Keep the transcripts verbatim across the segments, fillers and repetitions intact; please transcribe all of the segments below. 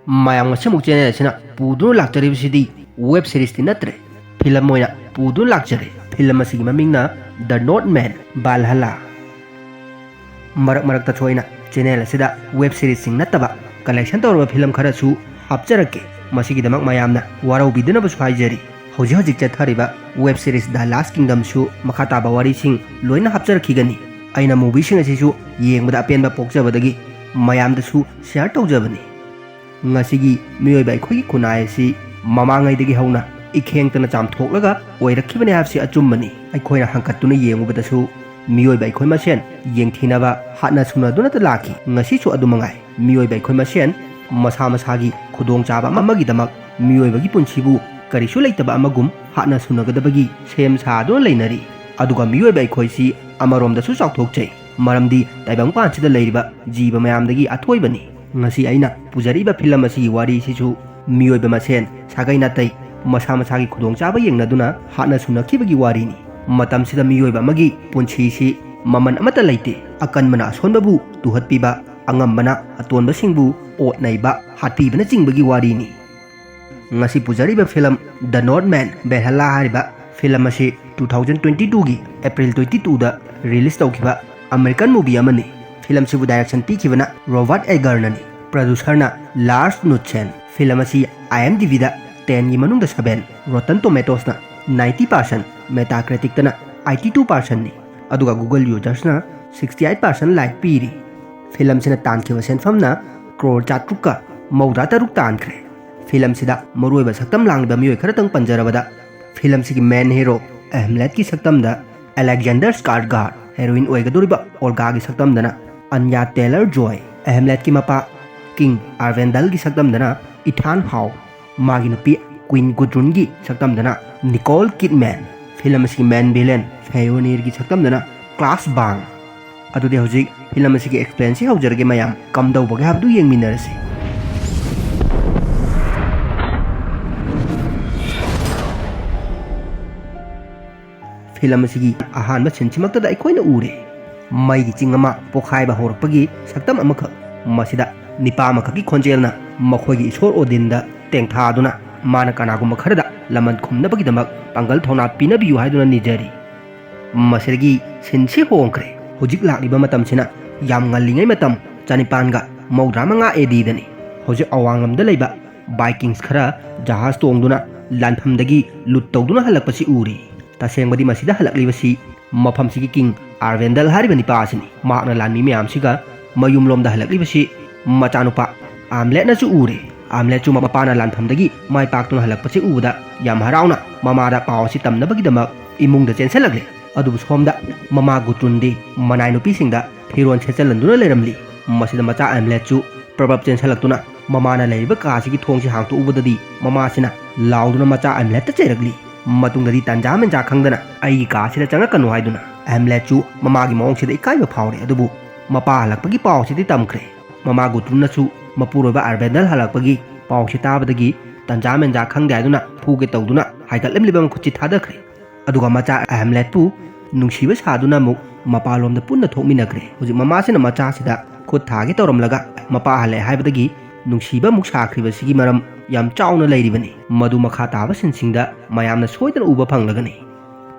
ꯃꯌꯥꯝ, ꯉꯁꯤꯃꯨꯛ ꯆꯦꯅꯦꯜ ꯑꯁꯤꯅ ꯄꯨꯗꯨꯅ ꯂꯥꯛꯆꯔꯤꯕꯁꯤꯗꯤ ꯋꯦꯕ ꯁꯤꯔꯤꯁꯇꯤ ꯅꯠꯇ꯭ꯔꯦ, ꯐꯤꯂꯝ ꯑꯣꯏꯅ ꯄꯨꯗꯨꯅ ꯂꯥꯛꯆꯔꯦ꯫ ꯐꯤꯂꯝ ꯑꯁꯤꯒꯤ ꯃꯃꯤꯡꯅ The Northman, ꯚꯥꯜꯍꯥꯂꯥ꯫ ꯃꯔꯛ ꯃꯔꯛꯇ ꯊꯣꯏꯅ ꯆꯦꯅꯦꯜ ꯑꯁꯤꯗ ꯋꯦꯕ ꯁꯤꯔꯤꯁꯁꯤꯡ ꯅꯠꯇꯕ ꯀꯂꯦꯛꯁꯟ ꯇꯧꯔꯕ ꯐꯤꯂꯝ ꯈꯔꯁꯨ ꯍꯥꯞꯆꯔꯛꯀꯦ꯫ ꯃꯁꯤꯒꯤꯗꯃꯛ ꯃꯌꯥꯝꯅ ꯋꯥꯔꯧꯕꯤꯗꯅꯕꯁꯨ ꯍꯥꯏꯖꯔꯤ꯫ ꯍꯧꯖꯤꯛ ꯍꯧꯖꯤꯛ ꯆꯠꯊꯔꯤꯕ ꯋꯦꯕ ꯁꯤꯔꯤꯁ The Last Kingdomꯁꯨ ꯃꯈꯥ ꯇꯥꯕ ꯋꯥꯔꯤꯁꯤꯡ ꯂꯣꯏꯅ ꯍꯥꯞꯆꯔꯛꯈꯤꯒꯅꯤ꯫ ꯑꯩꯅ ꯃꯨꯚꯤꯁꯤꯡ ꯑꯁꯤꯁꯨ ꯌꯦꯡꯕꯗ ꯑꯄꯦꯟꯕ ꯄꯣꯛꯆꯕꯗꯒꯤ ꯃꯌꯥꯝꯗꯁꯨ ꯁꯤꯌꯥꯔ ꯇꯧꯖꯕꯅꯤ꯫ ꯉꯁꯤꯒꯤ ꯃꯤꯑꯣꯏꯕ ꯑꯩꯈꯣꯏꯒꯤ ꯈꯨꯟꯅꯥꯏ ꯑꯁꯤ ꯃꯃꯥꯡꯉꯩꯗꯒꯤ ꯍꯧꯅ ꯏꯈꯦꯡꯇꯅ ꯆꯥꯝꯊꯣꯛꯂꯒ ꯑꯣꯏꯔꯛꯈꯤꯕꯅꯤ ꯍꯥꯏꯕꯁꯤ ꯑꯆꯨꯝꯕꯅꯤ꯫ ꯑꯩꯈꯣꯏꯅ ꯍꯪꯀꯠꯇꯨꯅ ꯌꯦꯡꯉꯨꯕꯗꯁꯨ ꯃꯤꯑꯣꯏꯕ ꯑꯩꯈꯣꯏ ꯃꯁꯦꯟ ꯌꯦꯡꯊꯤꯅꯕ ꯍꯥꯠꯅ ꯁꯨꯅꯗꯨꯅꯇ ꯂꯥꯛꯈꯤ꯫ ꯉꯁꯤꯁꯨ ꯑꯗꯨ ꯃꯉꯥꯏ꯫ ꯃꯤꯑꯣꯏꯕ ꯑꯩꯈꯣꯏ ꯃꯁꯦꯟ ꯃꯁꯥ ꯃꯁꯥꯒꯤ ꯈꯨꯗꯣꯡꯆꯥꯕ ꯑꯃꯒꯤꯗꯃꯛ ꯃꯤꯑꯣꯏꯕꯒꯤ ꯄꯨꯟꯁꯤꯕꯨ ꯀꯔꯤꯁꯨ ꯂꯩꯇꯕ ꯑꯃꯒꯨꯝ ꯍꯥꯠꯅ ꯁꯨꯅꯒꯗꯕꯒꯤ ꯁꯦꯝ ꯁꯥꯗꯨꯅ ꯂꯩꯅꯔꯤ꯫ ꯑꯗꯨꯒ ꯃꯤꯑꯣꯏꯕ ꯑꯩꯈꯣꯏꯁꯤ ꯑꯃꯔꯣꯝꯗꯁꯨ ꯆꯥꯎꯊꯣꯛꯆꯩ, ꯃꯔꯝꯗꯤ ꯇꯥꯏꯕꯪꯄꯥꯟꯁꯤꯗ ꯂꯩꯔꯤꯕ ꯖꯤꯕ ꯃꯌꯥꯝꯗꯒꯤ ꯑꯊꯣꯏꯕꯅꯤ꯫ ꯉꯁꯤ ꯑꯩꯅ ꯄꯨꯖꯔꯛꯏꯕ ꯐꯤꯂꯝ ꯑꯁꯤꯒꯤ ꯋꯥꯔꯤꯁꯤꯁꯨ ꯃꯤꯑꯣꯏꯕ ꯃꯁꯦꯟ ꯁꯥꯒꯩ ꯅꯥꯇꯩ, ꯃꯁꯥ ꯃꯁꯥꯒꯤ ꯈꯨꯗꯣꯡꯆꯥꯕ ꯌꯦꯡꯅꯗꯨꯅ ꯍꯥꯠꯅ ꯁꯨꯅꯈꯤꯕꯒꯤ ꯋꯥꯔꯤꯅꯤ꯫ ꯃꯇꯝꯁꯤꯗ ꯃꯤꯑꯣꯏꯕ ꯑꯃꯒꯤ ꯄꯨꯟꯁꯤꯁꯤ ꯃꯃꯜ ꯑꯃꯠꯇ ꯂꯩꯇꯦ꯫ ꯑꯀꯟꯕꯅ ꯑꯁꯣꯟꯕꯕꯨ ꯇꯨꯍꯠꯄꯤꯕ, ꯑꯉꯝꯕꯅ ꯑꯇꯣꯟꯕꯁꯤꯡꯕꯨ ꯑꯣꯠ ꯅꯩꯕ, ꯍꯥꯠꯄꯤꯕꯅꯆꯤꯡꯕꯒꯤ ꯋꯥꯔꯤꯅꯤ꯫ ꯉꯁꯤ ꯄꯨꯖꯔꯤꯕ ꯐꯤꯂꯝ The Northman, ꯚꯦꯜꯍꯂꯥ ꯍꯥꯏꯔꯤꯕ ꯐꯤꯂꯝ ꯑꯁꯤ two thousand twenty twoꯒꯤ April twenty twoꯗ ꯔꯤꯂꯤꯁ ꯇꯧꯈꯤꯕ ꯑꯃꯦꯔꯤꯀꯟ ꯃꯨꯚꯤ ꯑꯃꯅꯤ꯫ ꯐꯤꯂꯝꯁꯤꯕꯨ ꯗꯥꯏꯔꯦꯛꯁꯟ ꯄꯤꯈꯤꯕꯅ ꯔꯣꯕꯥꯔꯠ ꯑꯦꯒꯔꯅꯅꯤ꯫ ꯄ꯭ꯔꯗ꯭ꯌꯨꯁꯔꯅ ꯂꯥꯔꯁ ꯅꯨꯠꯁꯦꯟ꯫ ꯐꯤꯂꯝ ꯑꯁꯤ IMDbꯗ tenꯒꯤ ꯃꯅꯨꯡꯗ seven, Rotten Tomatoesꯅ ninety percent, Metacriticꯇꯅ eighty two percentꯅꯤ, ꯑꯗꯨꯒ Google usersꯅ sixty eight percent like ꯄꯤꯔꯤ꯫ ꯐꯤꯂꯝꯁꯤꯅ ꯇꯥꯟꯈꯤꯕ ꯁꯦꯟꯐꯝꯅ ꯀ꯭ꯔꯣꯔ ꯆꯥꯇ꯭ꯔꯨꯛꯀ ꯃꯧꯗ꯭ꯔꯥ ꯇꯔꯨꯛ ꯇꯥꯟꯈ꯭ꯔꯦ꯫ ꯐꯤꯂꯝꯁꯤꯗ ꯃꯔꯨꯑꯣꯏꯕ ꯁꯛꯇꯝ ꯂꯥꯡꯂꯤꯕ ꯃꯤꯑꯣꯏ ꯈꯔꯇꯪ ꯄꯟꯖꯔꯕꯗ, ꯐꯤꯂꯝꯁꯤꯒꯤ ꯃꯦꯟ ꯍꯤꯔꯣ ꯑꯦꯍꯝꯂꯦꯠꯀꯤ ꯁꯛꯇꯝꯗ ꯑꯂꯦꯛꯖꯦꯟꯗꯔ ꯁ꯭ꯀꯥꯔꯁꯒꯥꯔꯗ, ꯍꯦꯔꯣꯏꯟ ꯑꯣꯏꯒꯗꯧꯔꯤꯕ ꯑꯣꯜꯒꯥꯒꯤ ꯁꯛꯇꯝꯗꯅ ꯑꯟꯌꯥ ꯇꯦꯂꯔ ꯖꯣꯏ, ꯑꯦꯍꯝꯂꯦꯠꯀꯤ ꯃꯄꯥ ꯀꯤꯡ ꯑꯥꯔꯚꯦꯟꯗꯜꯒꯤ ꯁꯛꯇꯝꯗꯅ ꯏꯊꯥꯟ ꯍꯥꯎ, ꯃꯥꯒꯤ ꯅꯨꯄꯤ ꯀ꯭ꯋꯤꯟ ꯒꯨꯗ꯭ꯔꯨꯟꯒꯤ ꯁꯛꯇꯝꯗꯅ ꯅꯤꯀꯣꯜ ꯀꯤꯗꯃꯦꯟ, ꯐꯤꯂꯝ ꯑꯁꯤꯒꯤ ꯃꯦꯟ ꯚꯤꯂꯦꯟ ꯐꯦꯌꯣꯅꯤꯔꯒꯤ ꯁꯛꯇꯝꯗꯅ ꯀ꯭ꯂꯥꯁ ꯕꯥꯡ꯫ ꯑꯗꯨꯗꯤ ꯍꯧꯖꯤꯛ ꯐꯤꯂꯝ ꯑꯁꯤꯒꯤ ꯑꯦꯛꯁꯄ꯭ꯂꯦꯟꯁꯤ ꯍꯧꯖꯔꯒꯦ ꯃꯌꯥꯝ, ꯀꯝꯗꯧꯕꯒꯦ ꯍꯥꯏꯕꯗꯨ ꯌꯦꯡꯃꯤꯟꯅꯔꯁꯤ꯫ ꯐꯤꯂꯝ ꯑꯁꯤꯒꯤ ꯑꯍꯥꯟꯕ ꯁꯤꯟꯁꯤꯃꯛꯇꯗ ꯑꯩꯈꯣꯏꯅ ꯎꯔꯦ ꯃꯩꯒꯤ ꯆꯤꯡ ꯑꯃ ꯄꯣꯈꯥꯏꯕ ꯍꯧꯔꯛꯄꯒꯤ ꯁꯛꯇꯝ ꯑꯃꯈꯛ꯫ ꯃꯁꯤꯗ ꯅꯤꯄꯥ ꯑꯃꯈꯛꯀꯤ ꯈꯣꯟꯖꯦꯜꯅ ꯃꯈꯣꯏꯒꯤ ꯏꯁꯣꯔ ꯑꯣꯗꯤꯟꯗ ꯇꯦꯡꯊꯥꯗꯨꯅ ꯃꯥꯅ ꯀꯅꯥꯒꯨꯝꯕ ꯈꯔꯗ ꯂꯃꯟ ꯈꯨꯝꯅꯕꯒꯤꯗꯃꯛ ꯄꯥꯡꯒꯜ ꯊꯧꯅꯥ ꯄꯤꯅꯕꯤꯌꯨ ꯍꯥꯏꯗꯨꯅ ꯅꯤꯖꯔꯤ꯫ ꯃꯁꯤꯗꯒꯤ ꯁꯤꯟꯁꯤ ꯍꯣꯡꯈ꯭ꯔꯦ꯫ ꯍꯧꯖꯤꯛ ꯂꯥꯛꯂꯤꯕ ꯃꯇꯝꯁꯤꯅ ꯌꯥꯝ ꯉꯜꯂꯤꯉꯩ ꯃꯇꯝ ꯆꯅꯤꯄꯥꯟꯒ ꯃꯧꯗ꯭ꯔꯥ ꯃꯉꯥ ꯑꯦ ꯗꯤꯗꯅꯤ꯫ ꯍꯧꯖꯤꯛ ꯑꯋꯥꯡꯂꯝꯗ ꯂꯩꯕ ꯕꯥꯏꯀꯤꯡꯁ ꯈꯔ ꯖꯍꯥꯖ ꯇꯣꯡꯗꯨꯅ ꯂꯥꯟꯐꯝꯗꯒꯤ ꯂꯨꯠ ꯇꯧꯗꯨꯅ ꯍꯜꯂꯛꯄꯁꯤ ꯎꯔꯤ꯫ ꯇꯁꯦꯡꯕꯗꯤ ꯃꯁꯤꯗ ꯍꯜꯂꯛꯂꯤꯕꯁꯤ ꯃꯐꯝꯁꯤꯒꯤ ꯀꯤꯡ ꯑꯥꯔꯚꯦꯟꯗꯜ ꯍꯥꯏꯔꯤꯕ ꯅꯤꯄꯥ ꯑꯁꯤꯅꯤ꯫ ꯃꯍꯥꯛꯅ ꯂꯥꯟꯃꯤ ꯃꯌꯥꯝꯁꯤꯒ ꯃꯌꯨꯝꯂꯣꯝꯗ ꯍꯜꯂꯛꯂꯤꯕꯁꯤ ꯃꯆꯥꯅꯨꯄꯥ ꯑꯥꯝꯂꯦꯠꯅꯁꯨ ꯎꯔꯦ꯫ ꯑꯥꯝꯂꯦꯠꯁꯨ ꯃꯄꯥꯅ ꯂꯥꯟꯐꯝꯗꯒꯤ ꯃꯥꯏ ꯄꯥꯛꯇꯨꯅ ꯍꯜꯂꯛꯄꯁꯤ ꯎꯕꯗ ꯌꯥꯝ ꯍꯔꯥꯎꯅ ꯃꯃꯥꯗ ꯄꯥꯎ ꯑꯁꯤ ꯇꯝꯅꯕꯒꯤꯗꯃꯛ ꯏꯃꯨꯡꯗ ꯆꯦꯟꯁꯤꯜꯂꯛꯂꯦ꯫ ꯑꯗꯨꯕꯨ ꯁꯣꯝꯗ ꯃꯃꯥ ꯒꯨꯇ꯭ꯔꯨꯟꯗꯤ ꯃꯅꯥꯏ ꯅꯨꯄꯤꯁꯤꯡꯗ ꯐꯤꯔꯣꯜ ꯁꯦꯠꯆꯜꯍꯟꯗꯨꯅ ꯂꯩꯔꯝꯂꯤ꯫ ꯃꯁꯤꯗ ꯃꯆꯥ ꯑꯥꯝꯂꯦꯠꯁꯨ ꯄ꯭ꯔꯕꯞ ꯆꯦꯟꯁꯤꯜꯂꯛꯇꯨꯅ ꯃꯃꯥꯅ ꯂꯩꯔꯤꯕ ꯀꯥꯁꯤꯒꯤ ꯊꯣꯡꯁꯤ ꯍꯥꯡꯇꯣꯛꯎꯕꯗꯗꯤ ꯃꯃꯥꯁꯤꯅ ꯂꯥꯎꯗꯨꯅ ꯃꯆꯥ ꯑꯥꯝꯂꯦꯠꯇ ꯆꯩꯔꯛꯂꯤ꯫ ꯃꯇꯨꯡꯗꯗꯤ ꯇꯟꯖꯥ ꯃꯦꯟꯖꯥ ꯈꯪꯗꯅ ꯑꯩꯒꯤ ꯀꯥꯁꯤꯗ ꯆꯪꯉꯛꯀꯅꯨ ꯍꯥꯏꯗꯨꯅ ꯑꯥꯝꯂꯦꯠꯁꯨ ꯃꯃꯥꯒꯤ ꯃꯑꯣꯡꯁꯤꯗ ꯏꯀꯥꯏꯕ ꯐꯥꯎꯔꯦ꯫ ꯑꯗꯨꯕꯨ ꯃꯄꯥ ꯍꯜꯂꯛꯄꯒꯤ ꯄꯥꯎꯁꯤꯗꯤ ꯇꯝꯈ꯭ꯔꯦ꯫ ꯃꯃꯥ ꯒꯨꯇ꯭ꯔꯨꯟꯅꯁꯨ ꯃꯄꯨꯔꯣꯏꯕ ꯑꯥꯔꯚꯦꯟꯗꯜ ꯍꯜꯂꯛꯄꯒꯤ ꯄꯥꯎꯁꯤ ꯇꯥꯕꯗꯒꯤ ꯇꯟꯖꯥ ꯃꯦꯟꯖꯥ ꯈꯪꯗꯦ ꯍꯥꯏꯗꯨꯅ ꯐꯨꯒꯦ ꯇꯧꯗꯨꯅ ꯍꯥꯏꯒꯠꯂꯝꯂꯤꯕ ꯃꯈꯨꯠꯁꯤ ꯊꯥꯗꯈ꯭ꯔꯦ꯫ ꯑꯗꯨꯒ ꯃꯆꯥ ꯑꯍꯝꯂꯦꯠꯄꯨ ꯅꯨꯡꯁꯤꯕ ꯁꯥꯗꯨꯅ ꯑꯃꯨꯛ ꯃꯄꯥꯟꯂꯣꯝꯗ ꯄꯨꯟꯅ ꯊꯣꯛꯃꯤꯟꯅꯈ꯭ꯔꯦ꯫ ꯍꯧꯖꯤꯛ ꯃꯃꯥꯁꯤꯅ ꯃꯆꯥꯁꯤꯗ ꯈꯨꯠ ꯊꯥꯒꯦ ꯇꯧꯔꯝꯂꯒ ꯃꯄꯥ ꯍꯜꯂꯛꯑꯦ ꯍꯥꯏꯕꯗꯒꯤ ꯅꯨꯡꯁꯤꯕ ꯑꯃꯨꯛ ꯁꯥꯈ꯭ꯔꯤꯕꯁꯤꯒꯤ ꯃꯔꯝ ꯌꯥꯝ ꯆꯥꯎꯅ ꯂꯩꯔꯤꯕꯅꯤ꯫ ꯃꯗꯨ ꯃꯈꯥ ꯇꯥꯕ ꯁꯤꯟꯁꯤꯡꯗ ꯃꯌꯥꯝꯅ ꯁꯣꯏꯗꯅ ꯎꯕ ꯐꯪꯂꯒꯅꯤ꯫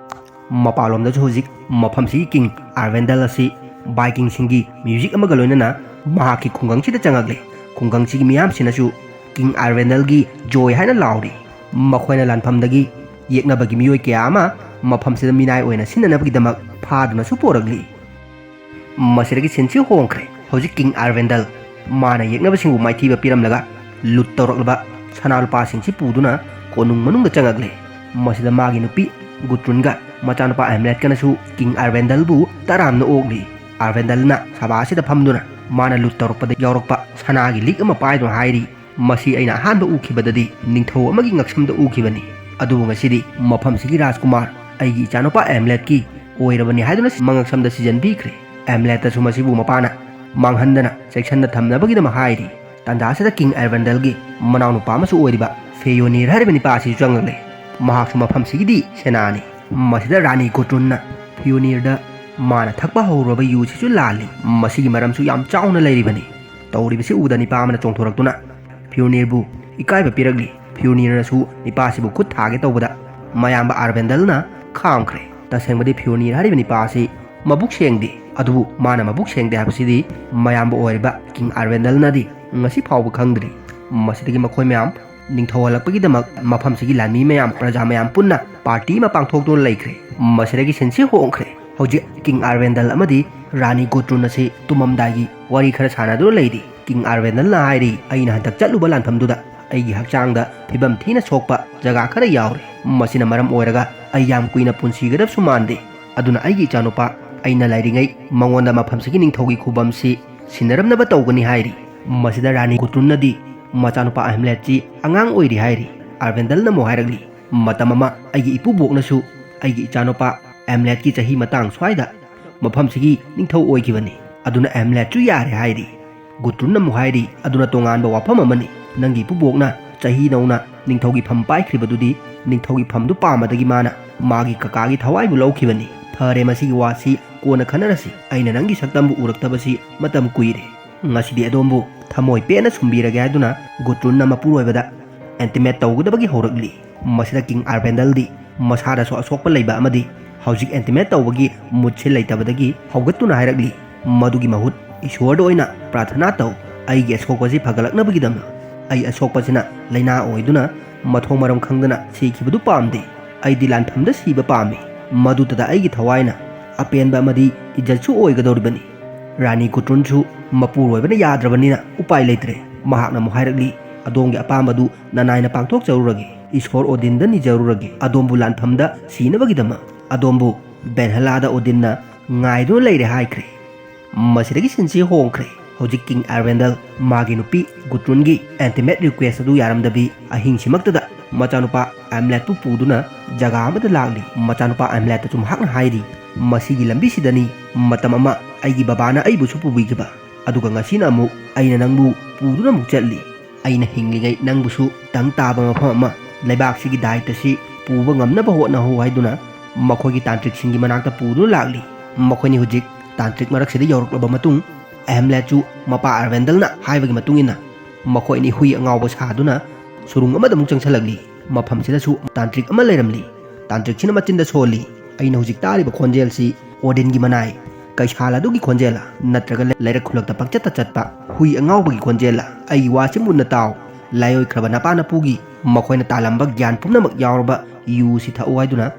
ꯃꯄꯥꯟꯂꯣꯝꯗꯁꯨ ꯍꯧꯖꯤꯛ ꯃꯐꯝꯁꯤꯒꯤ ꯀꯤꯡ ꯑꯥꯔꯚꯦꯟꯗꯜ ꯑꯁꯤ ꯕꯥꯏꯀꯤꯡꯁꯤꯡꯒꯤ ꯃ꯭ꯌꯨꯖꯤꯛ ꯑꯃꯒ ꯂꯣꯏꯅꯅ ꯃꯍꯥꯛꯀꯤ ꯈꯨꯡꯒꯪꯁꯤꯗ ꯆꯪꯉꯛꯂꯦ꯫ ꯈꯨꯡꯒꯪꯁꯤꯒꯤ ꯃꯤꯌꯥꯝꯁꯤꯅꯁꯨ ꯀꯤꯡ ꯑꯥꯔꯚꯦꯟꯗꯜꯒꯤ ꯖꯣꯏ ꯍꯥꯏꯅ ꯂꯥꯎꯔꯤ꯫ ꯃꯈꯣꯏꯅ ꯂꯥꯟꯐꯝꯗꯒꯤ ꯌꯦꯛꯅꯕꯒꯤ ꯃꯤꯑꯣꯏ ꯀꯌꯥ ꯑꯃ ꯃꯐꯝꯁꯤꯗ ꯃꯤꯅꯥꯏ ꯑꯣꯏꯅ ꯁꯤꯟꯅꯅꯕꯒꯤꯗꯃꯛ ꯐꯥꯗꯨꯅꯁꯨ ꯄꯣꯔꯛꯂꯤ꯫ ꯃꯁꯤꯗꯒꯤ ꯁꯤꯟꯁꯤ ꯍꯣꯡꯈ꯭ꯔꯦ꯫ ꯍꯧꯖꯤꯛ ꯀꯤꯡ ꯑꯥꯔꯚꯦꯟꯗꯜ ꯃꯥꯅ ꯌꯦꯛꯅꯕꯁꯤꯡꯕꯨ ꯃꯥꯏꯊꯤꯕ ꯄꯤꯔꯝꯂꯒ ꯂꯨꯠ ꯇꯧꯔꯛꯂꯕ ꯁꯅꯥ ꯂꯨꯄꯥꯁꯤꯡꯁꯤ ꯄꯨꯗꯨꯅ ꯀꯣꯅꯨꯡ ꯃꯅꯨꯡꯗ ꯆꯪꯉꯛꯂꯦ꯫ ꯃꯁꯤꯗ ꯃꯥꯒꯤ ꯅꯨꯄꯤ ꯒꯨꯇ꯭ꯔꯨꯟꯒ ꯃꯆꯥꯅꯨꯄꯥ ꯑꯦꯝꯂꯦꯠꯀꯅꯁꯨ ꯀꯤꯡ ꯑꯥꯔꯚꯦꯟꯗꯜꯕꯨ ꯇꯔꯥꯝꯅ ꯑꯣꯛꯂꯤ꯫ ꯑꯥꯔꯚꯦꯟꯗꯜꯅ ꯁꯚꯥ ꯑꯁꯤꯗ ꯐꯝꯗꯨꯅ ꯃꯥꯅ ꯂꯨꯠ ꯇꯧꯔꯛꯄꯗ ꯌꯥꯎꯔꯛꯄ ꯁꯅꯥꯒꯤ ꯂꯤꯛ ꯑꯃ ꯄꯥꯏꯗꯨꯅ ꯍꯥꯏꯔꯤ, "ꯃꯁꯤ ꯑꯩꯅ ꯑꯍꯥꯟꯕ ꯎꯈꯤꯕꯗꯗꯤ ꯅꯤꯡꯊꯧ ꯑꯃꯒꯤ ꯉꯛꯁꯝꯗ ꯎꯈꯤꯕꯅꯤ, ꯑꯗꯨꯕꯨ ꯉꯁꯤꯗꯤ ꯃꯐꯝꯁꯤꯒꯤ ꯔꯥꯖꯀꯨꯃꯥꯔ ꯑꯩꯒꯤ ꯏꯆꯥꯅꯨꯄꯥ ꯑꯦꯝꯂꯦꯠꯀꯤ ꯑꯣꯏꯔꯕꯅꯤ" ꯍꯥꯏꯗꯨꯅ ꯃꯉꯛꯁꯝꯗ ꯁꯤꯖꯟꯕꯤꯈ꯭ꯔꯦ꯫ ꯑꯦꯝꯂꯦꯠꯇꯁꯨ ꯃꯁꯤꯕꯨ ꯃꯄꯥꯅ ꯃꯥꯡꯍꯟꯗꯅ ꯆꯦꯛꯁꯤꯟꯅ ꯊꯝꯅꯕꯒꯤꯗꯃꯛ ꯍꯥꯏꯔꯤ꯫ ꯇꯥꯟꯖꯥ ꯑꯁꯤꯗ ꯀꯤꯡ ꯑꯥꯔꯚꯦꯟꯗꯜꯒꯤ ꯃꯅꯥꯎꯅꯨꯄꯥ ꯑꯃꯁꯨ ꯑꯣꯏꯔꯤꯕ ꯐꯦꯌꯣꯅꯤꯔ ꯍꯥꯏꯔꯤꯕ ꯅꯤꯄꯥ ꯑꯁꯤꯁꯨ ꯆꯪꯂꯛꯂꯦ꯫ ꯃꯍꯥꯛꯁꯨ ꯃꯐꯝꯁꯤꯒꯤꯗꯤ ꯁꯦꯅꯥꯅꯤ꯫ ꯃꯁꯤꯗ ꯔꯥꯅꯤ ꯒꯨꯇ꯭ꯔꯨꯟꯅ ꯐꯤꯌꯣꯅꯤꯔꯗ ꯃꯥꯅ ꯊꯛꯄ ꯍꯧꯔꯨꯔꯕ ꯌꯨꯁꯤꯁꯨ ꯂꯥꯜꯂꯤ꯫ ꯃꯁꯤꯒꯤ ꯃꯔꯝꯁꯨ ꯌꯥꯝ ꯆꯥꯎꯅ ꯂꯩꯔꯤꯕꯅꯤ꯫ ꯇꯧꯔꯤꯕꯁꯤ ꯎꯕꯗ ꯅꯤꯄꯥ ꯑꯃꯅ ꯆꯣꯡꯊꯣꯔꯛꯇꯨꯅ ꯐꯤꯌꯣꯅꯤꯔꯕꯨ ꯏꯀꯥꯏꯕ ꯄꯤꯔꯛꯂꯤ꯫ ꯐꯤꯌꯣꯅꯤꯔꯅꯁꯨ ꯅꯤꯄꯥꯁꯤꯕꯨ ꯈꯨꯠ ꯊꯥꯒꯦ ꯇꯧꯕꯗ ꯃꯌꯥꯝꯕ ꯑꯥꯔꯕꯦꯟꯗꯜꯅ ꯈꯥꯝꯈ꯭ꯔꯦ꯫ ꯇꯁꯦꯡꯕꯗꯤ ꯐꯤꯌꯣꯅꯤꯔ ꯍꯥꯏꯔꯤꯕ ꯅꯤꯄꯥ ꯑꯁꯤ ꯃꯕꯨꯛ ꯁꯦꯡꯗꯦ, ꯑꯗꯨꯕꯨ ꯃꯥꯅ ꯃꯕꯨꯛ ꯁꯦꯡꯗꯦ ꯍꯥꯏꯕꯁꯤꯗꯤ ꯃꯌꯥꯝꯕ ꯑꯣꯏꯔꯤꯕ ꯀꯤꯡ ꯑꯥꯔꯕꯦꯟꯗꯜꯅꯗꯤ ꯉꯁꯤ ꯐꯥꯎꯕ ꯈꯪꯗ꯭ꯔꯤ꯫ ꯃꯁꯤꯗꯒꯤ ꯃꯈꯣꯏ ꯃꯌꯥꯝ ꯅꯤꯡꯊꯧꯍꯜꯂꯛꯄꯒꯤꯗꯃꯛ ꯃꯐꯝꯁꯤꯒꯤ ꯂꯥꯟꯃꯤ ꯃꯌꯥꯝ, ꯄ꯭ꯔꯖꯥ ꯃꯌꯥꯝ ꯄꯨꯟꯅ ꯄꯥꯔꯇꯤ ꯑꯃ ꯄꯥꯡꯊꯣꯛꯇꯨꯅ ꯂꯩꯈ꯭ꯔꯦ꯫ ꯃꯁꯤꯗꯒꯤ ꯁꯤꯟꯁꯤ ꯍꯣꯡꯈ꯭ꯔꯦ꯫ ꯍꯧꯖꯤꯛ ꯀꯤꯡ ꯑꯥꯔꯕꯦꯟꯗꯜ ꯑꯃꯗꯤ ꯔꯥꯅꯤ ꯒꯨꯇ꯭ꯔꯨꯟ ꯑꯁꯤ ꯇꯨꯝꯃꯝꯗꯥꯏꯒꯤ ꯋꯥꯔꯤ ꯈꯔ ꯁꯥꯟꯅꯗꯨꯅ ꯂꯩꯔꯤ꯫ ꯀꯤꯡ ꯑꯥꯔꯕꯦꯟꯗꯜꯅ ꯍꯥꯏꯔꯤ, "ꯑꯩꯅ ꯍꯟꯗꯛ ꯆꯠꯂꯨꯕ ꯂꯥꯟꯐꯝꯗꯨꯗ ꯑꯩꯒꯤ ꯍꯛꯆꯥꯡꯗ ꯐꯤꯕꯝ ꯊꯤꯅ ꯁꯣꯛꯄ ꯖꯒꯥ ꯈꯔ ꯌꯥꯎꯔꯦ꯫ ꯃꯁꯤꯅ ꯃꯔꯝ ꯑꯣꯏꯔꯒ ꯑꯩ ꯌꯥꯝ ꯀꯨꯏꯅ ꯄꯨꯟꯁꯤꯒꯗꯕꯁꯨ ꯃꯥꯟꯗꯦ꯫ ꯑꯗꯨꯅ ꯑꯩꯒꯤ ꯏꯆꯥꯅꯨꯄꯥ ꯑꯩꯅ ꯂꯩꯔꯤꯉꯩ ꯃꯉꯣꯟꯗ ꯃꯐꯝꯁꯤꯒꯤ ꯅꯤꯡꯊꯧꯒꯤ ꯈꯨꯕꯝꯁꯤ ꯁꯤꯟꯅꯔꯝꯅꯕ ꯇꯧꯒꯅꯤ" ꯍꯥꯏꯔꯤ꯫ ꯃꯁꯤꯗ ꯔꯥꯅꯤ ꯒꯨꯇ꯭ꯔꯨꯟꯅꯗꯤ ꯃꯆꯥꯅꯨꯄꯥ ꯑꯍꯝꯂꯦꯠꯁꯤ ꯑꯉꯥꯡ ꯑꯣꯏꯔꯤ ꯍꯥꯏꯔꯤ꯫ ꯑꯥꯔꯕꯦꯟꯗꯜꯅ ꯑꯃꯨꯛ ꯍꯥꯏꯔꯛꯂꯤ, "ꯃꯇꯝ ꯑꯃ ꯑꯩꯒꯤ ꯏꯄꯨꯕꯣꯛꯅꯁꯨ ꯑꯩꯒꯤ ꯏꯆꯥꯅꯨꯄꯥ ꯑꯍꯝꯂꯦꯠꯀꯤ ꯆꯍꯤ ꯃꯇꯥꯡ ꯁ꯭ꯋꯥꯏꯗ ꯃꯐꯝꯁꯤꯒꯤ ꯅꯤꯡꯊꯧ ꯑꯣꯏꯈꯤꯕꯅꯤ꯫ ꯑꯗꯨꯅ ꯑꯍꯝꯂꯦꯠꯁꯨ ꯌꯥꯔꯦ" ꯍꯥꯏꯔꯤ꯫ ꯒꯨꯇ꯭ꯔꯨꯟꯅ ꯑꯃꯨꯛ ꯍꯥꯏꯔꯤ, "ꯑꯗꯨꯅ ꯇꯣꯉꯥꯟꯕ ꯋꯥꯐꯝ ꯑꯃꯅꯤ꯫ ꯅꯪꯒꯤ ꯏꯄꯨꯕꯣꯛꯅ ꯆꯍꯤ ꯅꯧꯅ ꯅꯤꯡꯊꯧꯒꯤ ꯐꯝ ꯄꯥꯏꯈ꯭ꯔꯤꯕꯗꯨꯗꯤ ꯅꯤꯡꯊꯧꯒꯤ ꯐꯝꯗꯨ ꯄꯥꯝꯕꯗꯒꯤ ꯃꯥꯅ ꯃꯥꯒꯤ ꯀꯀꯥꯒꯤ ꯊꯋꯥꯏꯕꯨ ꯂꯧꯈꯤꯕꯅꯤ꯫ ꯐꯔꯦ, ꯃꯁꯤꯒꯤ ꯋꯥꯁꯤ ꯀꯣꯟꯅ ꯈꯟꯅꯔꯁꯤ꯫ ꯑꯩꯅ ꯅꯪꯒꯤ ꯁꯛꯇꯝꯕꯨ ꯎꯔꯛꯇꯕꯁꯤ ꯃꯇꯝ ꯀꯨꯏꯔꯦ꯫ ꯉꯁꯤꯗꯤ ꯑꯗꯣꯝꯕꯨ ꯊꯃꯣꯏ ꯄꯦꯟꯅ ꯁꯨꯝꯕꯤꯔꯒꯦ" ꯍꯥꯏꯗꯨꯅ ꯒꯨꯇ꯭ꯔꯨꯟꯅ ꯃꯄꯨꯔꯣꯏꯕꯗ ꯑꯦꯟꯇꯤꯃꯦꯠ ꯇꯧꯒꯗꯕꯒꯤ ꯍꯧꯔꯛꯂꯤ꯫ ꯃꯁꯤꯗ ꯀꯤꯡ ꯑꯥꯔꯕꯦꯟꯗꯜꯗꯤ ꯃꯁꯥꯗꯁꯨ ꯑꯁꯣꯛꯄ ꯂꯩꯕ ꯑꯃꯗꯤ ꯍꯧꯖꯤꯛ ꯑꯦꯟꯇꯤꯃꯦꯠ ꯇꯧꯕꯒꯤ ꯃꯨꯠꯁꯦ ꯂꯩꯇꯕꯗꯒꯤ ꯍꯧꯒꯠꯇꯨꯅ ꯍꯥꯏꯔꯛꯂꯤ, "ꯃꯗꯨꯒꯤ ꯃꯍꯨꯠ ꯏꯁꯣꯔꯗ ꯑꯣꯏꯅ ꯄ꯭ꯔꯥꯊꯅꯥ ꯇꯧ꯫ ꯑꯩꯒꯤ ꯑꯁꯣꯛꯄꯁꯤ ꯐꯒꯠꯂꯛꯅꯕꯒꯤꯗꯃꯛ꯫ ꯑꯩ ꯑꯁꯣꯛꯄꯁꯤꯅ ꯂꯥꯏꯅꯥ ꯑꯣꯏꯗꯨꯅ ꯃꯊꯣꯡ ꯃꯔꯝ ꯈꯪꯗꯅ ꯁꯤꯈꯤꯕꯗꯨ ꯄꯥꯝꯗꯦ꯫ ꯑꯩꯗꯤ ꯂꯥꯟꯐꯝꯗ ꯁꯤꯕ ꯄꯥꯝꯃꯤ꯫ ꯃꯗꯨꯇꯗ ꯑꯩꯒꯤ ꯊꯋꯥꯏꯅ ꯑꯄꯦꯟꯕ ꯑꯃꯗꯤ ꯏꯖꯠꯁꯨ ꯑꯣꯏꯒꯗꯧꯔꯤꯕꯅꯤ"꯫ ꯔꯥꯅꯤ ꯒꯨꯇ꯭ꯔꯨꯟꯁꯨ ꯃꯄꯨꯔꯣꯏꯕꯅ ꯌꯥꯗ꯭ꯔꯕꯅꯤꯅ ꯎꯄꯥꯏ ꯂꯩꯇ꯭ꯔꯦ꯫ ꯃꯍꯥꯛꯅ ꯑꯃꯨꯛ ꯍꯥꯏꯔꯛꯂꯤ, "ꯑꯗꯣꯝꯒꯤ ꯑꯄꯥꯝꯕꯗꯨ ꯅꯅꯥꯏꯅ ꯄꯥꯡꯊꯣꯛꯆꯔꯨꯔꯒꯦ꯫ ꯏꯁꯣꯔ ꯑꯣꯗꯤꯟꯗ ꯅꯤꯖꯔꯨꯔꯒꯦ꯫ ꯑꯗꯣꯝꯕꯨ ꯂꯥꯟꯐꯝꯗ ꯁꯤꯅꯕꯒꯤꯗꯃꯛ꯫ ꯑꯗꯣꯝꯕꯨ ꯕꯦꯟꯍꯂꯥꯗ ꯑꯣꯗꯤꯟꯅ ꯉꯥꯏꯗꯨꯅ ꯂꯩꯔꯦ" ꯍꯥꯏꯈ꯭ꯔꯦ꯫ ꯃꯁꯤꯗꯒꯤ ꯁꯤꯟꯁꯤ ꯍꯣꯡꯈ꯭ꯔꯦ꯫ ꯍꯧꯖꯤꯛ ꯀꯤꯡ ꯑꯥꯔꯕꯦꯟꯗꯜ ꯃꯥꯒꯤ ꯅꯨꯄꯤ ꯒꯨꯇ꯭ꯔꯨꯟꯒꯤ ꯑꯦꯟꯇꯤꯃꯦꯠ ꯔꯤꯀ꯭ꯋꯦꯁ ꯑꯗꯨ ꯌꯥꯔꯝꯗꯕꯤ ꯑꯍꯤꯡꯁꯤꯃꯛꯇꯗ ꯃꯆꯥꯅꯨꯄꯥ ꯑꯦꯝꯂꯦꯠꯄꯨ ꯄꯨꯗꯨꯅ ꯖꯒꯥ ꯑꯃꯗ ꯂꯥꯛꯂꯤ꯫ ꯃꯆꯥꯅꯨꯄꯥ ꯑꯦꯝꯂꯦꯠꯇꯁꯨ ꯃꯍꯥꯛꯅ ꯍꯥꯏꯔꯤ, "ꯃꯁꯤꯒꯤ ꯂꯝꯕꯤꯁꯤꯗꯅꯤ ꯃꯇꯝ ꯑꯃ ꯑꯩꯒꯤ ꯕꯕꯥꯅ ꯑꯩꯕꯨꯁꯨ ꯄꯨꯕꯤꯈꯤꯕ꯫ ꯑꯗꯨꯒ ꯉꯁꯤꯅ ꯑꯃꯨꯛ ꯑꯩꯅ ꯅꯪꯕꯨ ꯄꯨꯗꯨꯅ ꯑꯃꯨꯛ ꯆꯠꯂꯤ꯫ ꯑꯩꯅ ꯍꯤꯡꯂꯤꯉꯩ ꯅꯪꯕꯨꯁꯨ ꯇꯪ ꯇꯥꯕ ꯃꯐꯝ ꯑꯃ, ꯂꯩꯕꯥꯛꯁꯤꯒꯤ ꯗꯥꯏꯇꯁꯤ ꯄꯨꯕ ꯉꯝꯅꯕ ꯍꯣꯠꯅꯍꯧ" ꯍꯥꯏꯗꯨꯅ ꯃꯈꯣꯏꯒꯤ ꯇꯥꯟꯇ꯭ꯔꯤꯛꯁꯤꯡꯒꯤ ꯃꯅꯥꯛꯇ ꯄꯨꯗꯨꯅ ꯂꯥꯛꯂꯤ꯫ ꯃꯈꯣꯏꯅꯤ ꯍꯧꯖꯤꯛ ꯇꯥꯟꯇ꯭ꯔꯤꯛ ꯃꯔꯛꯁꯤꯗ ꯌꯧꯔꯛꯂꯕ ꯃꯇꯨꯡ, ꯑꯍꯝꯂꯦꯠꯁꯨ ꯃꯄꯥ ꯑꯥꯔꯕꯦꯟꯗꯜꯅ ꯍꯥꯏꯕꯒꯤ ꯃꯇꯨꯡ ꯏꯟꯅ ꯃꯈꯣꯏ ꯑꯅꯤ ꯍꯨꯏ ꯑꯉꯥꯎꯕ ꯁꯥꯗꯨꯅ ꯁꯨꯔꯨꯡ ꯑꯃꯗ ꯑꯃꯨꯛ ꯆꯪꯁꯤꯜꯂꯛꯂꯤ꯫ ꯃꯐꯝꯁꯤꯗꯁꯨ ꯇꯥꯟꯇ꯭ꯔꯤꯛ ꯑꯃ ꯂꯩꯔꯝꯂꯤ꯫ ꯇꯥꯟꯇ꯭ꯔꯤꯛꯁꯤꯅ ꯃꯆꯤꯟꯗ ꯁꯣꯜꯂꯤ, "ꯑꯩꯅ ꯍꯧꯖꯤꯛ ꯇꯥꯔꯤꯕ ꯈꯣꯟꯖꯦꯜꯁꯤ ꯑꯣꯗꯤꯟꯒꯤ ꯃꯅꯥꯏ ꯀꯩꯁꯥꯜ ꯑꯗꯨꯒꯤ ꯈꯣꯟꯖꯦꯜꯂ, ꯅꯠꯇ꯭ꯔꯒ ꯂꯩꯔꯛ ꯈꯨꯜꯂꯛꯇ ꯄꯪꯆꯠꯇ ꯆꯠꯄ ꯍꯨꯏ ꯑꯉꯥꯎꯕꯒꯤ ꯈꯣꯟꯖꯦꯜꯂ? ꯑꯩꯒꯤ ꯋꯥꯁꯤ ꯃꯨꯟꯅ ꯇꯥꯎ꯫ ꯂꯥꯏꯑꯣꯏꯈ꯭ꯔꯕ ꯅꯄꯥ ꯅꯄꯨꯒꯤ ꯃꯈꯣꯏꯅ ꯇꯥꯜꯂꯝꯕ ꯒ꯭ꯌꯥꯟ ꯄꯨꯝꯅꯃꯛ ꯌꯥꯎꯔꯕ ꯌꯨꯁꯤ ꯊꯛꯎ" ꯍꯥꯏꯗꯨꯅ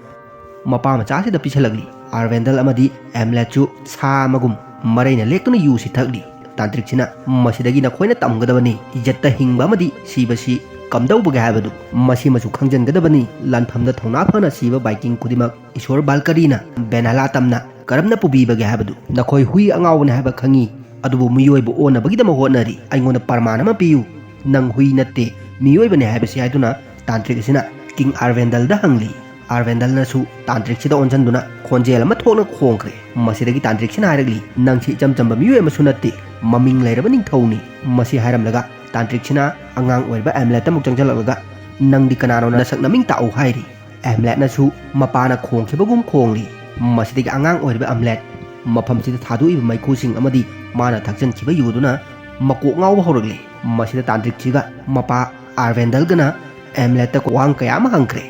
ꯃꯄꯥ ꯃꯆꯥꯁꯤꯗ ꯄꯤꯁꯜꯂꯛꯂꯤ꯫ ꯑꯥꯔꯚꯦꯟꯗꯜ ꯑꯃꯗꯤ ꯑꯦꯝꯂꯦꯠꯁꯨ ꯁꯥ ꯑꯃꯒꯨꯝ ꯃꯔꯩꯅ ꯂꯦꯛꯇꯨꯅ ꯌꯨꯁꯤ ꯊꯛꯂꯤ꯫ ꯇꯥꯟꯇ꯭ꯔꯤꯛꯁꯤꯅ, "ꯃꯁꯤꯗꯒꯤ ꯅꯈꯣꯏꯅ ꯇꯝꯒꯗꯕꯅꯤ, ꯏꯖꯠꯇ ꯍꯤꯡꯕ ꯑꯃꯗꯤ ꯁꯤꯕꯁꯤ ꯀꯝꯗꯧꯕꯒꯦ ꯍꯥꯏꯕꯗꯨ꯫ ꯃꯁꯤꯃꯁꯨ ꯈꯪꯖꯟꯒꯗꯕꯅꯤ, ꯂꯥꯟꯐꯝꯗ ꯊꯧꯅꯥ ꯐꯅ ꯁꯤꯕ ꯚꯥꯏꯀꯤꯡ ꯈꯨꯗꯤꯡꯃꯛ ꯏꯁꯣꯔ ꯚꯥꯜꯀꯔꯤꯅ ꯕꯦꯅꯥꯂꯥ ꯇꯝꯅ ꯀꯔꯝꯅ ꯄꯨꯕꯤꯕꯒꯦ ꯍꯥꯏꯕꯗꯨ꯫ ꯅꯈꯣꯏ ꯍꯨꯏ ꯑꯉꯥꯎꯕꯅꯤ ꯍꯥꯏꯕ ꯈꯪꯉꯤ, ꯑꯗꯨꯕꯨ ꯃꯤꯑꯣꯏꯕ ꯑꯣꯟꯅꯕꯒꯤꯗꯃꯛ ꯍꯣꯠꯅꯔꯤ꯫ ꯑꯩꯉꯣꯟꯗ ꯄ꯭ꯔꯃꯥꯟ ꯑꯃ ꯄꯤꯌꯨ, ꯅꯪ ꯍꯨꯏ ꯅꯠꯇꯦ, ꯃꯤꯑꯣꯏꯕꯅꯤ ꯍꯥꯏꯕꯁꯤ" ꯍꯥꯏꯗꯨꯅ ꯇꯥꯟꯇ꯭ꯔꯤꯛ ꯑꯁꯤꯅ ꯀꯤꯡ ꯑꯥꯔꯚꯦꯟꯗꯜꯗ ꯍꯪꯂꯤ꯫ ꯑꯥꯔꯚꯦꯟꯗꯜꯅꯁꯨ ꯇꯥꯟꯇ꯭ꯔꯤꯛꯁꯤꯗ ꯑꯣꯟꯁꯤꯟꯗꯨꯅ ꯈꯣꯟꯖꯦꯜ ꯑꯃ ꯊꯣꯛꯅ ꯈꯣꯡꯈ꯭ꯔꯦ꯫ ꯃꯁꯤꯗꯒꯤ ꯇꯥꯟꯇ꯭ꯔꯤꯛꯁꯤꯅ ꯍꯥꯏꯔꯛꯂꯤ, "ꯅꯪꯁꯤ ꯏꯆꯝ ꯆꯝꯕ ꯃꯤꯑꯣꯏ ꯑꯃꯁꯨ ꯅꯠꯇꯦ, ꯃꯃꯤꯡ ꯂꯩꯔꯕ ꯅꯤꯡꯊꯧꯅꯤ"꯫ ꯃꯁꯤ ꯍꯥꯏꯔꯝꯂꯒ ꯇꯥꯟꯇ꯭ꯔꯤꯛꯁꯤꯅ ꯑꯉꯥꯡ ꯑꯣꯏꯔꯤꯕ ꯑꯦꯝꯂꯦꯠꯇ ꯑꯃꯨꯛ ꯆꯪꯁꯤꯜꯂꯛꯂꯒ, "ꯅꯪꯗꯤ ꯀꯅꯥꯅꯣ, ꯅꯁꯛ ꯅꯃꯤꯡ ꯇꯥꯛꯎ" ꯍꯥꯏꯔꯤ꯫ ꯑꯦꯝꯂꯦꯠꯅꯁꯨ ꯃꯄꯥꯅ ꯈꯣꯡꯈꯤꯕꯒꯨꯝ ꯈꯣꯡꯂꯤ꯫ ꯃꯁꯤꯗꯒꯤ ꯑꯉꯥꯡ ꯑꯣꯏꯔꯤꯕ ꯑꯦꯝꯂꯦꯠ ꯃꯐꯝꯁꯤꯗ ꯊꯥꯗꯣꯛꯏꯕ ꯃꯩꯈꯨꯁꯤꯡ ꯑꯃꯗꯤ ꯃꯥꯅ ꯊꯛꯆꯟꯈꯤꯕ ꯌꯨꯗꯨꯅ ꯃꯀꯣꯛ ꯉꯥꯎꯕ ꯍꯧꯔꯛꯂꯦ꯫ ꯃꯁꯤꯗ ꯇꯥꯟꯇ꯭ꯔꯤꯛꯁꯤꯒ ꯃꯄꯥ ꯑꯥꯔꯚꯦꯟꯗꯜꯒꯅ ꯑꯦꯝꯂꯦꯠꯇ ꯋꯥꯍꯪ ꯀꯌꯥ ꯑꯃ ꯍꯪꯈ꯭ꯔꯦ꯫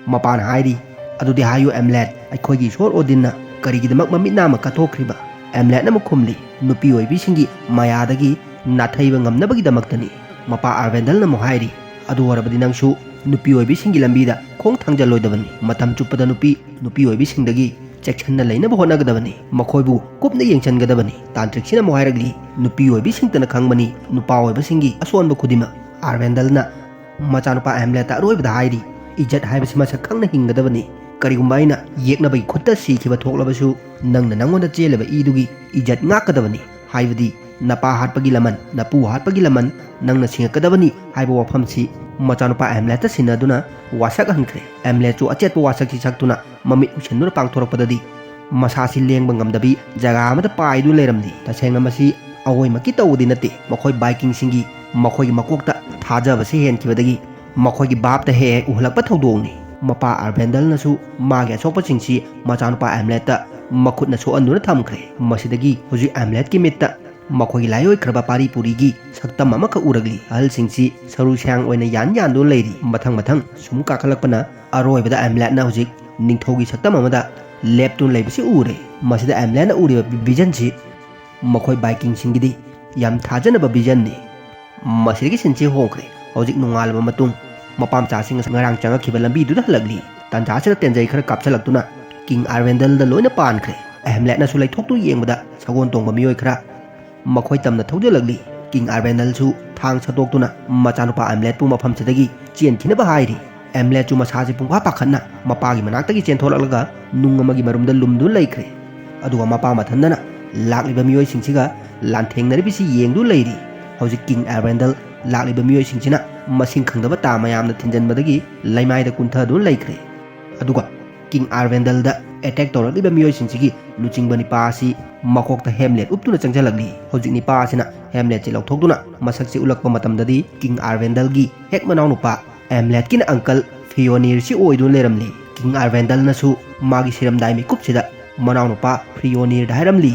ꯃꯄꯥꯅ ꯍꯥꯏꯔꯤ, "ꯑꯗꯨꯗꯤ ꯍꯥꯏꯌꯨ ꯑꯦꯝꯂꯦꯠ, ꯑꯩꯈꯣꯏꯒꯤ ꯏꯁꯣꯔ ꯑꯣꯗꯤꯟꯅ ꯀꯔꯤꯒꯤꯗꯃꯛ ꯃꯃꯤꯠ ꯅꯥꯝꯃ ꯀꯠꯊꯣꯛꯈ꯭ꯔꯤꯕ?" ꯑꯦꯝꯂꯦꯠꯅ ꯑꯃꯨꯛ ꯈꯨꯝꯂꯤ, "ꯅꯨꯄꯤ ꯑꯣꯏꯕꯤꯁꯤꯡꯒꯤ ꯃꯌꯥꯗꯒꯤ ꯅꯥꯊꯩꯕ ꯉꯝꯅꯕꯒꯤꯗꯃꯛꯇꯅꯤ"꯫ ꯃꯄꯥ ꯑꯥꯔꯚꯦꯟꯗꯜꯅ ꯑꯃꯨꯛ ꯍꯥꯏꯔꯤ, "ꯑꯗꯨ ꯑꯣꯏꯔꯕꯗꯤ ꯅꯪꯁꯨ ꯅꯨꯄꯤ ꯑꯣꯏꯕꯤꯁꯤꯡꯒꯤ ꯂꯝꯕꯤꯗ ꯈꯣꯡ ꯊꯥꯡꯖꯜꯂꯣꯏꯗꯕꯅꯤ꯫ ꯃꯇꯝ ꯆꯨꯞꯄꯗ ꯅꯨꯄꯤ, ꯅꯨꯄꯤ ꯑꯣꯏꯕꯤꯁꯤꯡꯗꯒꯤ ꯆꯦꯛꯁꯤꯟꯅ ꯂꯩꯅꯕ ꯍꯣꯠꯅꯒꯗꯕꯅꯤ꯫ ꯃꯈꯣꯏꯕꯨ ꯀꯨꯞꯅ ꯌꯦꯡꯁꯤꯟꯒꯗꯕꯅꯤ"꯫ ꯇꯥꯟꯇ꯭ꯔꯤꯛꯁꯤꯅ ꯑꯃꯨꯛ ꯍꯥꯏꯔꯛꯂꯤ, "ꯅꯨꯄꯤ ꯑꯣꯏꯕꯤꯁꯤꯡꯇꯅ ꯈꯪꯕꯅꯤ ꯅꯨꯄꯥ ꯑꯣꯏꯕꯁꯤꯡꯒꯤ ꯑꯁꯣꯟꯕ ꯈꯨꯗꯤꯡꯃꯛ"꯫ ꯑꯥꯔꯚꯦꯟꯗꯜꯅ ꯃꯆꯥꯅꯨꯄꯥ ꯍꯦꯝꯂꯦꯠꯇ ꯑꯔꯣꯏꯕꯗ ꯍꯥꯏꯔꯤ, "ꯏꯖꯠ ꯍꯥꯏꯕꯁꯤ ꯃꯁꯛ ꯈꯪꯅ ꯍꯤꯡꯒꯗꯕꯅꯤ꯫ ꯀꯔꯤꯒꯨꯝꯕ ꯑꯩꯅ ꯌꯦꯛꯅꯕꯒꯤ ꯈꯨꯠꯇ ꯁꯤꯈꯤꯕ ꯊꯣꯛꯂꯕꯁꯨ, ꯅꯪꯅ ꯅꯪꯉꯣꯟꯗ ꯆꯦꯜꯂꯤꯕ ꯏꯗꯨꯒꯤ ꯏꯖꯠ ꯉꯥꯛꯀꯗꯕꯅꯤ꯫ ꯍꯥꯏꯕꯗꯤ ꯅꯄꯥ ꯍꯥꯠꯄꯒꯤ ꯂꯃꯟ, ꯅꯄꯨ ꯍꯥꯠꯄꯒꯤ ꯂꯃꯟ ꯅꯪꯅ ꯁꯤꯡꯉꯛꯀꯗꯕꯅꯤ" ꯍꯥꯏꯕ ꯋꯥꯐꯝꯁꯤ ꯃꯆꯥꯅꯨꯄꯥ ꯍꯦꯝꯂꯦꯠꯇ ꯁꯤꯟꯅꯗꯨꯅ ꯋꯥꯁꯛꯍꯟꯈ꯭ꯔꯦ꯫ ꯍꯦꯝꯂꯦꯠꯁꯨ ꯑꯆꯦꯠꯄ ꯋꯥꯁꯛꯁꯤ ꯁꯛꯇꯨꯅ ꯃꯃꯤꯠ ꯎꯏꯁꯤꯟꯗꯨꯅ ꯄꯥꯡꯊꯣꯔꯛꯄꯗꯗꯤ ꯃꯁꯥꯁꯤ ꯂꯦꯡꯕ ꯉꯝꯗꯕꯤ ꯖꯒꯥ ꯑꯃꯗ ꯄꯥꯏꯗꯨꯅ ꯂꯩꯔꯝꯂꯤ꯫ ꯇꯁꯦꯡꯅ ꯃꯁꯤ ꯑꯑꯣꯏꯃꯛꯀꯤ ꯇꯧꯕꯗꯤ ꯅꯠꯇꯦ, ꯃꯈꯣꯏ ꯚꯥꯏꯀꯤꯡꯁꯤꯡꯒꯤ ꯃꯈꯣꯏꯒꯤ ꯃꯀꯣꯛꯇ ꯊꯥꯖꯕꯁꯤ ꯍꯦꯟꯈꯤꯕꯗꯒꯤ ꯃꯈꯣꯏꯒꯤ ꯚꯥꯞꯇ ꯍꯦꯛ ꯍꯦꯛ ꯎꯍꯜꯂꯛꯄ ꯊꯧꯗꯣꯛꯅꯤ꯫ ꯃꯄꯥ ꯑꯥꯔꯚꯦꯟꯗꯜꯅꯁꯨ ꯃꯥꯒꯤ ꯑꯁꯣꯛꯄꯁꯤꯡꯁꯤ ꯃꯆꯥꯅꯨꯄꯥ ꯑꯦꯝꯂꯦꯠꯇ ꯃꯈꯨꯠꯅ ꯁꯣꯛꯍꯟꯗꯨꯅ ꯊꯝꯈ꯭ꯔꯦ꯫ ꯃꯁꯤꯗꯒꯤ ꯍꯧꯖꯤꯛ ꯑꯦꯝꯂꯦꯠꯀꯤ ꯃꯤꯠꯇ ꯃꯈꯣꯏꯒꯤ ꯂꯥꯏꯑꯣꯏꯈ꯭ꯔꯕ ꯄꯥꯔꯤ ꯄꯨꯔꯤꯒꯤ ꯁꯛꯇꯝ ꯑꯃꯈꯛ ꯎꯔꯛꯂꯤ꯫ ꯑꯍꯜꯁꯤꯡꯁꯤ ꯁꯔꯨ ꯁꯌꯥꯡ ꯑꯣꯏꯅ ꯌꯥꯟ ꯌꯥꯟꯗꯨꯅ ꯂꯩꯔꯤ꯫ ꯃꯊꯪ ꯃꯊꯪ ꯁꯨꯝ ꯀꯥꯈꯠꯂꯛꯄꯅ ꯑꯔꯣꯏꯕꯗ ꯑꯦꯝꯂꯦꯠꯅ ꯍꯧꯖꯤꯛ ꯅꯤꯡꯊꯧꯒꯤ ꯁꯛꯇꯝ ꯑꯃꯗ ꯂꯦꯞꯇꯨꯅ ꯂꯩꯕꯁꯤ ꯎꯔꯦ꯫ ꯃꯁꯤꯗ ꯑꯦꯝꯂꯦꯠꯅ ꯎꯔꯤꯕ ꯚꯤꯖꯟꯁꯤ ꯃꯈꯣꯏ ꯕꯥꯏꯀꯤꯡꯁꯤꯡꯒꯤꯗꯤ ꯌꯥꯝ ꯊꯥꯖꯅꯕ ꯚꯤꯖꯟꯅꯤ꯫ ꯃꯁꯤꯗꯒꯤ ꯁꯤꯟꯁꯤ ꯍꯣꯡꯈ꯭ꯔꯦ꯫ ꯍꯧꯖꯤꯛ ꯅꯣꯡꯉꯥꯜꯂꯕ ꯃꯇꯨꯡ ꯃꯄꯥ ꯃꯆꯥꯁꯤꯡ ꯉꯔꯥꯡ ꯆꯪꯉꯛꯈꯤꯕ ꯂꯝꯕꯤꯗꯨꯗ ꯍꯜꯂꯛꯂꯤ꯫ ꯇꯥꯟꯖꯥꯁꯤꯗ ꯇꯦꯟꯖꯩ ꯈꯔ ꯀꯥꯞꯁꯤꯜꯂꯛꯇꯨꯅ ꯀꯤꯡ ꯑꯥꯔꯕꯦꯟꯗꯜꯗ ꯂꯣꯏꯅ ꯄꯥꯟꯈ꯭ꯔꯦ꯫ ꯑꯦꯝꯂꯦꯠꯅꯁꯨ ꯂꯩꯊꯣꯛꯇꯨ ꯌꯦꯡꯕꯗ ꯁꯒꯣꯜ ꯇꯣꯡꯕ ꯃꯤꯑꯣꯏ ꯈꯔ ꯃꯈꯣꯏ ꯇꯝꯅ ꯊꯧꯖꯤꯜꯂꯛꯂꯤ꯫ ꯀꯤꯡ ꯑꯥꯔꯕꯦꯟꯗꯜꯁꯨ ꯊꯥꯡ ꯁꯠꯇꯣꯛꯇꯨꯅ ꯃꯆꯥꯅꯨꯄꯥ ꯑꯦꯝꯂꯦꯠꯄꯨ ꯃꯐꯝꯁꯤꯗꯒꯤ ꯆꯦꯟꯈꯤꯅꯕ ꯍꯥꯏꯔꯤ꯫ ꯑꯦꯝꯂꯦꯠꯁꯨ ꯃꯁꯥꯁꯤ ꯄꯨꯡꯄꯥ ꯄꯥꯈꯠꯅ ꯃꯄꯥꯒꯤ ꯃꯅꯥꯛꯇꯒꯤ ꯆꯦꯟꯊꯣꯔꯛꯂꯒ ꯅꯨꯡ ꯑꯃꯒꯤ ꯃꯔꯨꯝꯗ ꯂꯨꯝꯗꯨꯅ ꯂꯩꯈ꯭ꯔꯦ꯫ ꯑꯗꯨꯒ ꯃꯄꯥ ꯃꯊꯟꯗꯅ ꯂꯥꯛꯂꯤꯕ ꯃꯤꯑꯣꯏꯁꯤꯡꯁꯤꯒ ꯂꯥꯟꯊꯦꯡꯅꯔꯤꯕꯁꯤ ꯌꯦꯡꯗꯨꯅ ꯂꯩꯔꯤ꯫ ꯍꯧꯖꯤꯛ ꯀꯤꯡ ꯑꯥꯔꯕꯦꯟꯗꯜ ꯂꯥꯛꯂꯤꯕ ꯃꯤꯑꯣꯏꯁꯤꯡꯁꯤꯅ ꯃꯁꯤꯡ ꯈꯪꯗꯕ ꯇꯥ ꯃꯌꯥꯝꯅ ꯊꯤꯟꯖꯟꯕꯗꯒꯤ ꯂꯩꯃꯥꯏꯗ ꯀꯨꯟꯊꯗꯨꯅ ꯂꯩꯈ꯭ꯔꯦ꯫ ꯑꯗꯨꯒ ꯀꯤꯡ ꯑꯥꯔꯕꯦꯟꯗꯜꯗ ꯑꯦꯇꯦꯛ ꯇꯧꯔꯛꯂꯤꯕ ꯃꯤꯑꯣꯏꯁꯤꯡꯁꯤꯒꯤ ꯂꯨꯆꯤꯡꯕ ꯅꯤꯄꯥ ꯑꯁꯤ ꯃꯀꯣꯛꯇ ꯍꯦꯝꯂꯦꯠ ꯎꯞꯇꯨꯅ ꯆꯪꯁꯤꯜꯂꯛꯂꯤ꯫ ꯍꯧꯖꯤꯛ ꯅꯤꯄꯥ ꯑꯁꯤꯅ ꯍꯦꯝꯂꯦꯠꯁꯤ ꯂꯧꯊꯣꯛꯇꯨꯅ ꯃꯁꯛꯁꯤ ꯎꯠꯂꯛꯄ ꯃꯇꯝꯗꯗꯤ ꯀꯤꯡ ꯑꯥꯔꯕꯦꯟꯗꯜꯒꯤ ꯍꯦꯛ ꯃꯅꯥꯎꯅꯨꯄꯥ ꯑꯦꯝꯂꯦꯠꯀꯤꯅ ꯑꯪꯀꯜ ꯐꯤꯌꯣꯅꯤꯔꯁꯤ ꯑꯣꯏꯗꯨꯅ ꯂꯩꯔꯝꯂꯤ꯫ ꯀꯤꯡ ꯑꯥꯔꯕꯦꯟꯗꯜꯅꯁꯨ ꯃꯥꯒꯤ ꯁꯤꯔꯝꯗꯥꯏ ꯃꯤꯀꯨꯞꯁꯤꯗ ꯃꯅꯥꯎꯅꯨꯄꯥ ꯐꯤꯌꯣꯅꯤꯔꯗ ꯍꯥꯏꯔꯝꯂꯤ,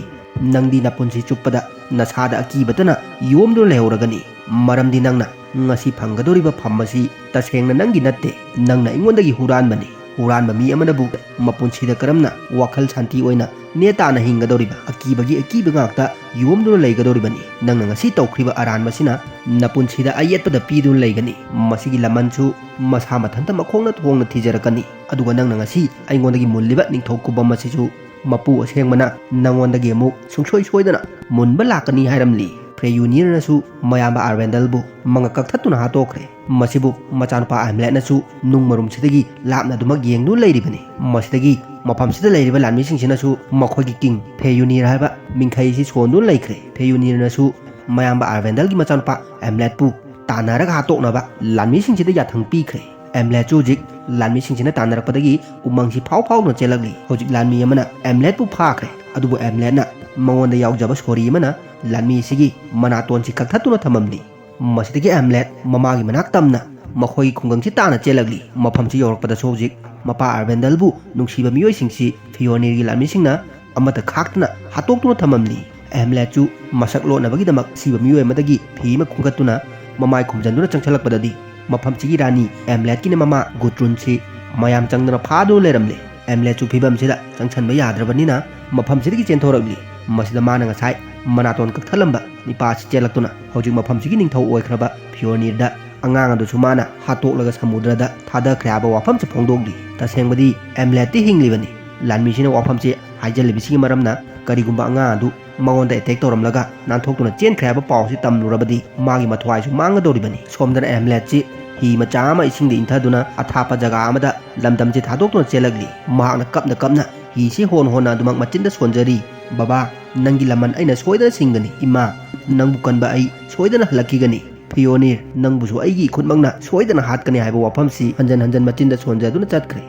"ꯅꯪꯗꯤ ꯅꯄꯨꯟꯁꯤ ꯆꯨꯞꯄꯗ ꯅꯁꯥꯗ ꯑꯀꯤꯕꯇꯅ ꯌꯣꯝꯗꯨꯅ ꯂꯩꯍꯧꯔꯒꯅꯤ, ꯃꯔꯝꯗꯤ ꯅꯪꯅ ꯉꯁꯤ ꯐꯪꯒꯗꯧꯔꯤꯕ ꯐꯝ ꯑꯁꯤ ꯇꯁꯦꯡꯅ ꯅꯪꯒꯤ ꯅꯠꯇꯦ, ꯅꯪꯅ ꯑꯩꯉꯣꯟꯗꯒꯤ ꯍꯨꯔꯥꯟꯕꯅꯤ꯫ ꯍꯨꯔꯥꯟꯕ ꯃꯤ ꯑꯃꯅꯕꯨ ꯃꯄꯨꯟꯁꯤꯗ ꯀꯔꯝꯅ ꯋꯥꯈꯜ ꯁꯥꯟꯇꯤ ꯑꯣꯏꯅ ꯅꯦ ꯇꯥꯅ ꯍꯤꯡꯒꯗꯧꯔꯤꯕ? ꯑꯀꯤꯕꯒꯤ ꯑꯀꯤꯕ ꯉꯥꯛꯇ ꯌꯣꯝꯗꯨꯅ ꯂꯩꯒꯗꯧꯔꯤꯕꯅꯤ꯫ ꯅꯪꯅ ꯉꯁꯤ ꯇꯧꯈ꯭ꯔꯤꯕ ꯑꯔꯥꯟꯕꯁꯤꯅ ꯅꯄꯨꯟꯁꯤꯗ ꯑꯌꯦꯠꯄꯗ ꯄꯤꯗꯨꯅ ꯂꯩꯒꯅꯤ꯫ ꯃꯁꯤꯒꯤ ꯂꯃꯟꯁꯨ ꯃꯁꯥ ꯃꯊꯟꯇ ꯃꯈꯣꯡꯅ ꯊꯣꯡꯅ ꯊꯤꯖꯔꯛꯀꯅꯤ꯫ ꯑꯗꯨꯒ ꯅꯪꯅ ꯉꯁꯤ ꯑꯩꯉꯣꯟꯗꯒꯤ ꯃꯨꯜꯂꯤꯕ ꯅꯤꯡꯊꯧ ꯈꯨꯕꯝ ꯑꯁꯤꯁꯨ ꯃꯄꯨ ꯑꯁꯦꯡꯕꯅ ꯅꯪꯉꯣꯟꯗꯒꯤ ꯑꯃꯨꯛ ꯁꯨꯡꯁꯣꯏ ꯁꯣꯏꯗꯅ ꯃꯨꯟꯕ ꯂꯥꯛꯀꯅꯤ" ꯍꯥꯏꯔꯝꯂꯤ꯫ ꯐ꯭ꯔꯦꯌꯨꯅꯤꯔꯅꯁꯨ ꯃꯌꯥꯝꯕ ꯑꯥꯔꯕꯦꯟꯗꯜꯕꯨ ꯃꯉꯛ ꯀꯛꯊꯠꯇꯨꯅ ꯍꯥꯠꯇꯣꯛꯈ꯭ꯔꯦ꯫ ꯃꯁꯤꯕꯨ ꯃꯆꯥꯅꯨꯄꯥ ꯑꯦꯝꯂꯦꯠꯅꯁꯨ ꯅꯨꯡ ꯃꯔꯨꯝꯁꯤꯗꯒꯤ ꯂꯥꯞꯅ ꯑꯗꯨꯃꯛ ꯌꯦꯡꯗꯨꯅ ꯂꯩꯔꯤꯕꯅꯤ꯫ ꯃꯁꯤꯗꯒꯤ ꯃꯐꯝꯁꯤꯗ ꯂꯩꯔꯤꯕ ꯂꯥꯟꯃꯤꯁꯤꯡꯁꯤꯅꯁꯨ ꯃꯈꯣꯏꯒꯤ ꯀꯤꯡ ꯐꯦꯌꯨꯅꯤꯔ ꯍꯥꯏꯕ ꯃꯤꯡꯈꯩꯁꯤ ꯁꯣꯟꯗꯨꯅ ꯂꯩꯈ꯭ꯔꯦ꯫ ꯐꯦꯌꯨꯅꯤꯔꯅꯁꯨ ꯃꯌꯥꯝꯕ ꯑꯥꯔꯕꯦꯟꯗꯜꯒꯤ ꯃꯆꯥꯅꯨꯄꯥ ꯑꯦꯝꯂꯦꯠꯄꯨ ꯇꯥꯟꯅꯔꯒ ꯍꯥꯠꯇꯣꯛꯅꯕ ꯂꯥꯟꯃꯤꯁꯤꯡꯁꯤꯗ ꯌꯥꯊꯪ ꯄꯤꯈ꯭ꯔꯦ꯫ ꯑꯦꯝꯂꯦꯠꯁꯨ ꯍꯧꯖꯤꯛ ꯂꯥꯟꯃꯤꯁꯤꯡꯁꯤꯅ ꯇꯥꯟꯅꯔꯛꯄꯗꯒꯤ ꯎꯃꯪꯁꯤ ꯐꯥꯎ ꯐꯥꯎꯗꯨꯅ ꯆꯦꯜꯂꯛꯂꯤ꯫ ꯍꯧꯖꯤꯛ ꯂꯥꯟꯃꯤ ꯑꯃꯅ ꯑꯦꯝꯂꯦꯠꯄꯨ ꯐꯥꯈ꯭ꯔꯦ꯫ ꯑꯗꯨꯕꯨ ꯑꯦꯝꯂꯦꯠꯅ ꯃꯉꯣꯟꯗ ꯌꯥꯎꯖꯕ ꯁꯣꯔꯤ ꯑꯃꯅ ꯂꯥꯟꯃꯤ ꯑꯁꯤꯒꯤ ꯃꯅꯥꯇꯣꯟꯁꯤ ꯀꯛꯊꯠꯇꯨꯅ ꯊꯝꯃꯝꯂꯤ꯫ ꯃꯁꯤꯗꯒꯤ ꯑꯦꯝꯂꯦꯠ ꯃꯃꯥꯒꯤ ꯃꯅꯥꯛ ꯇꯝꯅ ꯃꯈꯣꯏꯒꯤ ꯈꯨꯡꯒꯪꯁꯤ ꯇꯥꯅ ꯆꯦꯜꯂꯛꯂꯤ꯫ ꯃꯐꯝꯁꯤ ꯌꯧꯔꯛꯄꯗꯁꯨ ꯍꯧꯖꯤꯛ ꯃꯄꯥ ꯑꯥꯔꯕꯦꯟꯗꯜꯕꯨ ꯅꯨꯡꯁꯤꯕ ꯃꯤꯑꯣꯏꯁꯤꯡꯁꯤ ꯐꯤꯌꯣꯅꯤꯔꯒꯤ ꯂꯥꯟꯃꯤꯁꯤꯡꯅ ꯑꯃꯠꯇ ꯈꯥꯛꯇꯅ ꯍꯥꯠꯇꯣꯛꯇꯨꯅ ꯊꯝꯃꯝꯂꯤ꯫ ꯑꯦꯝꯂꯦꯠꯁꯨ ꯃꯁꯛ ꯂꯣꯠꯅꯕꯒꯤꯗꯃꯛ ꯑꯁꯤꯕ ꯃꯤꯑꯣꯏ ꯑꯃꯗꯒꯤ ꯐꯤ ꯑꯃ ꯈꯨꯝꯒꯠꯇꯨꯅ ꯃꯃꯥꯏ ꯈꯨꯝꯖꯟꯗꯨꯅ ꯆꯪꯁꯤꯜꯂꯛꯄꯗꯗꯤ ꯃꯐꯝꯁꯤꯒꯤ ꯔꯥꯅꯤ ꯑꯦꯝꯂꯦꯠꯀꯤꯅ ꯃꯃꯥ ꯒꯨꯗ꯭ꯔꯨꯟꯁꯤ ꯃꯌꯥꯝ ꯆꯪꯗꯅ ꯐꯥꯗꯨꯅ ꯂꯩꯔꯝꯂꯦ꯫ ꯑꯦꯝꯂꯦꯠꯁꯨ ꯐꯤꯕꯝꯁꯤꯗ ꯆꯪꯁꯟꯕ ꯌꯥꯗ꯭ꯔꯕꯅꯤꯅ ꯃꯐꯝꯁꯤꯗꯒꯤ ꯆꯦꯟꯊꯣꯔꯛꯂꯤ꯫ ꯃꯁꯤꯗ ꯃꯥꯅ ꯉꯁꯥꯏ ꯃꯅꯥꯇꯣꯟ ꯀꯛꯊꯠꯂꯝꯕ ꯅꯤꯄꯥꯁꯤ ꯆꯦꯜꯂꯛꯇꯨꯅ ꯍꯧꯖꯤꯛ ꯃꯐꯝꯁꯤꯒꯤ ꯅꯤꯡꯊꯧ ꯑꯣꯏꯈ꯭ꯔꯕ ꯐꯤꯌꯣꯅꯤꯔꯗ ꯑꯉꯥꯡ ꯑꯗꯨꯁꯨ ꯃꯥꯅ ꯍꯥꯠꯇꯣꯛꯂꯒ ꯁꯃꯨꯗ꯭ꯔꯗ ꯊꯥꯗꯈ꯭ꯔꯦ ꯍꯥꯏꯕ ꯋꯥꯐꯝꯁꯤ ꯐꯣꯡꯗꯣꯛꯂꯤ꯫ ꯇꯁꯦꯡꯕꯗꯤ ꯑꯦꯝꯂꯦꯠꯇꯤ ꯍꯤꯡꯂꯤꯕꯅꯤ꯫ ꯂꯥꯟꯃꯤꯁꯤꯅ ꯋꯥꯐꯝꯁꯤ ꯍꯥꯏꯖꯜꯂꯤꯕꯁꯤꯒꯤ ꯃꯔꯝꯅ ꯀꯔꯤꯒꯨꯝꯕ ꯑꯉꯥꯡ ꯑꯗꯨ ꯃꯉꯣꯟꯗ ꯑꯦꯇꯦꯛ ꯇꯧꯔꯝꯂꯒ ꯅꯥꯟꯊꯣꯛꯇꯨꯅ ꯆꯦꯟꯈ꯭ꯔꯦ ꯍꯥꯏꯕ ꯄꯥꯎꯁꯤ ꯇꯝꯂꯨꯔꯕꯗꯤ ꯃꯥꯒꯤ ꯃꯊ꯭ꯋꯥꯏꯁꯨ ꯃꯥꯡꯒꯗꯧꯔꯤꯕꯅꯤ꯫ ꯁꯣꯝꯗꯅ ꯑꯦꯝꯂꯦꯠꯁꯤ ꯍꯤ ꯃꯆꯥ ꯑꯃ ꯏꯁꯤꯡꯗ ꯏꯟꯊꯗꯨꯅ ꯑꯊꯥꯞꯄ ꯖꯒꯥ ꯑꯃꯗ ꯂꯝꯗꯝꯁꯦ ꯊꯥꯗꯣꯛꯇꯨꯅ ꯆꯦꯜꯂꯛꯂꯤ꯫ ꯃꯍꯥꯛꯅ ꯀꯞꯅ ꯀꯞꯅ ꯍꯤꯁꯤ ꯍꯣꯟ ꯍꯣꯟꯅ ꯑꯗꯨꯃꯛ ꯃꯆꯤꯟꯗ ꯁꯣꯟꯖꯔꯤ, "ꯕꯕꯥ, ꯅꯪꯒꯤ ꯂꯃꯟ ꯑꯩꯅ ꯁꯣꯏꯗꯅ ꯁꯤꯡꯒꯅꯤ꯫ ꯏꯃꯥ, ꯅꯪꯕꯨ ꯀꯟꯕ ꯑꯩ ꯁꯣꯏꯗꯅ ꯍꯜꯂꯛꯈꯤꯒꯅꯤ꯫ ꯐꯤꯌꯣꯅꯤꯔ, ꯅꯪꯕꯨꯁꯨ ꯑꯩꯒꯤ ꯏꯈꯨꯠꯃꯛꯅ ꯁꯣꯏꯗꯅ ꯍꯥꯠꯀꯅꯤ" ꯍꯥꯏꯕ ꯋꯥꯐꯝꯁꯤ ꯍꯟꯖꯟ ꯍꯟꯖꯟ ꯃꯆꯤꯟꯗ ꯁꯣꯟꯖꯗꯨꯅ ꯆꯠꯈ꯭ꯔꯦ꯫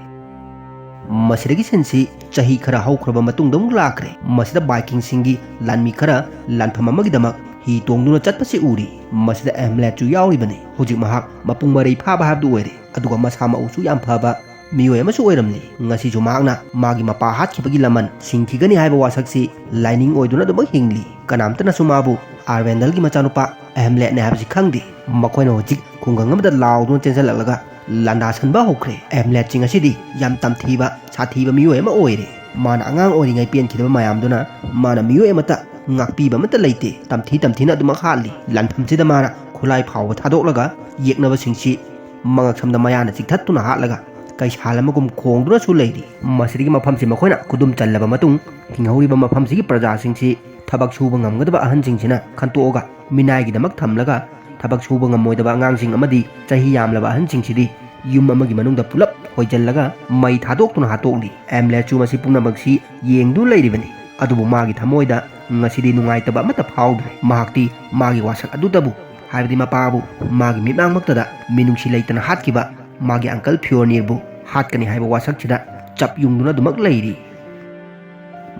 ꯃꯁꯤꯗꯒꯤ ꯁꯤꯟꯁꯤ ꯆꯍꯤ ꯈꯔ ꯍꯧꯈ꯭ꯔꯕ ꯃꯇꯨꯡꯗ ꯑꯃꯨꯛ ꯂꯥꯛꯈ꯭ꯔꯦ꯫ ꯃꯁꯤꯗ ꯕꯥꯏꯀꯤꯡꯁꯤꯡꯒꯤ ꯂꯥꯟꯃꯤ ꯈꯔ ꯂꯥꯟꯐꯝ ꯑꯃꯒꯤꯗꯃꯛ ꯍꯤ ꯇꯣꯡꯗꯨꯅ ꯆꯠꯄꯁꯤ ꯎꯔꯤ꯫ ꯃꯁꯤꯗ ꯑꯦꯝꯂꯦꯠꯁꯨ ꯌꯥꯎꯔꯤꯕꯅꯤ꯫ ꯍꯧꯖꯤꯛ ꯃꯍꯥꯛ ꯃꯄꯨꯡ ꯃꯔꯩ ꯐꯥꯕ ꯍꯥꯏꯕꯗꯨ ꯑꯣꯏꯔꯦ꯫ ꯑꯗꯨꯒ ꯃꯁꯥ ꯃꯎꯁꯨ ꯌꯥꯝ ꯐꯕ ꯃꯤꯑꯣꯏ ꯑꯃꯁꯨ ꯑꯣꯏꯔꯝꯂꯤ꯫ ꯉꯁꯤꯁꯨ ꯃꯍꯥꯛꯅ ꯃꯥꯒꯤ ꯃꯄꯥ ꯍꯥꯠꯈꯤꯕꯒꯤ ꯂꯃꯟ ꯁꯤꯡꯈꯤꯒꯅꯤ ꯍꯥꯏꯕ ꯋꯥꯁꯛꯁꯤ ꯂꯥꯏꯅꯤꯡ ꯑꯣꯏꯗꯨꯅ ꯑꯗꯨꯃꯛ ꯍꯤꯡꯂꯤ꯫ ꯀꯅꯥꯝꯇꯅꯁꯨ ꯃꯥꯕꯨ ꯑꯥꯔꯋꯦꯟꯗꯜꯒꯤ ꯃꯆꯥꯅꯨꯄꯥ ꯑꯍꯦꯝꯂꯦꯠꯅꯦ ꯍꯥꯏꯕꯁꯤ ꯈꯪꯗꯦ꯫ ꯃꯈꯣꯏꯅ ꯍꯧꯖꯤꯛ ꯈꯨꯡꯒꯪ ꯑꯃꯗ ꯂꯥꯎꯗꯨꯅ ꯆꯦꯟꯁꯤꯜꯂꯛꯂꯒ ꯂꯥꯟꯗꯥꯁꯟꯕ ꯍꯧꯈ꯭ꯔꯦ꯫ ꯑꯍꯦꯝꯂꯦꯠꯁꯤ ꯉꯁꯤꯗꯤ ꯌꯥꯝ ꯇꯝꯊꯤꯕ, ꯁꯥꯊꯤꯕ ꯃꯤꯑꯣꯏ ꯑꯃ ꯑꯣꯏꯔꯦ꯫ ꯃꯥꯅ ꯑꯉꯥꯡ ꯑꯣꯏꯔꯤꯉꯩ ꯄꯦꯟꯈꯤꯗꯕ ꯃꯌꯥꯝꯗꯨꯅ ꯃꯥꯅ ꯃꯤꯑꯣꯏ ꯑꯃꯠꯇ ꯉꯥꯛꯄꯤꯕ ꯑꯃꯠꯇ ꯂꯩꯇꯦ꯫ ꯇꯝꯊꯤ ꯇꯝꯊꯤꯅ ꯑꯗꯨꯃꯛ ꯍꯥꯠꯂꯤ꯫ ꯂꯥꯟꯐꯝꯁꯤꯗ ꯃꯥꯅ ꯈꯨꯠꯂꯥꯏ ꯐꯥꯎꯕ ꯊꯥꯗꯣꯛꯂꯒ ꯌꯦꯛꯅꯕꯁꯤꯡꯁꯤ ꯃꯉꯛꯁꯝꯗ ꯃꯌꯥꯅ ꯆꯤꯛꯊꯠꯇꯨꯅ ꯍꯥꯠꯂꯒ ꯀꯩꯁꯥꯜ ꯑꯃꯒꯨꯝ ꯈꯣꯡꯗꯨꯅꯁꯨ ꯂꯩꯔꯤ꯫ ꯃꯁꯤꯗꯒꯤ ꯃꯐꯝꯁꯤ ꯃꯈꯣꯏꯅ ꯈꯨꯗꯨꯝ ꯆꯜꯂꯕ ꯃꯇꯨꯡ, ꯍꯤꯡꯍꯧꯔꯤꯕ ꯃꯐꯝꯁꯤꯒꯤ ꯄ꯭ꯔꯖꯥꯁꯤꯡꯁꯤ ꯊꯕꯛ ꯁꯨꯕ ꯉꯝꯒꯗꯕ ꯑꯍꯟꯁꯤꯡꯁꯤꯅ ꯈꯟꯇꯣꯛꯑꯒ ꯃꯤꯅꯥꯏꯒꯤꯗꯃꯛ ꯊꯝꯂꯒ ꯊꯕꯛ ꯁꯨꯕ ꯉꯝꯃꯣꯏꯗꯕ ꯑꯉꯥꯡꯁꯤꯡ ꯑꯃꯗꯤ ꯆꯍꯤ ꯌꯥꯝꯂꯕ ꯑꯍꯟꯁꯤꯡꯁꯤꯗꯤ ꯌꯨꯝ ꯑꯃꯒꯤ ꯃꯅꯨꯡꯗ ꯄꯨꯂꯞ ꯍꯣꯏꯖꯜꯂꯒ ꯃꯩ ꯊꯥꯗꯣꯛꯇꯨꯅ ꯍꯥꯠꯇꯣꯛꯂꯤ꯫ ꯑꯦꯝꯂꯦꯠꯁꯨ ꯃꯁꯤ ꯄꯨꯝꯅꯃꯛꯁꯤ ꯌꯦꯡꯗꯨꯅ ꯂꯩꯔꯤꯕꯅꯤ꯫ ꯑꯗꯨꯕꯨ ꯃꯥꯒꯤ ꯊꯃꯣꯏꯗ ꯉꯁꯤꯗꯤ ꯅꯨꯡꯉꯥꯏꯇꯕ ꯑꯃꯠꯇ ꯐꯥꯎꯗ꯭ꯔꯦ꯫ ꯃꯍꯥꯛꯇꯤ ꯃꯥꯒꯤ ꯋꯥꯁꯛ ꯑꯗꯨꯗꯕꯨ, ꯍꯥꯏꯕꯗꯤ ꯃꯄꯥꯕꯨ, ꯃꯥꯒꯤ ꯃꯤꯠꯃꯥꯡꯃꯛꯇꯗ ꯃꯤꯅꯨꯡꯁꯤ ꯂꯩꯇꯅ ꯍꯥꯠꯈꯤꯕ ꯃꯥꯒꯤ ꯑꯪꯀꯜ ꯐꯤꯌꯣꯅꯤꯔꯕꯨ ꯍꯥꯠꯀꯅꯤ ꯍꯥꯏꯕ ꯋꯥꯁꯛꯁꯤꯗ ꯆꯞ ꯌꯨꯡꯗꯨꯅ ꯑꯗꯨꯃꯛ ꯂꯩꯔꯤ꯫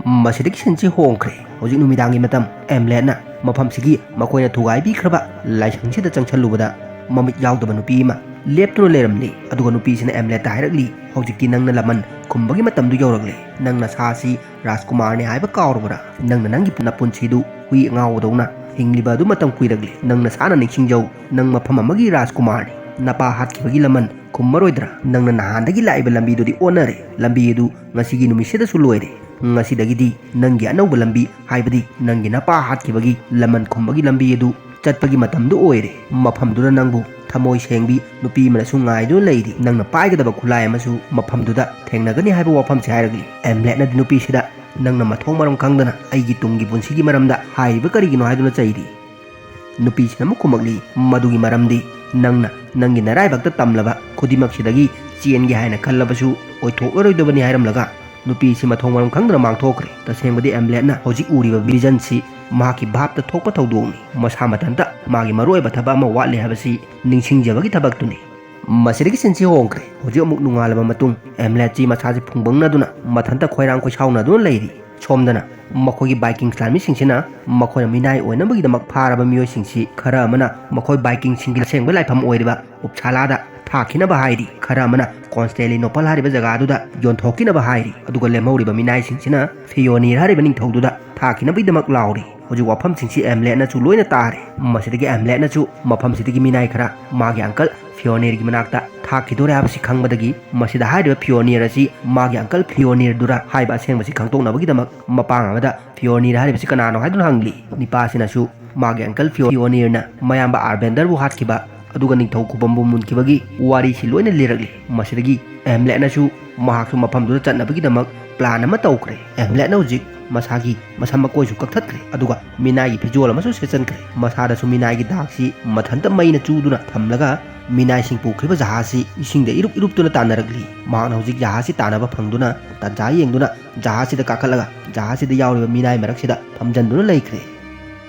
ꯃꯁꯤꯗꯒꯤ ꯁꯤꯟꯁꯤ ꯍꯣꯡꯈ꯭ꯔꯦ꯫ ꯍꯧꯖꯤꯛ ꯅꯨꯃꯤꯗꯥꯡꯒꯤ ꯃꯇꯝ꯫ ꯑꯦꯝꯂꯦꯠꯅ ꯃꯐꯝꯁꯤꯒꯤ ꯃꯈꯣꯏꯅ ꯊꯨꯒꯥꯏꯕꯤꯈ꯭ꯔꯕ ꯂꯥꯏꯁꯪꯁꯤꯗ ꯆꯪꯁꯜꯂꯨꯕꯗ ꯃꯃꯤꯠ ꯌꯥꯎꯗꯕ ꯅꯨꯄꯤ ꯑꯃ ꯂꯦꯞꯇꯨꯅ ꯂꯩꯔꯝꯂꯤ꯫ ꯑꯗꯨꯒ ꯅꯨꯄꯤꯁꯤꯅ ꯑꯦꯝꯂꯦꯠꯇ ꯍꯥꯏꯔꯛꯂꯤ, "ꯍꯧꯖꯤꯛꯇꯤ ꯅꯪꯅ ꯂꯃꯟ ꯈꯨꯝꯕꯒꯤ ꯃꯇꯝꯗꯨ ꯌꯧꯔꯛꯂꯦ꯫ "ꯅꯪ ꯅꯁꯥꯁꯤ ꯔꯥꯖꯀꯨꯃꯥꯔꯅꯤ ꯍꯥꯏꯕ ꯀꯥꯎꯔꯕ꯭ꯔꯥ? ꯅꯪꯅ ꯅꯪꯒꯤ ꯅꯄꯨꯟꯁꯤꯗꯨ ꯍꯨꯏ ꯑꯉꯥꯎꯕꯗꯧꯅ ꯍꯤꯡꯂꯤꯕ ꯑꯗꯨ ꯃꯇꯝ ꯀꯨꯏꯔꯛꯂꯦ꯫ ꯅꯪ ꯅꯁꯥꯅ ꯅꯤꯡꯁꯤꯡꯖꯧ, ꯅꯪ ꯃꯐꯝ ꯑꯃꯒꯤ ꯔꯥꯖꯀꯨꯃꯥꯔꯅꯤ꯫ ꯅꯄꯥ ꯍꯥꯠꯈꯤꯕꯒꯤ ꯂꯃꯟ ꯈꯨꯝꯃꯔꯣꯏꯗ꯭ꯔꯥ? ꯅꯪꯅ ꯅꯍꯥꯟꯗꯒꯤ ꯂꯥꯛꯏꯕ ꯂꯝꯕꯤꯗꯨꯗꯤ ꯑꯣꯟꯅꯔꯦ꯫ ꯂꯝꯕꯤ ꯑꯗꯨ ꯉꯁꯤꯒꯤ ꯅꯨꯃꯤꯠꯁꯤꯗꯁꯨ ꯂꯣꯏꯔꯦ꯫ ꯉꯁꯤꯗꯒꯤꯗꯤ ꯅꯪꯒꯤ ꯑꯅꯧꯕ ꯂꯝꯕꯤ, ꯍꯥꯏꯕꯗꯤ ꯅꯪꯒꯤ ꯅꯄꯥ ꯍꯥꯠꯈꯤꯕꯒꯤ ꯂꯃꯟ ꯈꯨꯝꯕꯒꯤ ꯂꯝꯕꯤ ꯑꯗꯨ ꯆꯠꯄꯒꯤ ꯃꯇꯝꯗꯨ ꯑꯣꯏꯔꯦ꯫ ꯃꯐꯝꯗꯨꯗ ꯅꯪꯕꯨ ꯊꯃꯣꯏ ꯁꯦꯡꯕꯤ ꯅꯨꯄꯤ ꯑꯃꯅꯁꯨ ꯉꯥꯏꯗꯨꯅ ꯂꯩꯔꯤ꯫ ꯅꯪꯅ ꯄꯥꯏꯒꯗꯕ ꯈꯨꯠꯂꯥꯏ ꯑꯃꯁꯨ ꯃꯐꯝꯗꯨꯗ ꯊꯦꯡꯅꯒꯅꯤ ꯍꯥꯏꯕ ꯋꯥꯐꯝꯁꯦ ꯍꯥꯏꯔꯛꯂꯤ꯫" ꯑꯦꯝꯂꯦꯠꯅꯗꯤ ꯅꯨꯄꯤꯁꯤꯗ, "ꯅꯪꯅ ꯃꯊꯣꯡ ꯃꯔꯝ ꯈꯪꯗꯅ ꯑꯩꯒꯤ ꯇꯨꯡꯒꯤ ꯄꯨꯟꯁꯤꯒꯤ ꯃꯔꯝꯗ ꯍꯥꯏꯔꯤꯕ ꯀꯔꯤꯒꯤꯅꯣ?" ꯍꯥꯏꯗꯨꯅ ꯆꯩꯔꯤ꯫ ꯅꯨꯄꯤꯁꯤꯅ ꯑꯃꯨꯛ ꯈꯨꯝꯃꯛꯂꯤ, "ꯃꯗꯨꯒꯤ ꯃꯔꯝꯗꯤ ꯅꯪꯅ ꯅꯪꯒꯤ ꯅꯔꯥꯏꯕꯛꯇ ꯇꯝꯂꯕ ꯈꯨꯗꯤꯡꯃꯛꯁꯤꯗꯒꯤ ꯆꯦꯟꯒꯦ ꯍꯥꯏꯅ ꯈꯜꯂꯕꯁꯨ ꯑꯣꯏꯊꯣꯛꯂꯔꯣꯏꯗꯕꯅꯤ" ꯍꯥꯏꯔꯝꯂꯒ ꯅꯨꯄꯤꯁꯤ ꯃꯊꯣꯡ ꯃꯔꯝ ꯈꯪꯗꯅ ꯃꯥꯡꯊꯣꯛꯈ꯭ꯔꯦ꯫ ꯇꯁꯦꯡꯕꯗꯤ ꯑꯦꯝꯂꯦꯠꯅ ꯍꯧꯖꯤꯛ ꯎꯔꯤꯕ ꯚꯤꯖꯟꯁꯤ ꯃꯍꯥꯛꯀꯤ ꯚꯥꯞꯇ ꯊꯣꯛꯄ ꯊꯧꯗꯣꯛꯅꯤ꯫ ꯃꯁꯥ ꯃꯊꯟꯇ ꯃꯥꯒꯤ ꯃꯔꯨꯑꯣꯏꯕ ꯊꯕꯛ ꯑꯃ ꯋꯥꯠꯂꯤ ꯍꯥꯏꯕꯁꯤ ꯅꯤꯡꯁꯤꯡꯖꯕꯒꯤ ꯊꯕꯛꯇꯨꯅꯤ꯫ ꯃꯁꯤꯗꯒꯤ ꯁꯤꯟꯁꯤ ꯍꯣꯡꯈ꯭ꯔꯦ꯫ ꯍꯧꯖꯤꯛ ꯑꯃꯨꯛ ꯅꯣꯡꯉꯥꯜꯂꯕ ꯃꯇꯨꯡ ꯑꯦꯝꯂꯦꯠꯁꯤ ꯃꯁꯥꯁꯤ ꯐꯨꯡꯕꯪꯅꯗꯨꯅ ꯃꯊꯟꯇ ꯈꯣꯏꯔꯥꯡ ꯈꯣꯏꯁꯥꯎꯅꯗꯨꯅ ꯂꯩꯔꯤ꯫ ꯁꯣꯝꯗꯅ ꯃꯈꯣꯏꯒꯤ ꯕꯥꯏꯀꯤꯡꯁ ꯂꯥꯟꯃꯤꯁꯤꯡꯁꯤꯅ ꯃꯈꯣꯏꯅ ꯃꯤꯅꯥꯏ ꯑꯣꯏꯅꯕꯒꯤꯗꯃꯛ ꯐꯥꯔꯕ ꯃꯤꯑꯣꯏꯁꯤꯡꯁꯤ ꯈꯔ ꯑꯃꯅ ꯃꯈꯣꯏ ꯕꯥꯏꯀꯤꯡꯁꯤꯡꯒꯤ ꯑꯁꯦꯡꯕ ꯂꯥꯏꯐꯝ ꯑꯣꯏꯔꯤꯕ ꯎꯞꯁꯥꯂꯥꯗ ꯊꯥꯈꯤꯅꯕ ꯍꯥꯏꯔꯤ꯫ ꯈꯔ ꯑꯃꯅ ꯀꯣꯟꯁꯇꯦꯂꯤꯅꯣꯄꯜ ꯍꯥꯏꯔꯤꯕ ꯖꯒꯥꯗꯨꯗ ꯌꯣꯟꯊꯣꯛꯈꯤꯅꯕ ꯍꯥꯏꯔꯤ꯫ ꯑꯗꯨꯒ ꯂꯦꯝꯍꯧꯔꯤꯕ ꯃꯤꯅꯥꯏꯁꯤꯡꯁꯤꯅ ꯐꯤꯌꯣꯅꯤꯔ ꯍꯥꯏꯔꯤꯕ ꯅꯤꯡꯊꯧꯗꯨꯗ ꯊꯥꯈꯤꯅꯕꯒꯤꯗꯃꯛ ꯂꯥꯎꯔꯤ꯫ ꯍꯧꯖꯤꯛ ꯋꯥꯐꯝꯁꯤꯡꯁꯤ ꯑꯦꯝꯂꯦꯠꯅꯁꯨ ꯂꯣꯏꯅ ꯇꯥꯔꯦ꯫ ꯃꯁꯤꯗꯒꯤ ꯑꯦꯝꯂꯦꯠꯅꯁꯨ ꯃꯐꯝꯁꯤꯗꯒꯤ ꯃꯤꯅꯥꯏ ꯈꯔ ꯃꯥꯒꯤ ꯑꯪꯀꯜ ꯐꯤꯌꯣꯅꯤꯔꯒꯤ ꯃꯅꯥꯛꯇ ꯊꯥꯈꯤꯗꯣꯔꯦ ꯍꯥꯏꯕꯁꯤ ꯈꯪꯕꯗꯒꯤ ꯃꯁꯤꯗ ꯍꯥꯏꯔꯤꯕ ꯐꯤꯌꯣꯅꯤꯔ ꯑꯁꯤ ꯃꯥꯒꯤ ꯑꯪꯀꯜ ꯐꯤꯌꯣꯅꯤꯔꯗꯨꯔ ꯍꯥꯏꯕ ꯑꯁꯦꯡꯕꯁꯤ ꯈꯪꯗꯣꯛꯅꯕꯒꯤꯗꯃꯛ ꯃꯄꯥꯡ ꯑꯃꯗ ꯐꯤꯌꯣꯅꯤꯔ ꯍꯥꯏꯔꯤꯕꯁꯤ ꯀꯅꯥꯅꯣ ꯍꯥꯏꯗꯨꯅ ꯍꯪꯂꯤ꯫ ꯅꯤꯄꯥꯁꯤꯅꯁꯨ ꯃꯥꯒꯤ ꯑꯪꯀꯜ ꯐꯤꯌꯣꯅꯤꯔꯅ ꯃꯌꯥꯝꯕ ꯑꯥꯔꯕꯦꯟꯗꯔꯕꯨ ꯍꯥꯠꯈꯤꯕ ꯑꯗꯨꯒ ꯅꯤꯡꯊꯧ ꯈꯨꯕꯝꯕꯨ ꯃꯨꯟꯈꯤꯕꯒꯤ ꯋꯥꯔꯤꯁꯤ ꯂꯣꯏꯅ ꯂꯤꯔꯛꯂꯤ꯫ ꯃꯁꯤꯗꯒꯤ ꯑꯦꯝꯂꯦꯠꯅꯁꯨ ꯃꯍꯥꯛꯁꯨ ꯃꯐꯝꯗꯨꯗ ꯆꯠꯅꯕꯒꯤꯗꯃꯛ ꯄ꯭ꯂꯥꯟ ꯑꯃ ꯇꯧꯈ꯭ꯔꯦ꯫ ꯑꯦꯝꯂꯦꯠꯅ ꯍꯧꯖꯤꯛ ꯃꯁꯥꯒꯤ ꯃꯁꯝ ꯃꯀꯣꯏꯁꯨ ꯀꯛꯊꯠꯈ꯭ꯔꯦ, ꯑꯗꯨꯒ ꯃꯤꯅꯥꯏꯒꯤ ꯐꯤꯖꯣꯜ ꯑꯃꯁꯨ ꯁꯦꯠꯆꯟꯈ꯭ꯔꯦ꯫ ꯃꯁꯥꯗꯁꯨ ꯃꯤꯅꯥꯏꯒꯤ ꯗꯥꯛꯁꯤ ꯃꯊꯟꯇ ꯃꯩꯅ ꯆꯨꯗꯨꯅ ꯊꯝꯂꯒ ꯃꯤꯅꯥꯏꯁꯤꯡ ꯄꯨꯈ꯭ꯔꯤꯕ ꯖꯍꯥꯖꯁꯤ ꯏꯁꯤꯡꯗ ꯏꯔꯨꯞ ꯏꯔꯨꯞꯇꯨꯅ ꯇꯥꯟꯅꯔꯛꯂꯤ꯫ ꯃꯍꯥꯛꯅ ꯍꯧꯖꯤꯛ ꯖꯍꯥꯖꯁꯤ ꯇꯥꯟꯅꯕ ꯐꯪꯗꯨꯅ ꯇꯥꯟꯖꯥ ꯌꯦꯡꯗꯨꯅ ꯖꯍꯥꯖꯁꯤꯗ ꯀꯥꯈꯠꯂꯒ ꯖꯍꯥꯖꯁꯤꯗ ꯌꯥꯎꯔꯤꯕ ꯃꯤꯅꯥꯏ ꯃꯔꯛꯁꯤꯗ ꯐꯝꯖꯟꯗꯨꯅ ꯂꯩꯈ꯭ꯔꯦ꯫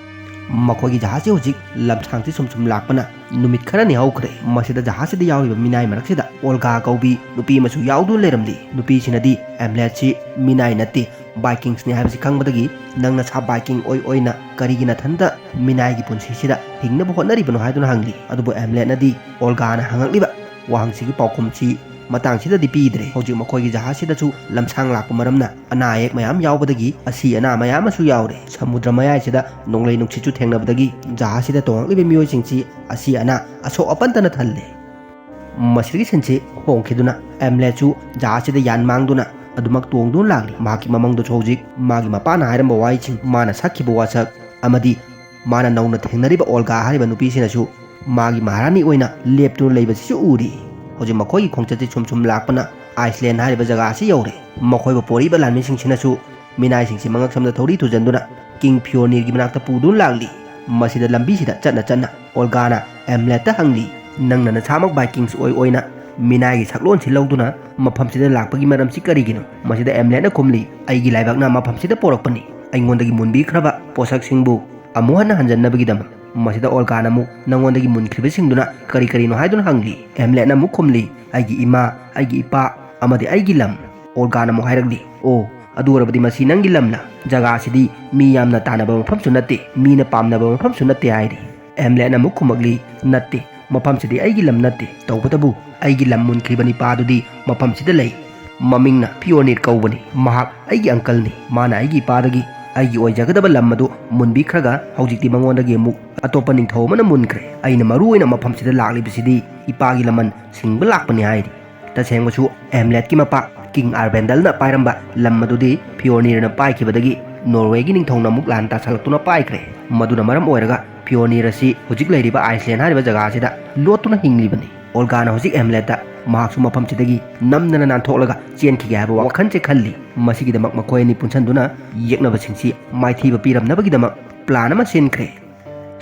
ꯃꯈꯣꯏꯒꯤ ꯖꯍꯥꯖꯁꯤ ꯍꯧꯖꯤꯛ ꯂꯝꯁꯥꯡꯁꯤ ꯁꯨꯝ ꯁꯨꯝ ꯂꯥꯛꯄꯅ ꯅꯨꯃꯤꯠ ꯈꯔꯅꯤ ꯍꯧꯈ꯭ꯔꯦ꯫ ꯃꯁꯤꯗ ꯖꯍꯥꯖꯁꯤꯗ ꯌꯥꯎꯔꯤꯕ ꯃꯤꯅꯥꯏ ꯃꯔꯛꯁꯤꯗ ꯑꯣꯜꯒꯥ ꯀꯧꯕꯤ ꯅꯨꯄꯤ ꯑꯃꯁꯨ ꯌꯥꯎꯗꯨꯅ ꯂꯩꯔꯝꯂꯤ꯫ ꯅꯨꯄꯤꯁꯤꯅꯗꯤ ꯑꯦꯝꯂꯦꯠꯁꯤ ꯃꯤꯅꯥꯏ ꯅꯠꯇꯦ, ꯕꯥꯏꯀꯤꯡꯁꯅꯤ ꯍꯥꯏꯕꯁꯤ ꯈꯪꯕꯗꯒꯤ ꯅꯪ ꯅꯁꯥ ꯕꯥꯏꯀꯤꯡ ꯑꯣꯏ ꯑꯣꯏꯅ ꯀꯔꯤꯒꯤ ꯅꯊꯟꯇ ꯃꯤꯅꯥꯏꯒꯤ ꯄꯨꯟꯁꯤꯁꯤꯗ ꯍꯤꯡꯅꯕ ꯍꯣꯠꯅꯔꯤꯕꯅꯣ ꯍꯥꯏꯗꯨꯅ ꯍꯪꯂꯤ꯫ ꯑꯗꯨꯕꯨ ꯑꯦꯝꯂꯦꯠꯅꯗꯤ ꯑꯣꯜꯒꯥꯅ ꯍꯪꯉꯛꯂꯤꯕ ꯋꯥꯍꯪꯁꯤꯒꯤ ꯄꯥꯎꯈꯨꯝꯁꯤ ꯃꯇꯥꯡꯁꯤꯗꯗꯤ ꯄꯤꯗ꯭ꯔꯦ꯫ ꯍꯧꯖꯤꯛ ꯃꯈꯣꯏꯒꯤ ꯖꯍꯥꯖꯁꯤꯗꯁꯨ ꯂꯝꯁꯥꯡ ꯂꯥꯛꯄ ꯃꯔꯝꯅ ꯑꯅꯥ ꯑꯌꯦꯛ ꯃꯌꯥꯝ ꯌꯥꯎꯕꯗꯒꯤ ꯑꯁꯤ ꯑꯅꯥ ꯃꯌꯥꯝ ꯑꯃꯁꯨ ꯌꯥꯎꯔꯦ꯫ ꯁꯃꯨꯗ꯭ꯔ ꯃꯌꯥꯏꯁꯤꯗ ꯅꯣꯡꯂꯩ ꯅꯨꯡꯁꯤꯠꯁꯨ ꯊꯦꯡꯅꯕꯗꯒꯤ ꯖꯍꯥꯖꯁꯤꯗ ꯇꯣꯡꯂꯛꯂꯤꯕ ꯃꯤꯑꯣꯏꯁꯤꯡꯁꯤ ꯑꯁꯤ ꯑꯅꯥ ꯑꯁꯣꯛ ꯑꯄꯟꯇꯅ ꯊꯜꯂꯦ꯫ ꯃꯁꯤꯗꯒꯤ ꯁꯤꯟꯁꯤ ꯍꯣꯡꯈꯤꯗꯨꯅ ꯑꯦꯝꯂꯦꯠꯁꯨ ꯖꯍꯥꯖꯁꯤꯗ ꯌꯥꯟ ꯃꯥꯡꯗꯨꯅ ꯑꯗꯨꯃꯛ ꯇꯣꯡꯗꯨꯅ ꯂꯥꯛꯂꯤ꯫ ꯃꯍꯥꯛꯀꯤ ꯃꯃꯪꯗꯁꯨ ꯍꯧꯖꯤꯛ ꯃꯥꯒꯤ ꯃꯄꯥꯅ ꯍꯥꯏꯔꯝꯕ ꯋꯥꯍꯩꯁꯤꯡ, ꯃꯥꯅ ꯁꯛꯈꯤꯕ ꯋꯥꯁꯛ ꯑꯃꯗꯤ ꯃꯥꯅ ꯅꯧꯅ ꯊꯦꯡꯅꯔꯤꯕ ꯑꯣꯜꯒꯥ ꯍꯥꯏꯔꯤꯕ ꯅꯨꯄꯤꯁꯤꯅꯁꯨ ꯃꯥꯒꯤ ꯃꯍꯥꯔꯥꯅꯤ ꯑꯣꯏꯅ ꯂꯦꯞꯇꯨꯅ ꯂꯩꯕꯁꯤꯁꯨ ꯎꯔꯤ꯫ ꯍꯧꯖꯤꯛ ꯃꯈꯣꯏꯒꯤ ꯈꯣꯡꯆꯠꯁꯤ ꯁꯨꯝ ꯁꯨꯝ ꯂꯥꯛꯄꯅ ꯑꯥꯏꯁꯂꯦꯟ ꯍꯥꯏꯔꯤꯕ ꯖꯒꯥ ꯑꯁꯤ ꯌꯧꯔꯦ꯫ ꯃꯈꯣꯏꯕꯨ ꯄꯣꯔꯤꯕ ꯂꯥꯟꯃꯤꯁꯤꯡꯁꯤꯅꯁꯨ ꯃꯤꯅꯥꯏꯁꯤꯡꯁꯤ ꯃꯉꯛꯁꯝꯗ ꯊꯧꯔꯤ ꯊꯨꯖꯟꯗꯨꯅ ꯀꯤꯡ ꯐꯤꯑꯣꯅꯤꯔꯒꯤ ꯃꯅꯥꯛꯇ ꯄꯨꯗꯨꯅ ꯂꯥꯛꯂꯤ꯫ ꯃꯁꯤꯗ ꯂꯝꯕꯤꯁꯤꯗ ꯆꯠꯅ ꯆꯠꯅ ꯑꯣꯜꯒꯥꯅ ꯑꯦꯝꯂꯦꯠꯇ ꯍꯪꯂꯤ, "ꯅꯪꯅ ꯅꯁꯥꯃꯛ ꯚꯥꯏꯀꯤꯡꯁ ꯑꯣꯏ ꯑꯣꯏꯅ ꯃꯤꯅꯥꯏꯒꯤ ꯁꯛꯂꯣꯟꯁꯤ ꯂꯧꯗꯨꯅ ꯃꯐꯝꯁꯤꯗ ꯂꯥꯛꯄꯒꯤ ꯃꯔꯝꯁꯤ ꯀꯔꯤꯒꯤꯅꯣ?" ꯃꯁꯤꯗ ꯑꯦꯝꯂꯦꯠꯅ ꯈꯨꯝꯂꯤ, "ꯑꯩꯒꯤ ꯂꯥꯏꯕꯛꯅ ꯃꯐꯝꯁꯤꯗ ꯄꯣꯔꯛꯄꯅꯤ꯫ ꯑꯩꯉꯣꯟꯗꯒꯤ ꯃꯨꯟꯕꯤꯈ꯭ꯔꯕ ꯄꯣꯠꯁꯛꯁꯤꯡꯕꯨ ꯑꯃꯨꯛ ꯍꯟꯅ ꯍꯟꯖꯟꯅꯕꯒꯤꯗꯃꯛ꯫" ꯃꯁꯤꯗ ꯑꯣꯜꯒꯥꯅ ꯑꯃꯨꯛ, "ꯅꯪꯉꯣꯟꯗꯒꯤ ꯃꯨꯟꯈ꯭ꯔꯤꯕꯁꯤꯡꯗꯨꯅ ꯀꯔꯤ ꯀꯔꯤꯅꯣ?" ꯍꯥꯏꯗꯨꯅ ꯍꯪꯂꯤ꯫ ꯑꯦꯝꯂꯦꯠꯅ ꯑꯃꯨꯛ ꯈꯨꯝꯂꯤ, "ꯑꯩꯒꯤ ꯏꯃꯥ, ꯑꯩꯒꯤ ꯏꯄꯥ ꯑꯃꯗꯤ ꯑꯩꯒꯤ ꯂꯝ꯫" ꯑꯣꯜꯒꯥꯅ ꯑꯃꯨꯛ ꯍꯥꯏꯔꯛꯂꯤ, "ꯑꯣ, ꯑꯗꯨ ꯑꯣꯏꯔꯕꯗꯤ ꯃꯁꯤ ꯅꯪꯒꯤ ꯂꯝꯂ? ꯖꯒꯥ ꯑꯁꯤꯗꯤ ꯃꯤ ꯌꯥꯝꯅ ꯇꯥꯟꯅꯕ ꯃꯐꯝꯁꯨ ꯅꯠꯇꯦ, ꯃꯤꯅ ꯄꯥꯝꯅꯕ ꯃꯐꯝꯁꯨ ꯅꯠꯇꯦ" ꯍꯥꯏꯔꯤ꯫ ꯑꯦꯝꯂꯦꯠꯅ ꯑꯃꯨꯛ ꯈꯨꯝꯃꯛꯂꯤ, "ꯅꯠꯇꯦ, ꯃꯐꯝꯁꯤꯗꯤ ꯑꯩꯒꯤ ꯂꯝ ꯅꯠꯇꯦ꯫ ꯇꯧꯕꯇꯕꯨ ꯑꯩꯒꯤ ꯂꯝ ꯃꯨꯟꯈ꯭ꯔꯤꯕ ꯅꯤꯄꯥꯗꯨꯗꯤ ꯃꯐꯝꯁꯤꯗ ꯂꯩ꯫ ꯃꯃꯤꯡꯅ ꯐꯤꯑꯣꯅꯤꯔ ꯀꯧꯕꯅꯤ꯫ ꯃꯍꯥꯛ ꯑꯩꯒꯤ ꯑꯪꯀꯜꯅꯤ꯫ ꯃꯥꯅ ꯑꯩꯒꯤ ꯏꯄꯥꯗꯒꯤ ꯑꯩꯒꯤ ꯑꯣꯏꯖꯒꯗꯕ ꯂꯝ ꯑꯗꯨ ꯃꯨꯟꯕꯤꯈ꯭ꯔꯒ ꯍꯧꯖꯤꯛꯇꯤ ꯃꯉꯣꯟꯗꯒꯤ ꯑꯃꯨꯛ ꯑꯇꯣꯞꯄ ꯅꯤꯡꯊꯧ ꯑꯃꯅ ꯃꯨꯟꯈ꯭ꯔꯦ꯫ ꯑꯩꯅ ꯃꯔꯨ ꯑꯣꯏꯅ ꯃꯐꯝꯁꯤꯗ ꯂꯥꯛꯂꯤꯕꯁꯤꯗꯤ ꯏꯄꯥꯒꯤ ꯂꯃꯟ ꯁꯤꯡꯕ ꯂꯥꯛꯄꯅꯤ" ꯍꯥꯏꯔꯤ꯫ ꯇꯁꯦꯡꯕꯁꯨ ꯑꯦꯝꯂꯦꯠꯀꯤ ꯃꯄꯥ ꯀꯤꯡ ꯑꯥꯔꯕꯦꯟꯗꯜꯅ ꯄꯥꯏꯔꯝꯕ ꯂꯝ ꯑꯗꯨꯗꯤ ꯐꯤꯑꯣꯅꯤꯔꯅ ꯄꯥꯏꯈꯤꯕꯗꯒꯤ ꯅꯣꯔꯋꯦꯒꯤ ꯅꯤꯡꯊꯧꯅ ꯑꯃꯨꯛ ꯂꯥꯟ ꯇꯥꯁꯜꯂꯛꯇꯨꯅ ꯄꯥꯏꯈ꯭ꯔꯦ꯫ ꯃꯗꯨꯅ ꯃꯔꯝ ꯑꯣꯏꯔꯒ ꯐꯤꯑꯣꯅꯤꯔ ꯑꯁꯤ ꯍꯧꯖꯤꯛ ꯂꯩꯔꯤꯕ ꯑꯥꯏꯁꯂꯦꯟ ꯍꯥꯏꯔꯤꯕ ꯖꯒꯥ ꯑꯁꯤꯗ ꯂꯣꯠꯇꯨꯅ ꯍꯤꯡꯂꯤꯕꯅꯤ꯫ ꯑꯣꯜꯒꯥꯅ ꯍꯧꯖꯤꯛ ꯑꯦꯝꯂꯦꯠꯇ ꯃꯍꯥꯛꯁꯨ ꯃꯐꯝꯁꯤꯗꯒꯤ ꯅꯝꯗꯅ ꯅꯥꯟꯊꯣꯛꯂꯒ ꯆꯦꯟꯈꯤꯒꯦ ꯍꯥꯏꯕ ꯋꯥꯈꯜꯁꯦ ꯈꯜꯂꯤ꯫ ꯃꯁꯤꯒꯤꯗꯃꯛ ꯃꯈꯣꯏ ꯑꯅꯤ ꯄꯨꯟꯁꯤꯟꯗꯨꯅ ꯌꯦꯛꯅꯕꯁꯤꯡꯁꯤ ꯃꯥꯏꯊꯤꯕ ꯄꯤꯔꯝꯅꯕꯒꯤꯗꯃꯛ ꯄ꯭ꯂꯥꯟ ꯑꯃ ꯁꯤꯟꯈ꯭ꯔꯦ꯫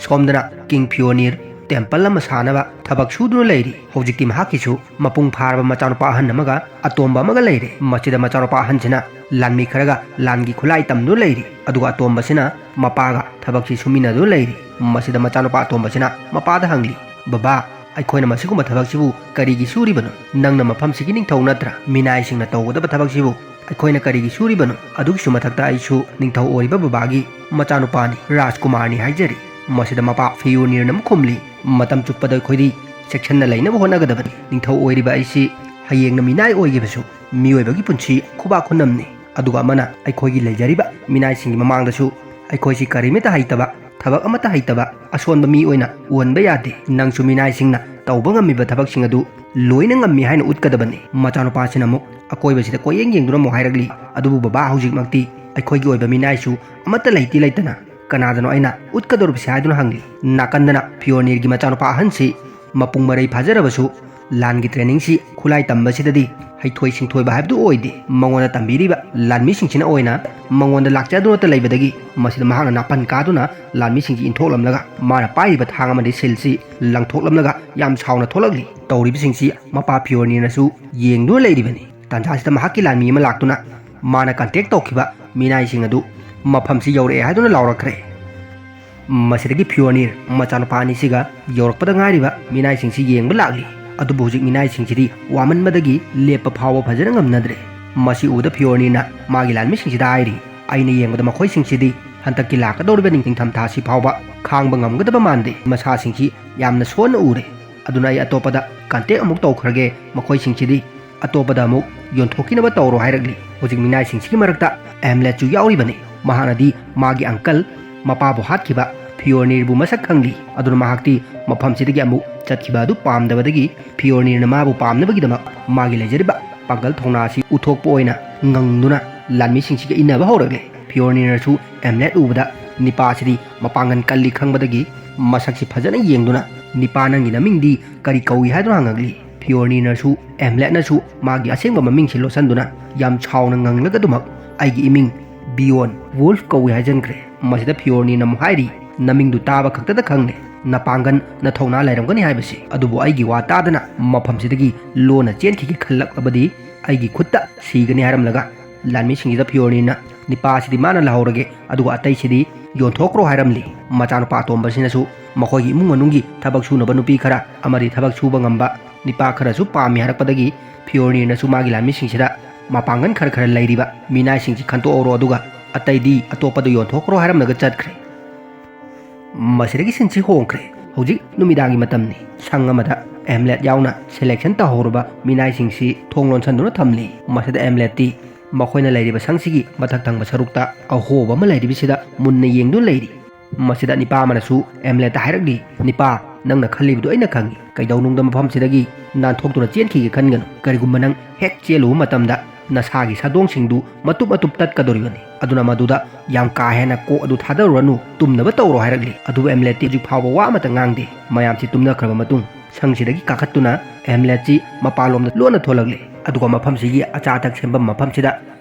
ꯁꯣꯝꯗꯅ ꯀꯤꯡ ꯐꯤꯑꯣꯅꯤꯔ ꯇꯦꯝꯄꯜ ꯑꯃ ꯁꯥꯅꯕ ꯊꯕꯛ ꯁꯨꯗꯨꯅ ꯂꯩꯔꯤ꯫ ꯍꯧꯖꯤꯛꯇꯤ ꯃꯍꯥꯛꯀꯤꯁꯨ ꯃꯄꯨꯡ ꯐꯥꯔꯕ ꯃꯆꯥꯅꯨꯄꯥ ꯑꯍꯟ ꯑꯃꯒ ꯑꯇꯣꯝꯕ ꯑꯃꯒ ꯂꯩꯔꯦ꯫ ꯃꯁꯤꯗ ꯃꯆꯥꯅꯨꯄꯥ ꯑꯍꯟꯁꯤꯅ ꯂꯥꯟꯃꯤ ꯈꯔꯒ ꯂꯥꯟꯒꯤ ꯈꯨꯠꯂꯥꯏ ꯇꯝꯗꯨꯅ ꯂꯩꯔꯤ, ꯑꯗꯨꯒ ꯑꯇꯣꯝꯕꯁꯤꯅ ꯃꯄꯥꯒ ꯊꯕꯛꯁꯤ ꯁꯨꯃꯤꯟꯅꯗꯨꯅ ꯂꯩꯔꯤ꯫ ꯃꯁꯤꯗ ꯃꯆꯥꯅꯨꯄꯥ ꯑꯇꯣꯝꯕꯁꯤꯅ ꯃꯄꯥꯗ ꯍꯪꯂꯤ, "ꯕꯕꯥ, ꯑꯩꯈꯣꯏꯅ ꯃꯁꯤꯒꯨꯝꯕ ꯊꯕꯛꯁꯤꯕꯨ ꯀꯔꯤꯒꯤ ꯁꯨꯔꯤꯕꯅꯣ? ꯅꯪꯅ ꯃꯐꯝꯁꯤꯒꯤ ꯅꯤꯡꯊꯧ ꯅꯠꯇ꯭ꯔꯥ? ꯃꯤꯅꯥꯏꯁꯤꯡꯅ ꯇꯧꯒꯗꯕ ꯊꯕꯛꯁꯤꯕꯨ ꯑꯩꯈꯣꯏꯅ ꯀꯔꯤꯒꯤ ꯁꯨꯔꯤꯕꯅꯣ? ꯑꯗꯨꯒꯤꯁꯨ ꯃꯊꯛꯇ ꯑꯩꯁꯨ ꯅꯤꯡꯊꯧ ꯑꯣꯏꯔꯤꯕ ꯕꯕꯥꯒꯤ ꯃꯆꯥꯅꯨꯄꯥꯅꯤ, ꯔꯥꯖꯀꯨꯃꯥꯔꯅꯤ" ꯍꯥꯏꯖꯔꯤ꯫ ꯃꯁꯤꯗ ꯃꯄꯥ ꯐꯤꯌꯨꯅꯤꯔꯅ ꯑꯃꯨꯛ ꯈꯨꯝꯂꯤ, "ꯃꯇꯝ ꯆꯨꯞꯄꯗ ꯑꯩꯈꯣꯏꯗꯤ ꯆꯦꯛꯁꯤꯟꯅ ꯂꯩꯅꯕ ꯍꯣꯠꯅꯒꯗꯕꯅꯤ꯫ ꯅꯤꯡꯊꯧ ꯑꯣꯏꯔꯤꯕ ꯑꯩꯁꯤ ꯍꯌꯦꯡꯅ ꯃꯤꯅꯥꯏ ꯑꯣꯏꯈꯤꯕꯁꯨ ꯃꯤꯑꯣꯏꯕꯒꯤ ꯄꯨꯟꯁꯤ ꯈꯨꯕꯥꯛ ꯈꯨꯅꯝꯅꯤ꯫ ꯑꯗꯨꯒ ꯑꯃꯅ ꯑꯩꯈꯣꯏꯒꯤ ꯂꯩꯖꯔꯤꯕ ꯃꯤꯅꯥꯏꯁꯤꯡꯒꯤ ꯃꯃꯥꯡꯗꯁꯨ ꯑꯩꯈꯣꯏꯁꯤ ꯀꯔꯤꯃꯠꯇ ꯍꯩꯇꯕ, ꯊꯕꯛ ꯑꯃꯠꯇ ꯍꯩꯇꯕ ꯑꯁꯣꯟꯕ ꯃꯤ ꯑꯣꯏꯅ ꯎꯍꯟꯕ ꯌꯥꯗꯦ꯫ ꯅꯪꯁꯨ ꯃꯤꯅꯥꯏꯁꯤꯡꯅ ꯇꯧꯕ ꯉꯝꯃꯤꯕ ꯊꯕꯛꯁꯤꯡ ꯑꯗꯨ ꯂꯣꯏꯅ ꯉꯝꯃꯤ ꯍꯥꯏꯅ ꯎꯠꯀꯗꯕꯅꯤ꯫ ꯃꯆꯥꯅꯨꯄꯥꯁꯤꯅ ꯑꯃꯨꯛ ꯑꯀꯣꯏꯕꯁꯤꯗ ꯀꯣꯏꯌꯦꯡ ꯌꯦꯡꯗꯨꯅ ꯑꯃꯨꯛ ꯍꯥꯏꯔꯛꯂꯤ, "ꯑꯗꯨꯕꯨ ꯕꯕꯥ, ꯍꯧꯖꯤꯛꯃꯛꯇꯤ ꯑꯩꯈꯣꯏꯒꯤ ꯑꯣꯏꯕ ꯃꯤꯅꯥꯏꯁꯨ ꯑꯃꯠꯇ ꯂꯩꯇꯤ ꯂꯩꯇꯅ ꯀꯅꯥꯗꯅꯣ ꯑꯩꯅ ꯎꯠꯀꯗꯧꯔꯤꯕꯁꯤ?" ꯍꯥꯏꯗꯨꯅ ꯍꯪꯂꯤ꯫ ꯅꯥꯀꯟꯗꯅ ꯐꯤꯑꯣꯔꯅꯤꯔꯒꯤ ꯃꯆꯥꯅꯨꯄꯥ ꯑꯍꯟꯁꯤ ꯃꯄꯨꯡ ꯃꯔꯩ ꯐꯥꯖꯔꯕꯁꯨ ꯂꯥꯟꯒꯤ ꯇ꯭ꯔꯦꯅꯤꯡꯁꯤ ꯈꯨꯠꯂꯥꯏ ꯇꯝꯕꯁꯤꯗꯗꯤ ꯍꯩꯊꯣꯏ ꯁꯤꯡꯊꯣꯏꯕ ꯍꯥꯏꯕꯗꯨ ꯑꯣꯏꯗꯦ꯫ ꯃꯉꯣꯟꯗ ꯇꯝꯕꯤꯔꯤꯕ ꯂꯥꯟꯃꯤꯁꯤꯡꯁꯤꯅ ꯑꯣꯏꯅ ꯃꯉꯣꯟꯗ ꯂꯥꯛꯆꯗꯨꯅꯇ ꯂꯩꯕꯗꯒꯤ ꯃꯁꯤꯗ ꯃꯍꯥꯛꯅ ꯅꯥꯄꯟ ꯀꯥꯗꯨꯅ ꯂꯥꯟꯃꯤꯁꯤꯡꯁꯤ ꯏꯟꯊꯣꯛꯂꯝꯂꯒ ꯃꯥꯅ ꯄꯥꯏꯔꯤꯕ ꯊꯥꯡ ꯑꯃꯗꯤ ꯁꯤꯜꯁꯤ ꯂꯪꯊꯣꯛꯂꯝꯂꯒ ꯌꯥꯝ ꯁꯥꯎꯅ ꯊꯣꯛꯂꯛꯂꯤ꯫ ꯇꯧꯔꯤꯕꯁꯤꯡꯁꯤ ꯃꯄꯥ ꯐꯤꯑꯣꯔꯅꯤꯔꯅꯁꯨ ꯌꯦꯡꯗꯨꯅ ꯂꯩꯔꯤꯕꯅꯤ꯫ ꯇꯥꯟꯖꯥꯁꯤꯗ ꯃꯍꯥꯛꯀꯤ ꯂꯥꯟꯃꯤ ꯑꯃ ꯂꯥꯛꯇꯨꯅ ꯃꯥꯅ ꯀꯟꯇꯦꯛ ꯇꯧꯈꯤꯕ ꯃꯤꯅꯥꯏꯁꯤꯡ ꯑꯗꯨ ꯃꯐꯝꯁꯤ ꯌꯧꯔꯛꯑꯦ ꯍꯥꯏꯗꯨꯅ ꯂꯥꯎꯔꯛꯈ꯭ꯔꯦ꯫ ꯃꯁꯤꯗꯒꯤ ꯐꯤꯑꯣꯔꯅꯤꯔ ꯃꯆꯥꯅꯨꯄꯥ ꯑꯅꯤꯁꯤꯒ ꯌꯧꯔꯛꯄꯗ ꯉꯥꯏꯔꯤꯕ ꯃꯤꯅꯥꯏꯁꯤꯡꯁꯤ ꯌꯦꯡꯕ ꯂꯥꯛꯂꯤ꯫ ꯑꯗꯨꯕꯨ ꯍꯧꯖꯤꯛ ꯃꯤꯅꯥꯏꯁꯤꯡꯁꯤꯗꯤ ꯋꯥꯃꯟꯕꯗꯒꯤ ꯂꯦꯞꯄ ꯐꯥꯎꯕ ꯐꯖꯅ ꯉꯝꯅꯗ꯭ꯔꯦ꯫ ꯃꯁꯤ ꯎꯕꯗ ꯐꯤꯑꯣꯔꯅꯤꯔꯅ ꯃꯥꯒꯤ ꯂꯥꯟꯃꯤꯁꯤꯡꯁꯤꯗ ꯍꯥꯏꯔꯤ, "ꯑꯩꯅ ꯌꯦꯡꯕꯗ ꯃꯈꯣꯏꯁꯤꯡꯁꯤꯗꯤ ꯍꯟꯗꯛꯀꯤ ꯂꯥꯛꯀꯗꯧꯔꯤꯕ ꯅꯤꯡꯊꯝꯊꯥꯁꯤ ꯐꯥꯎꯕ ꯈꯥꯡꯕ ꯉꯝꯒꯗꯕ ꯃꯥꯟꯗꯦ꯫ ꯃꯁꯥꯁꯤꯡꯁꯤ ꯌꯥꯝꯅ ꯁꯣꯟꯅ ꯎꯔꯦ꯫ ꯑꯗꯨꯅ ꯑꯩ ꯑꯇꯣꯞꯄꯗ ꯀꯟꯇꯦꯛ ꯑꯃꯨꯛ ꯇꯧꯈ꯭ꯔꯒꯦ꯫ ꯃꯈꯣꯏꯁꯤꯡꯁꯤꯗꯤ ꯑꯇꯣꯞꯄꯗ ꯑꯃꯨꯛ ꯌꯣꯟꯊꯣꯛꯈꯤꯅꯕ ꯇꯧꯔꯣ" ꯍꯥꯏꯔꯛꯂꯤ꯫ ꯍꯧꯖꯤꯛ ꯃꯤꯅꯥꯏꯁꯤꯡꯁꯤꯒꯤ ꯃꯔꯛꯇ ꯑꯦꯝꯂꯦꯠꯁꯨ ꯌꯥꯎꯔꯤꯕꯅꯤ꯫ ꯃꯍꯥꯛꯅꯗꯤ ꯃꯥꯒꯤ ꯑꯪꯀꯜ, ꯃꯄꯥꯕꯨ ꯍꯥꯠꯈꯤꯕ ꯐꯤꯑꯣꯔꯅꯤꯔꯕꯨ ꯃꯁꯛ ꯈꯪꯂꯤ꯫ ꯑꯗꯨꯅ ꯃꯍꯥꯛꯇꯤ ꯃꯐꯝꯁꯤꯗꯒꯤ ꯑꯃꯨꯛ ꯆꯠꯈꯤꯕ ꯑꯗꯨ ꯄꯥꯝꯗꯕꯗꯒꯤ ꯐꯤꯑꯣꯔꯅꯤꯔꯅ ꯃꯥꯕꯨ ꯄꯥꯝꯅꯕꯒꯤꯗꯃꯛ ꯃꯥꯒꯤ ꯂꯩꯖꯔꯤꯕ ꯄꯥꯡꯒꯜ ꯊꯧꯅꯥ ꯑꯁꯤ ꯎꯠꯊꯣꯛꯄ ꯑꯣꯏꯅ ꯉꯪꯗꯨꯅ ꯂꯥꯟꯃꯤꯁꯤꯡꯁꯤꯒ ꯏꯟꯅꯕ ꯍꯧꯔꯛꯂꯦ꯫ ꯐꯤꯑꯣꯔꯅꯤꯔꯅꯁꯨ ꯑꯦꯝꯂꯦꯠ ꯎꯕꯗ ꯅꯤꯄꯥ ꯑꯁꯤꯗꯤ ꯃꯄꯥꯡꯒꯜ ꯀꯜꯂꯤ ꯈꯪꯕꯗꯒꯤ ꯃꯁꯛꯁꯤ ꯐꯖꯅ ꯌꯦꯡꯗꯨꯅ, "ꯅꯤꯄꯥ, ꯅꯪꯒꯤ ꯅꯃꯤꯡꯗꯤ ꯀꯔꯤ ꯀꯧꯏ?" ꯍꯥꯏꯗꯨꯅ ꯍꯪꯉꯛꯂꯤ꯫ ꯐꯤꯑꯣꯔꯅꯤꯔꯅꯁꯨ ꯑꯦꯝꯂꯦꯠꯅꯁꯨ ꯃꯥꯒꯤ ꯑꯁꯦꯡꯕ ꯃꯃꯤꯡꯁꯤ ꯂꯣꯠꯁꯤꯟꯗꯨꯅ ꯌꯥꯝ ꯁꯥꯎꯅ ꯉꯪꯂꯒ ꯑꯗꯨꯃꯛ, "ꯑꯩꯒꯤ ꯏꯃꯤꯡ ꯕꯤꯌꯣꯟ ꯋꯨꯜꯐ ꯀꯧꯏ" ꯍꯥꯏꯖꯟꯈ꯭ꯔꯦ꯫ ꯃꯁꯤꯗ ꯐꯤꯑꯣꯔꯅꯤꯔꯅ ꯑꯃꯨꯛ ꯍꯥꯏꯔꯤ, "ꯅꯃꯤꯡꯗꯨ ꯇꯥꯕ ꯈꯛꯇꯗ ꯈꯪꯂꯦ, ꯅꯄꯥꯡꯒꯜ, ꯅꯊꯧꯅꯥ ꯂꯩꯔꯝꯒꯅꯤ ꯍꯥꯏꯕꯁꯤ꯫ ꯑꯗꯨꯕꯨ ꯑꯩꯒꯤ ꯋꯥ ꯇꯥꯗꯅ ꯃꯐꯝꯁꯤꯗꯒꯤ ꯂꯣꯟꯅ ꯆꯦꯟꯈꯤꯒꯦ ꯈꯜꯂꯛꯂꯕꯗꯤ ꯑꯩꯒꯤ ꯈꯨꯠꯇ ꯁꯤꯒꯅꯤ" ꯍꯥꯏꯔꯝꯂꯒ ꯂꯥꯟꯃꯤꯁꯤꯡꯁꯤꯗ ꯐꯤꯑꯣꯔꯅꯤꯔꯅ ꯅꯤꯄꯥ ꯑꯁꯤꯗꯤ ꯃꯥꯅ ꯂꯧꯍꯧꯔꯒꯦ, ꯑꯗꯨꯒ ꯑꯇꯩꯁꯤꯗꯤ ꯌꯣꯟꯊꯣꯛꯈ꯭ꯔꯣ ꯍꯥꯏꯔꯝꯂꯤ꯫ ꯃꯆꯥꯅꯨꯄꯥ ꯑꯇꯣꯝꯕꯁꯤꯅꯁꯨ ꯃꯈꯣꯏꯒꯤ ꯏꯃꯨꯡ ꯃꯅꯨꯡꯒꯤ ꯊꯕꯛ ꯁꯨꯅꯕ ꯅꯨꯄꯤ ꯈꯔ ꯑꯃꯗꯤ ꯊꯕꯛ ꯁꯨꯕ ꯉꯝꯕ ꯅꯤꯄꯥ ꯈꯔꯁꯨ ꯄꯥꯝꯃꯤ ꯍꯥꯏꯔꯛꯄꯗꯒꯤ ꯐꯤꯑꯣꯔꯅꯤꯔꯅꯁꯨ ꯃꯥꯒꯤ ꯂꯥꯟꯃꯤꯁꯤꯡꯁꯤꯗ ꯃꯄꯥꯡꯒꯜ ꯈꯔ ꯈꯔ ꯂꯩꯔꯤꯕ ꯃꯤꯅꯥꯏꯁꯤꯡꯁꯤ ꯈꯟꯇꯣꯛꯍꯧꯔꯣ, ꯑꯗꯨꯒ ꯑꯇꯩꯗꯤ ꯑꯇꯣꯞꯄꯗ ꯌꯣꯟꯊꯣꯛꯈ꯭ꯔꯣ ꯍꯥꯏꯔꯝꯂꯒ ꯆꯠꯈ꯭ꯔꯦ꯫ ꯃꯁꯤꯗꯒꯤ ꯁꯤꯟꯁꯤ ꯍꯣꯡꯈ꯭ꯔꯦ꯫ ꯍꯧꯖꯤꯛ ꯅꯨꯃꯤꯗꯥꯡꯒꯤ ꯃꯇꯝꯅꯤ꯫ ꯁꯪ ꯑꯃꯗ ꯑꯦꯝꯂꯦꯠ ꯌꯥꯎꯅ ꯁꯦꯂꯦꯛꯁꯟ ꯇꯧꯍꯧꯔꯕ ꯃꯤꯅꯥꯏꯁꯤꯡꯁꯤ ꯊꯣꯡ ꯂꯣꯟꯁꯤꯟꯗꯨꯅ ꯊꯝꯂꯤ꯫ ꯃꯁꯤꯗ ꯑꯦꯝꯂꯦꯠꯇꯤ ꯃꯈꯣꯏꯅ ꯂꯩꯔꯤꯕ ꯁꯪꯁꯤꯒꯤ ꯃꯊꯛ ꯊꯪꯕ ꯁꯔꯨꯛꯇ ꯑꯍꯣꯕ ꯑꯃ ꯂꯩꯔꯤꯕꯁꯤꯗ ꯃꯨꯟꯅ ꯌꯦꯡꯗꯨꯅ ꯂꯩꯔꯤ꯫ ꯃꯁꯤꯗ ꯅꯤꯄꯥ ꯑꯃꯅꯁꯨ ꯑꯦꯝꯂꯦꯠꯇ ꯍꯥꯏꯔꯛꯂꯤ, "ꯅꯤꯄꯥ, ꯅꯪꯅ ꯈꯜꯂꯤꯕꯗꯨ ꯑꯩꯅ ꯈꯪꯏ꯫ ꯀꯩꯗꯧꯅꯨꯡꯗ ꯃꯐꯝꯁꯤꯗꯒꯤ ꯅꯥꯟꯊꯣꯛꯇꯨꯅ ꯆꯦꯟꯈꯤꯒꯦ ꯈꯟꯒꯅꯨ꯫ ꯀꯔꯤꯒꯨꯝꯕ ꯅꯪ ꯍꯦꯛ ꯆꯦꯜꯂꯨꯕ ꯃꯇꯝꯗ ꯅꯁꯥꯒꯤ ꯁꯥꯗꯣꯡꯁꯤꯡꯗꯨ ꯃꯇꯨꯞ ꯃꯇꯨꯞ ꯇꯠꯀꯗꯧꯔꯤꯕꯅꯤ꯫ ꯑꯗꯨꯅ ꯃꯗꯨꯗ ꯌꯥꯝ ꯀꯥ ꯍꯦꯟꯅ ꯀꯣꯛ ꯑꯗꯨ ꯊꯥꯗꯔꯨꯔꯅꯨ, ꯇꯨꯝꯅꯕ ꯇꯧꯔꯣ" ꯍꯥꯏꯔꯛꯂꯤ꯫ ꯑꯗꯨꯕꯨ ꯑꯦꯝꯂꯦꯠꯇꯤ ꯍꯧꯖꯤꯛ ꯐꯥꯎꯕ ꯋꯥ ꯑꯃꯠꯇ ꯉꯥꯡꯗꯦ꯫ ꯃꯌꯥꯝꯁꯤ ꯇꯨꯝꯅꯈ꯭ꯔꯕ ꯃꯇꯨꯡ ꯁꯪꯁꯤꯗꯒꯤ ꯀꯥꯈꯠꯇꯨꯅ ꯑꯦꯝꯂꯦꯠꯁꯤ ꯃꯄꯥꯟꯂꯣꯝꯗ ꯂꯣꯟꯅ ꯊꯣꯛꯂꯛꯂꯦ꯫ ꯑꯗꯨꯒ ꯃꯐꯝꯁꯤꯒꯤ ꯑꯆꯥ ꯑꯊꯛ ꯁꯦꯝꯐꯝ ꯃꯐꯝꯁꯤꯗ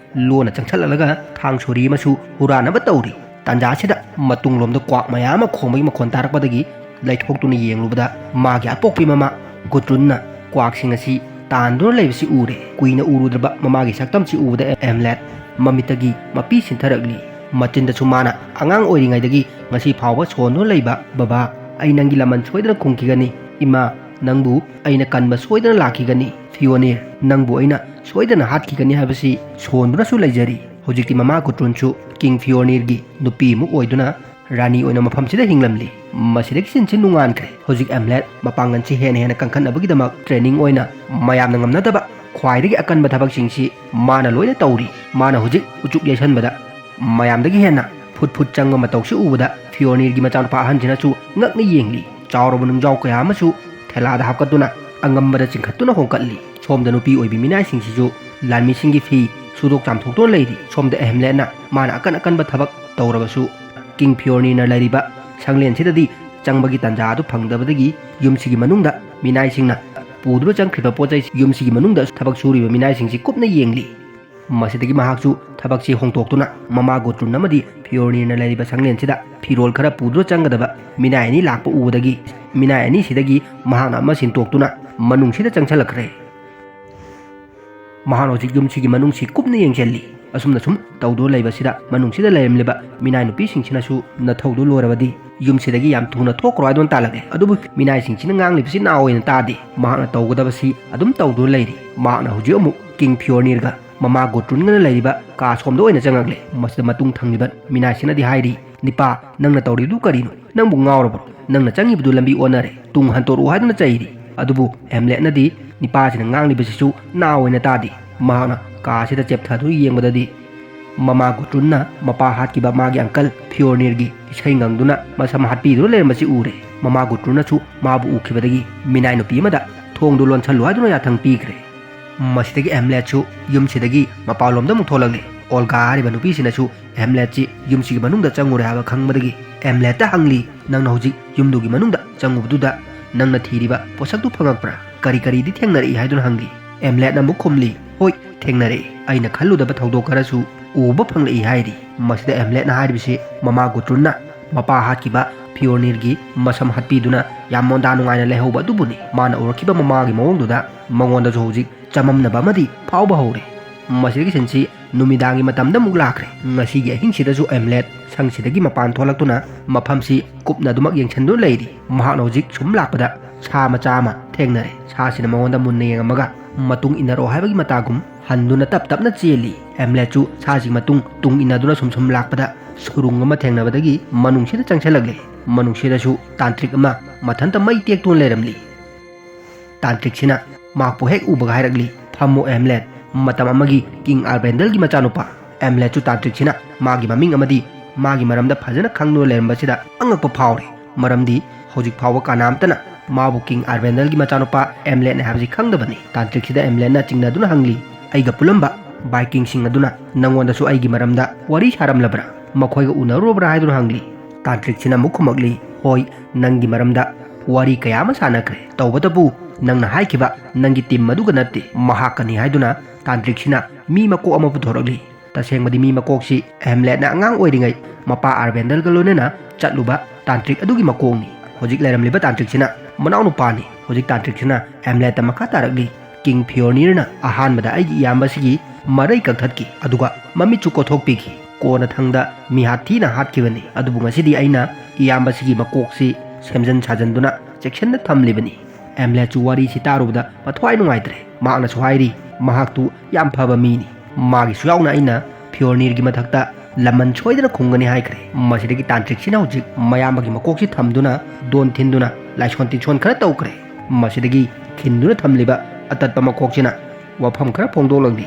ꯂꯣꯟꯅ ꯆꯪꯁꯜꯂꯛꯂꯒ ꯊꯥꯡ ꯁꯣꯔꯤ ꯑꯃꯁꯨ ꯍꯨꯔꯥꯟꯅꯕ ꯇꯧꯔꯤ꯫ ꯇꯥꯟꯖꯥꯁꯤꯗ ꯃꯇꯨꯡꯂꯣꯝꯗ ꯀ꯭ꯋꯥꯛ ꯃꯌꯥꯝ ꯑꯃ ꯈꯣꯡꯕꯒꯤ ꯃꯈꯣꯟ ꯇꯥꯔꯛꯄꯗꯒꯤ ꯂꯩꯊꯣꯛꯇꯨꯅ ꯌꯦꯡꯂꯨꯕꯗ ꯃꯥꯒꯤ ꯑꯄꯣꯛꯄꯤ ꯃꯃꯥ ꯒꯨꯇ꯭ꯔꯨꯟꯅ ꯀ꯭ꯋꯥꯛꯁꯤꯡ ꯑꯁꯤ ꯇꯥꯟꯗꯨꯅ ꯂꯩꯕꯁꯤ ꯎꯔꯦ꯫ ꯀꯨꯏꯅ ꯎꯔꯨꯗ꯭ꯔꯕ ꯃꯃꯥꯒꯤ ꯁꯛꯇꯝꯁꯤ ꯎꯕꯗ ꯑꯦꯝꯂꯦꯠ ꯃꯃꯤꯠꯇꯒꯤ ꯃꯄꯤ ꯁꯤꯟꯊꯔꯛꯂꯤ꯫ ꯃꯆꯤꯟꯗꯁꯨ ꯃꯥꯅ ꯑꯉꯥꯡ ꯑꯣꯏꯔꯤꯉꯩꯗꯒꯤ ꯉꯁꯤ ꯐꯥꯎꯕ ꯁꯣꯟꯗꯨꯅ ꯂꯩꯕ, "ꯕꯕꯥ, ꯑꯩ ꯅꯪꯒꯤ ꯂꯃꯟ ꯁꯣꯏꯗꯅ ꯈꯨꯝꯈꯤꯒꯅꯤ꯫ ꯏꯃꯥ, ꯅꯪꯕꯨ ꯑꯩꯅ ꯀꯟꯕ ꯁꯣꯏꯗꯅ ꯂꯥꯛꯈꯤꯒꯅꯤ꯫ ꯐꯤꯌꯣꯅꯤꯔ, ꯅꯪꯕꯨ ꯑꯩꯅ ꯁꯣꯏꯗꯅ ꯍꯥꯠꯈꯤꯒꯅꯤ" ꯍꯥꯏꯕꯁꯤ ꯁꯣꯟꯗꯨꯅꯁꯨ ꯂꯩꯖꯔꯤ꯫ ꯍꯧꯖꯤꯛꯇꯤ ꯃꯃꯥ ꯒꯨꯇ꯭ꯔꯨꯟꯁꯨ ꯀꯤꯡ ꯐꯤꯌꯣꯅꯤꯔꯒꯤ ꯅꯨꯄꯤ ꯑꯃ ꯑꯣꯏꯗꯨꯅ ꯔꯥꯅꯤ ꯑꯣꯏꯅ ꯃꯐꯝꯁꯤꯗ ꯍꯤꯡꯂꯝꯂꯤ꯫ ꯃꯁꯤꯗꯒꯤ ꯁꯤꯟꯁꯤ ꯅꯨꯡꯉꯥꯟꯈ꯭ꯔꯦ꯫ ꯍꯧꯖꯤꯛ ꯑꯦꯝꯂꯦꯠ ꯃꯄꯥꯡꯒꯜꯁꯤ ꯍꯦꯟꯅ ꯍꯦꯟꯅ ꯀꯟꯈꯠꯅꯕꯒꯤꯗꯃꯛ ꯇ꯭ꯔꯦꯅꯤꯡ ꯑꯣꯏꯅ ꯃꯌꯥꯝꯅ ꯉꯝꯅꯗꯕ ꯈ꯭ꯋꯥꯏꯗꯒꯤ ꯑꯀꯟꯕ ꯊꯕꯛꯁꯤꯡꯁꯤ ꯃꯥꯅ ꯂꯣꯏꯅ ꯇꯧꯔꯤ꯫ ꯃꯥꯅ ꯍꯧꯖꯤꯛ ꯎꯆꯨꯛ ꯌꯩꯁꯟꯕꯗ ꯃꯌꯥꯝꯗꯒꯤ ꯍꯦꯟꯅ ꯐꯨꯠ ꯐꯨꯠ ꯆꯪꯕ ꯃꯇꯧꯁꯤ ꯎꯕꯗ ꯐꯤꯌꯣꯅꯤꯔꯒꯤ ꯃꯆꯥꯅꯨꯄꯥ ꯑꯍꯟꯁꯤꯅꯁꯨ ꯉꯛꯅ ꯌꯦꯡꯂꯤ꯫ ꯆꯥꯎꯔꯕ ꯅꯨꯡꯖꯥꯎ ꯀꯌꯥ ꯑꯃꯁꯨ ꯊꯦꯂꯥꯗ ꯍꯥꯞꯀꯠꯇꯨꯅ ꯑꯉꯝꯕꯗ ꯆꯤꯡꯈꯠꯇꯨꯅ ꯍꯣꯡꯀꯠꯂꯤ꯫ ꯁꯣꯝꯗ ꯅꯨꯄꯤ ꯑꯣꯏꯕꯤ ꯃꯤꯅꯥꯏꯁꯤꯡꯁꯤꯁꯨ ꯂꯥꯟꯃꯤꯁꯤꯡꯒꯤ ꯐꯤ ꯁꯨꯗꯣꯛ ꯆꯥꯝꯊꯣꯛꯇꯨꯅ ꯂꯩꯔꯤ꯫ ꯁꯣꯝꯗ ꯑꯦꯍꯝꯂꯦꯠꯅ ꯃꯥꯅ ꯑꯀꯟ ꯑꯀꯟꯕ ꯊꯕꯛ ꯇꯧꯔꯕꯁꯨ ꯀꯤꯡ ꯐꯤꯌꯣꯔꯅꯤꯅ ꯂꯩꯔꯤꯕ ꯁꯪꯂꯦꯟꯁꯤꯗꯗꯤ ꯆꯪꯕꯒꯤ ꯇꯥꯟꯖꯥ ꯑꯗꯨ ꯐꯪꯗꯕꯗꯒꯤ ꯌꯨꯝꯁꯤꯒꯤ ꯃꯅꯨꯡꯗ ꯃꯤꯅꯥꯏꯁꯤꯡꯅ ꯄꯨꯗꯨꯅ ꯆꯪꯈ꯭ꯔꯤꯕ ꯄꯣꯠ ꯆꯩ ꯌꯨꯝꯁꯤꯒꯤ ꯃꯅꯨꯡꯗ ꯊꯕꯛ ꯁꯨꯔꯤꯕ ꯃꯤꯅꯥꯏꯁꯤꯡꯁꯤ ꯀꯨꯞꯅ ꯌꯦꯡꯂꯤ꯫ ꯃꯁꯤꯗꯒꯤ ꯃꯍꯥꯛꯁꯨ ꯊꯕꯛꯁꯤ ꯍꯣꯡꯗꯣꯛꯇꯨꯅ ꯃꯃꯥ ꯒꯣꯇ꯭ꯔꯨꯟ ꯑꯃꯗꯤ ꯐꯤꯌꯣꯔꯅꯤꯅ ꯂꯩꯔꯤꯕ ꯁꯪꯂꯦꯟꯁꯤꯗ ꯐꯤꯔꯣꯜ ꯈꯔ ꯄꯨꯗꯨꯅ ꯆꯪꯒꯗꯕ ꯃꯤꯅꯥꯏ ꯑꯅꯤ ꯂꯥꯛꯄ ꯎꯕꯗꯒꯤ ꯃꯤꯅꯥꯏ ꯑꯅꯤꯁꯤꯗꯒꯤ ꯃꯍꯥꯛꯅ ꯑꯃ ꯁꯤꯟꯇꯣꯛꯇꯨꯅ ꯃꯅꯨꯡꯁꯤꯗ ꯆꯪꯁꯤꯜꯂꯛꯈ꯭ꯔꯦ꯫ ꯃꯍꯥꯛꯅ ꯍꯧꯖꯤꯛ ꯌꯨꯝꯁꯤꯒꯤ ꯃꯅꯨꯡꯁꯤ ꯀꯨꯞꯅ ꯌꯦꯡꯁꯤꯜꯂꯤ꯫ ꯑꯁꯨꯝꯅ ꯁꯨꯝ ꯇꯧꯗꯨꯅ ꯂꯩꯕꯁꯤꯗ ꯃꯅꯨꯡꯁꯤꯗ ꯂꯩꯔꯝꯂꯤꯕ ꯃꯤꯅꯥꯏ ꯅꯨꯄꯤꯁꯤꯡꯁꯤꯅꯁꯨ ꯅꯊꯧꯗꯨ ꯂꯣꯏꯔꯕꯗꯤ ꯌꯨꯝꯁꯤꯗꯒꯤ ꯌꯥꯝ ꯊꯨꯅ ꯊꯣꯛꯈ꯭ꯔꯣ ꯍꯥꯏꯗꯨꯅ ꯇꯥꯜꯂꯛꯂꯦ꯫ ꯑꯗꯨꯕꯨ ꯃꯤꯅꯥꯏꯁꯤꯡꯁꯤꯅ ꯉꯥꯡꯂꯤꯕꯁꯤ ꯅꯥ ꯑꯣꯏꯅ ꯇꯥꯗꯦ꯫ ꯃꯍꯥꯛꯅ ꯇꯧꯒꯗꯕꯁꯤ ꯑꯗꯨꯝ ꯇꯧꯗꯨꯅ ꯂꯩꯔꯤ꯫ ꯃꯍꯥꯛꯅ ꯍꯧꯖꯤꯛ ꯑꯃꯨꯛ ꯀꯤꯡ ꯐꯤꯌꯣꯔꯅꯤꯔꯒ ꯃꯃꯥ ꯒꯣꯇ꯭ꯔꯨꯟꯒꯅ ꯂꯩꯔꯤꯕ ꯀꯥ ꯁꯣꯝꯗ ꯑꯣꯏꯅ ꯆꯪꯉꯛꯂꯦ꯫ ꯃꯁꯤꯗ ꯃꯇꯨꯡ ꯊꯪꯂꯤꯕ ꯃꯤꯅꯥꯏꯁꯤꯅꯗꯤ ꯍꯥꯏꯔꯤ, "ꯅꯤꯄꯥ, ꯅꯪꯅ ꯇꯧꯔꯤꯗꯨ ꯀꯔꯤꯅꯣ? ꯅꯪꯕꯨ ꯉꯥꯎꯔꯕ꯭ꯔꯣ? ꯅꯪꯅ ꯆꯪꯉꯤꯕꯗꯨ ꯂꯝꯕꯤ ꯑꯣꯟꯅꯔꯦ꯫ ꯇꯨꯡ ꯍꯟꯇꯣꯔꯛꯎ" ꯍꯥꯏꯗꯨꯅ ꯆꯩꯔꯤ꯫ ꯑꯗꯨꯕꯨ ꯍꯦꯝꯂꯦꯠꯅꯗꯤ ꯅꯤꯄꯥꯁꯤꯅ ꯉꯥꯡꯂꯤꯕꯁꯤꯁꯨ ꯅꯥ ꯑꯣꯏꯅ ꯇꯥꯗꯦ꯫ ꯃꯍꯥꯛꯅ ꯀꯥꯁꯤꯗ ꯆꯦꯞꯊꯗꯨꯅ ꯌꯦꯡꯕꯗꯗꯤ ꯃꯃꯥ ꯒꯨꯇ꯭ꯔꯨꯟꯅ ꯃꯄꯥ ꯍꯥꯠꯈꯤꯕ ꯃꯥꯒꯤ ꯑꯪꯀꯜ ꯐꯤꯑꯣꯔꯅꯤꯔꯒꯤ ꯏꯁꯩ ꯉꯪꯗꯨꯅ ꯃꯁꯝ ꯍꯥꯠꯄꯤꯗꯨꯅ ꯂꯩꯔꯝꯕꯁꯤ ꯎꯔꯦ꯫ ꯃꯃꯥ ꯒꯨꯇ꯭ꯔꯨꯟꯅꯁꯨ ꯃꯥꯕꯨ ꯎꯈꯤꯕꯗꯒꯤ ꯃꯤꯅꯥꯏ ꯅꯨꯄꯤ ꯑꯃꯗ ꯊꯣꯡꯗꯨ ꯂꯣꯟꯁꯜꯂꯨ ꯍꯥꯏꯗꯨꯅ ꯌꯥꯊꯪ ꯄꯤꯈ꯭ꯔꯦ꯫ ꯃꯁꯤꯗꯒꯤ ꯍꯦꯝꯂꯦꯠꯁꯨ ꯌꯨꯝꯁꯤꯗꯒꯤ ꯃꯄꯥꯟꯂꯣꯝꯗ ꯑꯃꯨꯛ ꯊꯣꯛꯂꯛꯂꯦ꯫ ꯑꯣꯜꯒꯥ ꯍꯥꯏꯔꯤꯕ ꯅꯨꯄꯤꯁꯤꯅꯁꯨ ꯍꯦꯝꯂꯦꯠꯁꯤ ꯌꯨꯝꯁꯤꯒꯤ ꯃꯅꯨꯡꯗ ꯆꯪꯉꯨꯔꯦ ꯍꯥꯏꯕ ꯈꯪꯕꯗꯒꯤ ꯍꯦꯝꯂꯦꯠꯇ ꯍꯪꯂꯤ, "ꯅꯪꯅ ꯍꯧꯖꯤꯛ ꯌꯨꯝꯗꯨꯒꯤ ꯃꯅꯨꯡꯗ ꯆꯪꯉꯨꯕꯗꯨꯗ ꯅꯪꯅ ꯊꯤꯔꯤꯕ ꯄꯣꯠꯁꯛꯇꯨ ꯐꯪꯉꯛꯄ꯭ꯔꯥ? ꯀꯔꯤ ꯀꯔꯤꯗꯤ ꯊꯦꯡꯅꯔꯛꯏ?" ꯍꯥꯏꯗꯨꯅ ꯍꯪꯂꯤ꯫ ꯍꯦꯝꯂꯦꯠꯅ ꯑꯃꯨꯛ ꯈꯨꯝꯂꯤ, "ꯍꯣꯏ, ꯊꯦꯡꯅꯔꯛꯏ꯫ ꯑꯩꯅ ꯈꯜꯂꯨꯗꯕ ꯊꯧꯗꯣꯛ ꯈꯔꯁꯨ ꯎꯕ ꯐꯪꯂꯛꯏ" ꯍꯥꯏꯔꯤ꯫ ꯃꯁꯤꯗ ꯍꯦꯝꯂꯦꯠꯅ ꯍꯥꯏꯔꯤꯕꯁꯤ ꯃꯃꯥ ꯒꯨꯇ꯭ꯔꯨꯟꯅ ꯃꯄꯥ ꯍꯥꯠꯈꯤꯕ ꯐꯤꯑꯣꯔꯅꯤꯔꯒꯤ ꯃꯁꯝ ꯍꯥꯠꯄꯤꯗꯨꯅ ꯌꯥꯝ ꯃꯣꯟꯗꯥ ꯅꯨꯡꯉꯥꯏꯅ ꯂꯩꯍꯧꯕ ꯑꯗꯨꯕꯨꯅꯤ꯫ ꯃꯥꯅ ꯎꯔꯛꯈꯤꯕ ꯃꯃꯥꯒꯤ ꯃꯑꯣꯡꯗꯨꯗ ꯃꯉꯣꯟꯗꯁꯨ ꯍꯧꯖꯤꯛ ꯆꯃꯝꯅꯕ ꯑꯃꯗꯤ ꯐꯥꯎꯕ ꯍꯧꯔꯦ꯫ ꯃꯁꯤꯗꯒꯤ ꯁꯤꯟꯁꯤ ꯅꯨꯃꯤꯗꯥꯡꯒꯤ ꯃꯇꯝꯗ ꯑꯃꯨꯛ ꯂꯥꯛꯈ꯭ꯔꯦ꯫ ꯉꯁꯤꯒꯤ ꯑꯍꯤꯡꯁꯤꯗꯁꯨ ꯍꯦꯝꯂꯦꯠ ꯁꯪꯁꯤꯗꯒꯤ ꯃꯄꯥꯟ ꯊꯣꯛꯂꯛꯇꯨꯅ ꯃꯐꯝꯁꯤ ꯀꯨꯞꯅ ꯑꯗꯨꯃꯛ ꯌꯦꯡꯁꯤꯟꯗꯨꯅ ꯂꯩꯔꯤ꯫ ꯃꯍꯥꯛꯅ ꯍꯧꯖꯤꯛ ꯁꯨꯝ ꯂꯥꯛꯄꯗ ꯁꯥ ꯃꯆꯥ ꯑꯃ ꯊꯦꯡꯅꯔꯦ꯫ ꯁꯥꯁꯤꯅ ꯃꯉꯣꯟꯗ ꯃꯨꯟꯅ ꯌꯦꯡꯉꯝꯃꯒ ꯃꯇꯨꯡ ꯏꯟꯅꯔꯛꯑꯣ ꯍꯥꯏꯕꯒꯤ ꯃꯇꯥꯒꯨꯝ ꯍꯟꯗꯨꯅ ꯇꯞ ꯇꯞꯅ ꯆꯦꯜꯂꯤ꯫ ꯍꯦꯝꯂꯦꯠꯁꯨ ꯁꯥꯁꯤꯒꯤ ꯃꯇꯨꯡ ꯇꯨꯡ ꯏꯟꯅꯗꯨꯅ ꯁꯨꯝ ꯁꯨꯝ ꯂꯥꯛꯄꯗ ꯁꯨꯔꯨꯡ ꯑꯃ ꯊꯦꯡꯅꯕꯗꯒꯤ ꯃꯅꯨꯡꯁꯤꯗ ꯆꯪꯁꯤꯜꯂꯛꯂꯦ꯫ ꯃꯅꯨꯡꯁꯤꯗꯁꯨ ꯇꯥꯟꯇ꯭ꯔꯤꯛ ꯑꯃ ꯃꯊꯟꯇ ꯃꯩ ꯇꯦꯛꯇꯨꯅ ꯂꯩꯔꯝꯂꯤ꯫ ꯇꯥꯟꯇ꯭ꯔꯤꯛꯁꯤꯅ ꯃꯍꯥꯛꯄꯨ ꯍꯦꯛ ꯎꯕꯒ ꯍꯥꯏꯔꯛꯂꯤ, "ꯐꯝꯃꯨ ꯍꯦꯝꯂꯦꯠ, ꯃꯇꯝ ꯑꯃꯒꯤ ꯀꯤꯡ ꯑꯥꯔꯕꯦꯟꯗꯜꯒꯤ ꯃꯆꯥꯅꯨꯄꯥ"꯫ ꯍꯦꯝꯂꯦꯠꯁꯨ ꯇꯥꯟꯇ꯭ꯔꯤꯛꯁꯤꯅ ꯃꯥꯒꯤ ꯃꯃꯤꯡ ꯑꯃꯗꯤ ꯃꯥꯒꯤ ꯃꯔꯝꯗ ꯐꯖꯅ ꯈꯪꯗꯨꯅ ꯂꯩꯔꯝꯕꯁꯤꯗ ꯑꯉꯛꯄ ꯐꯥꯎꯔꯦ꯫ ꯃꯔꯝꯗꯤ ꯍꯧꯖꯤꯛ ꯐꯥꯎꯕ ꯀꯅꯥꯝꯇꯅ ꯃꯥꯕꯨ ꯀꯤꯡ ꯑꯥꯔꯕꯦꯟꯗꯜꯒꯤ ꯃꯆꯥꯅꯨꯄꯥ ꯍꯦꯝꯂꯦꯠꯅꯤ ꯍꯥꯏꯕꯁꯤ ꯈꯪꯗꯕꯅꯤ꯫ ꯇꯥꯟꯇ꯭ꯔꯤꯛꯁꯤꯗ ꯍꯦꯝꯂꯦꯠꯅ ꯆꯤꯡꯅꯗꯨꯅ ꯍꯪꯂꯤ, "ꯑꯩꯒ ꯄꯨꯜꯂꯝꯕ ꯚꯥꯏꯀꯤꯡꯁꯤꯡ ꯑꯗꯨꯅ ꯅꯪꯉꯣꯟꯗꯁꯨ ꯑꯩꯒꯤ ꯃꯔꯝꯗ ꯋꯥꯔꯤ ꯁꯥꯔꯝꯂꯕ꯭ꯔꯥ? ꯃꯈꯣꯏꯒ ꯎꯅꯔꯨꯔꯕ꯭ꯔꯥ?" ꯍꯥꯏꯗꯨꯅ ꯍꯪꯂꯤ꯫ ꯇꯥꯟꯇ꯭ꯔꯤꯛꯁꯤꯅ ꯑꯃꯨꯛ ꯈꯨꯝꯃꯛꯂꯤ, "ꯍꯣꯏ, ꯅꯪꯒꯤ ꯃꯔꯝꯗ ꯋꯥꯔꯤ ꯀꯌꯥ ꯑꯃ ꯁꯥꯟꯅꯈ꯭ꯔꯦ꯫ ꯇꯧꯕꯇꯕꯨ ꯅꯪꯅ ꯍꯥꯏꯈꯤꯕ ꯅꯪꯒꯤ ꯇꯤꯝ ꯑꯗꯨꯒ ꯅꯠꯇꯦ, ꯃꯍꯥꯛꯀꯅꯤ" ꯍꯥꯏꯗꯨꯅ ꯇꯥꯟꯇ꯭ꯔꯤꯛꯁꯤꯅ ꯃꯤ ꯃꯀꯣꯛ ꯑꯃ ꯄꯨꯊꯣꯔꯛꯂꯤ꯫ ꯇꯁꯦꯡꯕꯗꯤ ꯃꯤ ꯃꯀꯣꯛꯁꯤ ꯍꯦꯝꯂꯦꯠꯅ ꯑꯉꯥꯡ ꯑꯣꯏꯔꯤꯉꯩ ꯃꯄꯥ ꯑꯥꯔꯕꯦꯟꯗꯜꯒ ꯂꯣꯏꯅꯅ ꯆꯠꯂꯨꯕ ꯇꯥꯟꯇ꯭ꯔꯤꯛ ꯑꯗꯨꯒꯤ ꯃꯀꯣꯛꯅꯤ꯫ ꯍꯧꯖꯤꯛ ꯂꯩꯔꯝꯂꯤꯕ ꯇꯥꯟꯇ꯭ꯔꯤꯛꯁꯤꯅ ꯃꯅꯥꯎꯅꯨꯄꯥꯅꯤ꯫ ꯍꯧꯖꯤꯛ ꯇꯥꯟꯇ꯭ꯔꯤꯛꯁꯤꯅ ꯍꯦꯝꯂꯦꯠꯇ ꯃꯈꯥ ꯇꯥꯔꯛꯂꯤ, "ꯀꯤꯡ ꯐꯤꯑꯣꯔꯅꯤꯔꯅ ꯑꯍꯥꯟꯕꯗ ꯑꯩꯒꯤ ꯏꯌꯥꯝꯕꯁꯤꯒꯤ ꯃꯔꯩ ꯀꯛꯊꯠꯈꯤ, ꯑꯗꯨꯒ ꯃꯃꯤꯠꯁꯨ ꯀꯣꯊꯣꯛꯄꯤꯈꯤ꯫ ꯀꯣꯟꯅꯊꯪꯗ ꯃꯤꯍꯥꯠ ꯊꯤꯅ ꯍꯥꯠꯈꯤꯕꯅꯤ꯫ ꯑꯗꯨꯕꯨ ꯉꯁꯤꯗꯤ ꯑꯩꯅ ꯏꯌꯥꯝꯕꯁꯤꯒꯤ ꯃꯀꯣꯛꯁꯤ ꯁꯦꯝꯖꯤꯟ ꯁꯥꯖꯤꯟꯗꯨꯅ ꯆꯦꯛꯁꯤꯟꯅ ꯊꯝꯂꯤꯕꯅꯤ"꯫ ꯍꯦꯝꯂꯦꯠꯁꯨ ꯋꯥꯔꯤꯁꯤ ꯇꯥꯔꯨꯕꯗ ꯃꯊ꯭ꯋꯥꯏ ꯅꯨꯡꯉꯥꯏꯇ꯭ꯔꯦ꯫ ꯃꯍꯥꯛꯅꯁꯨ ꯍꯥꯏꯔꯤ, ꯃꯍꯥꯛꯇꯨ ꯌꯥꯝ ꯐꯕ ꯃꯤꯅꯤ꯫ ꯃꯥꯒꯤꯁꯨ ꯌꯥꯎꯅ ꯑꯩꯅ ꯐꯤꯑꯣꯔꯅꯤꯔꯒꯤ ꯃꯊꯛꯇ ꯂꯃꯟ ꯁꯣꯏꯗꯅ ꯈꯨꯝꯒꯅꯤ ꯍꯥꯏꯈ꯭ꯔꯦ꯫ ꯃꯁꯤꯗꯒꯤ ꯇꯥꯟꯇ꯭ꯔꯤꯛꯁꯤꯅ ꯍꯧꯖꯤꯛ ꯃꯌꯥꯝꯕꯒꯤ ꯃꯀꯣꯛꯁꯤ ꯊꯝꯗꯨꯅ ꯗꯣꯟ ꯊꯤꯟꯗꯨꯅ ꯂꯥꯏꯁꯣꯟ ꯇꯤꯟꯁꯣꯟ ꯈꯔ ꯇꯧꯈ꯭ꯔꯦ꯫ ꯃꯁꯤꯗꯒꯤ ꯈꯤꯟꯗꯨꯅ ꯊꯝꯂꯤꯕ ꯑꯇꯠꯄ ꯃꯈꯣꯛꯁꯤꯅ ꯋꯥꯐꯝ ꯈꯔ ꯐꯣꯡꯗꯣꯛꯂꯛꯂꯤ꯫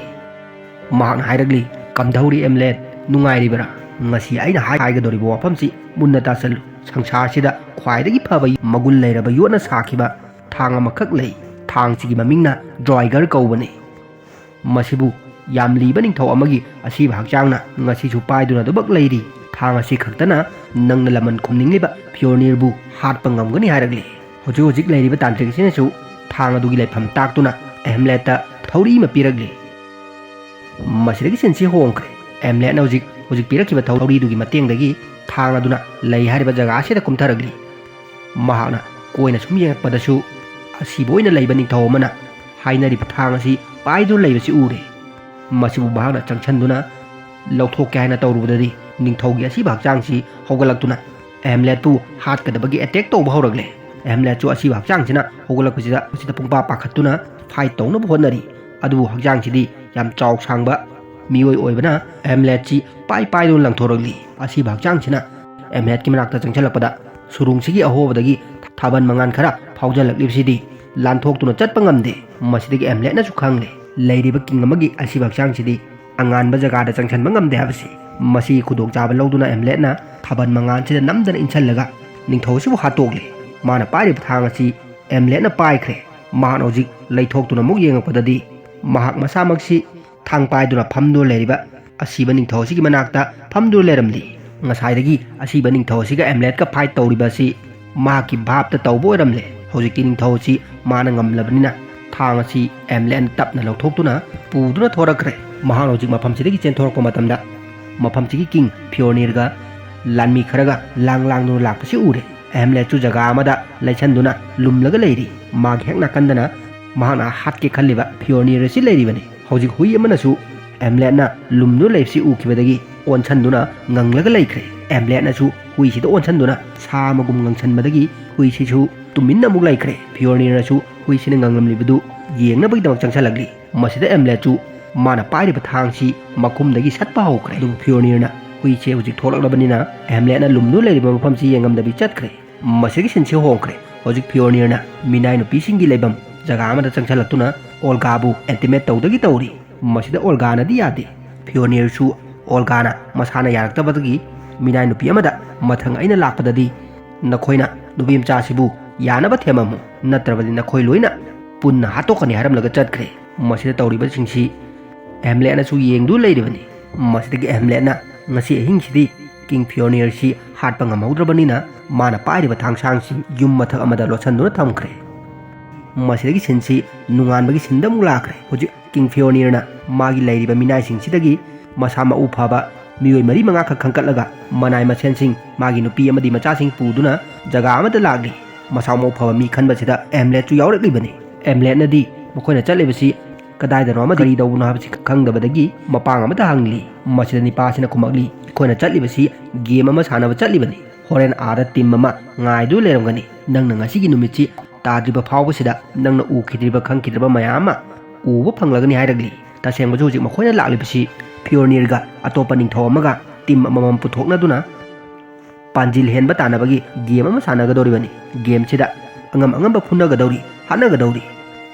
ꯃꯍꯥꯛꯅ ꯍꯥꯏꯔꯛꯂꯤ, "ꯀꯝꯗꯧꯔꯤ ꯑꯦꯝꯂꯦꯠ, ꯅꯨꯡꯉꯥꯏꯔꯤꯕꯔꯥ? ꯉꯁꯤ ꯑꯩꯅ ꯍꯥꯏ-, ꯍꯥꯏꯒꯗꯧꯔꯤꯕ ꯋꯥꯐꯝꯁꯤ ꯃꯨꯟꯅ ꯇꯥꯁꯜꯂꯨ꯫ ꯁꯪꯁꯥꯔꯁꯤꯗ ꯈ꯭ꯋꯥꯏꯗꯒꯤ ꯐꯕ ꯃꯒꯨꯟ ꯂꯩꯔꯕ ꯌꯣꯠꯅ ꯁꯥꯈꯤꯕ ꯊꯥꯡ ꯑꯃꯈꯛ ꯂꯩ꯫ ꯊꯥꯡꯁꯤꯒꯤ ꯃꯃꯤꯡꯅ ꯗ꯭ꯔꯥꯏꯒꯔ ꯀꯧꯕꯅꯤ꯫ ꯃꯁꯤꯕꯨ ꯌꯥꯝ ꯂꯤꯕ ꯅꯤꯡꯊꯧ ꯑꯃꯒꯤ ꯑꯁꯤꯕ ꯍꯛꯆꯥꯡꯅ ꯉꯁꯤꯁꯨ ꯄꯥꯏꯗꯨꯅ ꯑꯗꯨꯃꯛ ꯂꯩꯔꯤ꯫ ꯊꯥꯡ ꯑꯁꯤ ꯈꯛꯇꯅ ꯅꯪꯅ ꯂꯃꯟ ꯈꯨꯝꯅꯤꯡꯂꯤꯕ ꯐꯤꯌꯣꯔꯅꯤꯔꯕꯨ ꯍꯥꯠꯄ ꯉꯝꯒꯅꯤ" ꯍꯥꯏꯔꯛꯂꯤ꯫ ꯍꯧꯖꯤꯛ ꯍꯧꯖꯤꯛ ꯂꯩꯔꯤꯕ ꯇꯥꯟꯇ꯭ꯔꯤꯛ ꯑꯁꯤꯅꯁꯨ ꯊꯥꯡ ꯑꯗꯨꯒꯤ ꯂꯩꯐꯝ ꯇꯥꯛꯇꯨꯅ ꯑꯦꯝꯂꯦꯠꯇ ꯊꯧꯔꯤ ꯑꯃ ꯄꯤꯔꯛꯂꯤ꯫ ꯃꯁꯤꯗꯒꯤ ꯁꯤꯟꯁꯤ ꯍꯣꯡꯈ꯭ꯔꯦ꯫ ꯑꯦꯝꯂꯦꯠꯅ ꯍꯧꯖꯤꯛ, ꯍꯧꯖꯤꯛ ꯄꯤꯔꯛꯈꯤꯕ ꯊꯧꯔꯤꯗꯨꯒꯤ ꯃꯇꯦꯡꯗꯒꯤ ꯊꯥꯡ ꯑꯗꯨꯅ ꯂꯩ ꯍꯥꯏꯔꯤꯕ ꯖꯒꯥ ꯑꯁꯤꯗ ꯀꯨꯝꯊꯔꯛꯂꯤ꯫ ꯃꯍꯥꯛꯅ ꯀꯣꯏꯅ ꯁꯨꯝ ꯌꯦꯡꯉꯛꯄꯗꯁꯨ ꯑꯁꯤꯕ ꯑꯣꯏꯅ ꯂꯩꯕ ꯅꯤꯡꯊꯧ ꯑꯃꯅ ꯍꯥꯏꯅꯔꯤꯕ ꯊꯥꯡ ꯑꯁꯤ ꯄꯥꯏꯗꯨꯅ ꯂꯩꯕꯁꯤ ꯎꯔꯦ꯫ ꯃꯁꯤꯕꯨ ꯃꯍꯥꯛꯅ ꯆꯪꯁꯤꯟꯗꯨꯅ ꯂꯧꯊꯣꯛꯀꯦ ꯍꯥꯏꯅ ꯇꯧꯔꯨꯕꯗꯗꯤ ꯅꯤꯡꯊꯧꯒꯤ ꯑꯁꯤꯕ ꯍꯛꯆꯥꯡꯁꯤ ꯍꯧꯒꯠꯂꯛꯇꯨꯅ ꯑꯦꯝꯂꯦꯠꯄꯨ ꯍꯥꯠꯀꯗꯕꯒꯤ ꯑꯦꯇꯦꯛ ꯇꯧꯕ ꯍꯧꯔꯛꯂꯦ꯫ ꯑꯦꯝꯂꯦꯠꯁꯨ ꯑꯁꯤꯕ ꯍꯛꯆꯥꯡꯁꯤꯅ ꯍꯧꯒꯠꯂꯛꯄꯁꯤꯗ, ꯃꯁꯤꯗ ꯄꯨꯡꯄꯥ ꯄꯥꯈꯠꯇꯨꯅ ꯐꯥꯏꯠ ꯇꯧꯅꯕ ꯍꯣꯠꯅꯔꯤ꯫ ꯑꯗꯨꯕꯨ ꯍꯛꯆꯥꯡꯁꯤꯗꯤ ꯌꯥꯝ ꯆꯥꯎ ꯁꯥꯡꯕ ꯃꯤꯑꯣꯏ ꯑꯣꯏꯕꯅ ꯑꯦꯝꯂꯦꯠꯁꯤ ꯄꯥꯏ ꯄꯥꯏꯗꯨꯅ ꯂꯪꯊꯣꯔꯛꯂꯤ꯫ ꯑꯁꯤꯕ ꯍꯛꯆꯥꯡꯁꯤꯅ ꯑꯦꯝꯂꯦꯠꯀꯤ ꯃꯅꯥꯛꯇ ꯆꯪꯁꯤꯜꯂꯛꯄꯗ ꯁꯨꯔꯨꯡꯁꯤꯒꯤ ꯑꯍꯣꯕꯗꯒꯤ ꯊꯥꯕꯜ ꯃꯉꯥꯜ ꯈꯔ ꯐꯥꯎꯖꯜꯂꯛꯂꯤꯕꯁꯤꯗꯤ ꯂꯥꯟꯊꯣꯛꯇꯨꯅ ꯆꯠꯄ ꯉꯝꯗꯦ꯫ ꯃꯁꯤꯗꯒꯤ ꯑꯦꯝꯂꯦꯠꯅꯁꯨ ꯈꯪꯂꯦ, ꯂꯩꯔꯤꯕ ꯀꯤꯡ ꯑꯃꯒꯤ ꯑꯁꯤꯕ ꯍꯛꯆꯥꯡꯁꯤꯗꯤ ꯑꯉꯥꯟꯕ ꯖꯒꯥꯗ ꯆꯪꯁꯤꯟꯕ ꯉꯝꯗꯦ ꯍꯥꯏꯕꯁꯤ꯫ ꯃꯁꯤꯒꯤ ꯈꯨꯗꯣꯡꯆꯥꯕ ꯂꯧꯗꯨꯅ ꯑꯦꯝꯂꯦꯠꯅ ꯊꯥꯕꯜ ꯃꯉꯥꯜꯁꯤꯗ ꯅꯝꯗꯅ ꯏꯟꯁꯤꯜꯂꯒ ꯅꯤꯡꯊꯧ ꯑꯁꯤꯕꯨ ꯍꯥꯠꯇꯣꯛꯂꯦ꯫ ꯃꯥꯅ ꯄꯥꯏꯔꯤꯕ ꯊꯥꯡ ꯑꯁꯤ ꯑꯦꯝꯂꯦꯠꯅ ꯄꯥꯏꯈ꯭ꯔꯦ꯫ ꯃꯍꯥꯛꯅ ꯍꯧꯖꯤꯛ ꯂꯩꯊꯣꯛꯇꯨꯅ ꯑꯃꯨꯛ ꯌꯦꯡꯉꯛꯄꯗꯗꯤ ꯃꯍꯥꯛ ꯃꯁꯥꯃꯛꯁꯤ ꯊꯥꯡ ꯄꯥꯏꯗꯨꯅ ꯐꯝꯗꯨꯅ ꯂꯩꯔꯤꯕ ꯑꯁꯤꯕ ꯅꯤꯡꯊꯧ ꯑꯁꯤꯒꯤ ꯃꯅꯥꯛꯇ ꯐꯝꯗꯨꯅ ꯂꯩꯔꯝꯂꯤ꯫ ꯉꯁꯥꯏꯗꯒꯤ ꯑꯁꯤꯕ ꯅꯤꯡꯊꯧ ꯑꯁꯤꯒ ꯑꯦꯝꯂꯦꯠꯀ ꯐꯥꯏꯠ ꯇꯧꯔꯤꯕ ꯑꯁꯤ ꯃꯍꯥꯛꯀꯤ ꯚꯥꯞꯇ ꯇꯧꯕ ꯑꯣꯏꯔꯝꯂꯦ꯫ ꯍꯧꯖꯤꯛꯇꯤ ꯅꯤꯡꯊꯧ ꯑꯁꯤ ꯃꯥꯅ ꯉꯝꯂꯕꯅꯤꯅ ꯊꯥꯡ ꯑꯁꯤ ꯑꯦꯝꯂꯦꯠꯅ ꯇꯞꯅ ꯂꯧꯊꯣꯛꯇꯨꯅ ꯄꯨꯗꯨꯅ ꯊꯣꯔꯛꯈ꯭ꯔꯦ꯫ ꯃꯍꯥꯛꯅ ꯍꯧꯖꯤꯛ ꯃꯐꯝꯁꯤꯗꯒꯤ ꯆꯦꯟꯊꯣꯔꯛꯄ ꯃꯇꯝꯗ ꯃꯐꯝꯁꯤꯒꯤ ꯀꯤꯡ ꯐꯤꯌꯣꯔꯅꯤꯔꯒ ꯂꯥꯟꯃꯤ ꯈꯔꯒ ꯂꯥꯡ ꯂꯥꯡꯗꯨꯅ ꯂꯥꯛꯄꯁꯤ ꯎꯔꯦ꯫ ꯑꯦꯝꯂꯦꯠꯁꯨ ꯖꯒꯥ ꯑꯃꯗ ꯂꯩꯁꯟꯗꯨꯅ ꯂꯨꯝꯂꯒ ꯂꯩꯔꯤ꯫ ꯃꯥꯒꯤ ꯍꯦꯛ ꯅꯥꯀꯟꯗꯅ ꯃꯍꯥꯛꯅ ꯍꯥꯠꯀꯦ ꯈꯜꯂꯤꯕ ꯐꯤꯌꯣꯔꯅꯤꯔ ꯑꯁꯤ ꯂꯩꯔꯤꯕꯅꯤ꯫ ꯍꯧꯖꯤꯛ ꯍꯨꯏ ꯑꯃꯅꯁꯨ ꯑꯦꯝꯂꯦꯠꯅ ꯂꯨꯝꯗꯨꯅ ꯂꯩꯕꯁꯤ ꯎꯈꯤꯕꯗꯒꯤ ꯑꯣꯟꯁꯟꯗꯨꯅ ꯉꯪꯂꯒ ꯂꯩꯈ꯭ꯔꯦ꯫ ꯑꯦꯝꯂꯦꯠꯅꯁꯨ ꯍꯨꯏꯁꯤꯗ ꯑꯣꯟꯁꯟꯗꯨꯅ ꯁꯥ ꯑꯃꯒꯨꯝ ꯉꯪꯁꯟꯕꯗꯒꯤ ꯍꯨꯏꯁꯤꯁꯨ ꯇꯨꯃꯤꯟꯅ ꯑꯃꯨꯛ ꯂꯩꯈ꯭ꯔꯦ꯫ ꯐꯤꯌꯣꯔꯅꯤꯔꯅꯁꯨ ꯍꯨꯏꯁꯤꯅ ꯉꯪꯂꯝꯂꯤꯕꯗꯨ ꯌꯦꯡꯅꯕꯒꯤꯗꯃꯛ ꯆꯪꯁꯜꯂꯛꯂꯤ꯫ ꯃꯁꯤꯗ ꯑꯦꯝꯂꯦꯠꯁꯨ ꯃꯥꯅ ꯄꯥꯏꯔꯤꯕ ꯊꯥꯡꯁꯤ ꯃꯈꯨꯝꯗꯒꯤ ꯁꯠꯄ ꯍꯧꯈ꯭ꯔꯦ꯫ ꯑꯗꯨꯕꯨ ꯐꯤꯌꯣꯔꯅꯤꯔꯅ ꯍꯨꯏꯁꯦ ꯍꯧꯖꯤꯛ ꯊꯣꯛꯂꯛꯂꯕꯅꯤꯅ ꯑꯦꯝꯂꯦꯠꯅ ꯂꯨꯝꯗꯨꯅ ꯂꯩꯔꯤꯕ ꯃꯐꯝꯁꯤ ꯌꯦꯡꯉꯝꯗꯕꯤ ꯆꯠꯈ꯭ꯔꯦ꯫ ꯃꯁꯤꯒꯤ ꯁꯤꯟꯁꯤ ꯍꯣꯡꯈ꯭ꯔꯦ꯫ ꯍꯧꯖꯤꯛ ꯐꯤꯑꯣꯅꯤꯔꯅ ꯃꯤꯅꯥꯏ ꯅꯨꯄꯤꯁꯤꯡꯒꯤ ꯂꯩꯐꯝ ꯖꯒꯥ ꯑꯃꯗ ꯆꯪꯁꯤꯜꯂꯛꯇꯨꯅ ꯑꯣꯜꯒꯥꯕꯨ ꯑꯦꯟꯇꯤꯃꯦꯠ ꯇꯧꯗꯒꯤ ꯇꯧꯔꯤ꯫ ꯃꯁꯤꯗ ꯑꯣꯜꯒꯥꯅꯗꯤ ꯌꯥꯗꯦ꯫ ꯐꯤꯑꯣꯅꯤꯔꯁꯨ ꯑꯣꯜꯒꯥꯅ ꯃꯁꯥꯅ ꯌꯥꯔꯛꯇꯕꯗꯒꯤ ꯃꯤꯅꯥꯏ ꯅꯨꯄꯤ ꯑꯃꯗ, "ꯃꯊꯪ ꯑꯩꯅ ꯂꯥꯛꯄꯗꯗꯤ ꯅꯈꯣꯏꯅ ꯅꯨꯄꯤ ꯃꯆꯥꯁꯤꯕꯨ ꯌꯥꯅꯕ ꯊꯦꯝꯃꯝꯃꯨ, ꯅꯠꯇ꯭ꯔꯕꯗꯤ ꯅꯈꯣꯏ ꯂꯣꯏꯅ ꯄꯨꯟꯅ ꯍꯥꯠꯇꯣꯛꯀꯅꯤ" ꯍꯥꯏꯔꯝꯂꯒ ꯆꯠꯈ꯭ꯔꯦ꯫ ꯃꯁꯤꯗ ꯇꯧꯔꯤꯕꯁꯤꯡꯁꯤ ꯑꯦꯝꯂꯦꯠꯅꯁꯨ ꯌꯦꯡꯗꯨ ꯂꯩꯔꯤꯕꯅꯤ꯫ ꯃꯁꯤꯗꯒꯤ ꯑꯦꯝꯂꯦꯠꯅ ꯉꯁꯤ ꯑꯍꯤꯡꯁꯤꯗꯤ ꯀꯤꯡ ꯐꯤꯑꯣꯅꯤꯔꯁꯤ ꯍꯥꯠꯄ ꯉꯝꯍꯧꯗ꯭ꯔꯕꯅꯤꯅ ꯃꯥꯅ ꯄꯥꯏꯔꯤꯕ ꯊꯥꯡꯁꯥꯡꯁꯤ ꯌꯨꯝ ꯃꯊꯛ ꯑꯃꯗ ꯂꯣꯠꯁꯤꯟꯗꯨꯅ ꯊꯝꯈ꯭ꯔꯦ꯫ ꯃꯁꯤꯗꯒꯤ ꯁꯤꯟꯁꯤ ꯅꯣꯡꯉꯥꯟꯕꯒꯤ ꯁꯤꯟꯗ ꯑꯃꯨꯛ ꯂꯥꯛꯈ꯭ꯔꯦ꯫ ꯍꯧꯖꯤꯛ ꯀꯤꯡ ꯐꯤꯑꯣꯅꯤꯔꯅ ꯃꯥꯒꯤ ꯂꯩꯔꯤꯕ ꯃꯤꯅꯥꯏꯁꯤꯡꯁꯤꯗꯒꯤ ꯃꯁꯥ ꯃꯎ ꯐꯕ ꯃꯤꯑꯣꯏ ꯃꯔꯤ ꯃꯉꯥꯈꯛ ꯈꯟꯒꯠꯂꯒ ꯃꯅꯥꯏ ꯃꯁꯦꯟꯁꯤꯡ, ꯃꯥꯒꯤ ꯅꯨꯄꯤ ꯑꯃꯗꯤ ꯃꯆꯥꯁꯤꯡ ꯄꯨꯗꯨꯅ ꯖꯒꯥ ꯑꯃꯗ ꯂꯥꯛꯂꯤ꯫ ꯃꯁꯥ ꯃꯎ ꯐꯕ ꯃꯤ ꯈꯟꯕꯁꯤꯗ ꯑꯦꯝꯂꯦꯠꯁꯨ ꯌꯥꯎꯔꯛꯂꯤꯕꯅꯤ꯫ ꯑꯦꯝꯂꯦꯠꯅꯗꯤ ꯃꯈꯣꯏꯅ ꯆꯠꯂꯤꯕꯁꯤ ꯀꯗꯥꯏꯗꯅꯣ ꯑꯃꯗꯤ ꯀꯔꯤ ꯇꯧꯕꯅꯣ ꯍꯥꯏꯕꯁꯤ ꯈꯪꯗꯕꯗꯒꯤ ꯃꯄꯥꯡ ꯑꯃꯗ ꯍꯪꯂꯤ꯫ ꯃꯁꯤꯗ ꯅꯤꯄꯥꯁꯤꯅ ꯈꯨꯝꯃꯛꯂꯤ, "ꯑꯩꯈꯣꯏꯅ ꯆꯠꯂꯤꯕꯁꯤ ꯒꯦꯝ ꯑꯃ ꯁꯥꯟꯅꯕ ꯆꯠꯂꯤꯕꯅꯤ꯫ ꯍꯣꯔꯦꯟ ꯑꯥꯗ ꯇꯤꯝ ꯑꯃ ꯉꯥꯏꯗꯨ ꯂꯩꯔꯝꯒꯅꯤ꯫ ꯅꯪꯅ ꯉꯁꯤꯒꯤ ꯅꯨꯃꯤꯠꯁꯤ ꯇꯥꯗ꯭ꯔꯤꯕ ꯐꯥꯎꯕꯁꯤꯗ ꯅꯪꯅ ꯎꯈꯤꯗ꯭ꯔꯤꯕ ꯈꯪꯈꯤꯗ꯭ꯔꯤꯕ ꯃꯌꯥꯝ ꯑꯃ ꯎꯕ ꯐꯪꯂꯒꯅꯤ" ꯍꯥꯏꯔꯛꯂꯤ꯫ ꯇꯁꯦꯡꯕꯁꯨ ꯍꯧꯖꯤꯛ ꯃꯈꯣꯏꯅ ꯂꯥꯛꯂꯤꯕꯁꯤ ꯐꯤꯑꯣꯔꯅꯤꯔꯒ ꯑꯇꯣꯞꯄ ꯅꯤꯡꯊꯧ ꯑꯃꯒ ꯇꯤꯝ ꯑꯃꯃꯝ ꯄꯨꯊꯣꯛꯅꯗꯨꯅ ꯄꯥꯟꯖꯤꯜ ꯍꯦꯟꯕ ꯇꯥꯟꯅꯕꯒꯤ ꯒꯦꯝ ꯑꯃ ꯁꯥꯟꯅꯒꯗꯧꯔꯤꯕꯅꯤ꯫ ꯒꯦꯝꯁꯤꯗ ꯑꯉꯝ ꯑꯉꯝꯕ ꯐꯨꯅꯒꯗꯧꯔꯤ, ꯍꯥꯠꯅꯒꯗꯧꯔꯤ꯫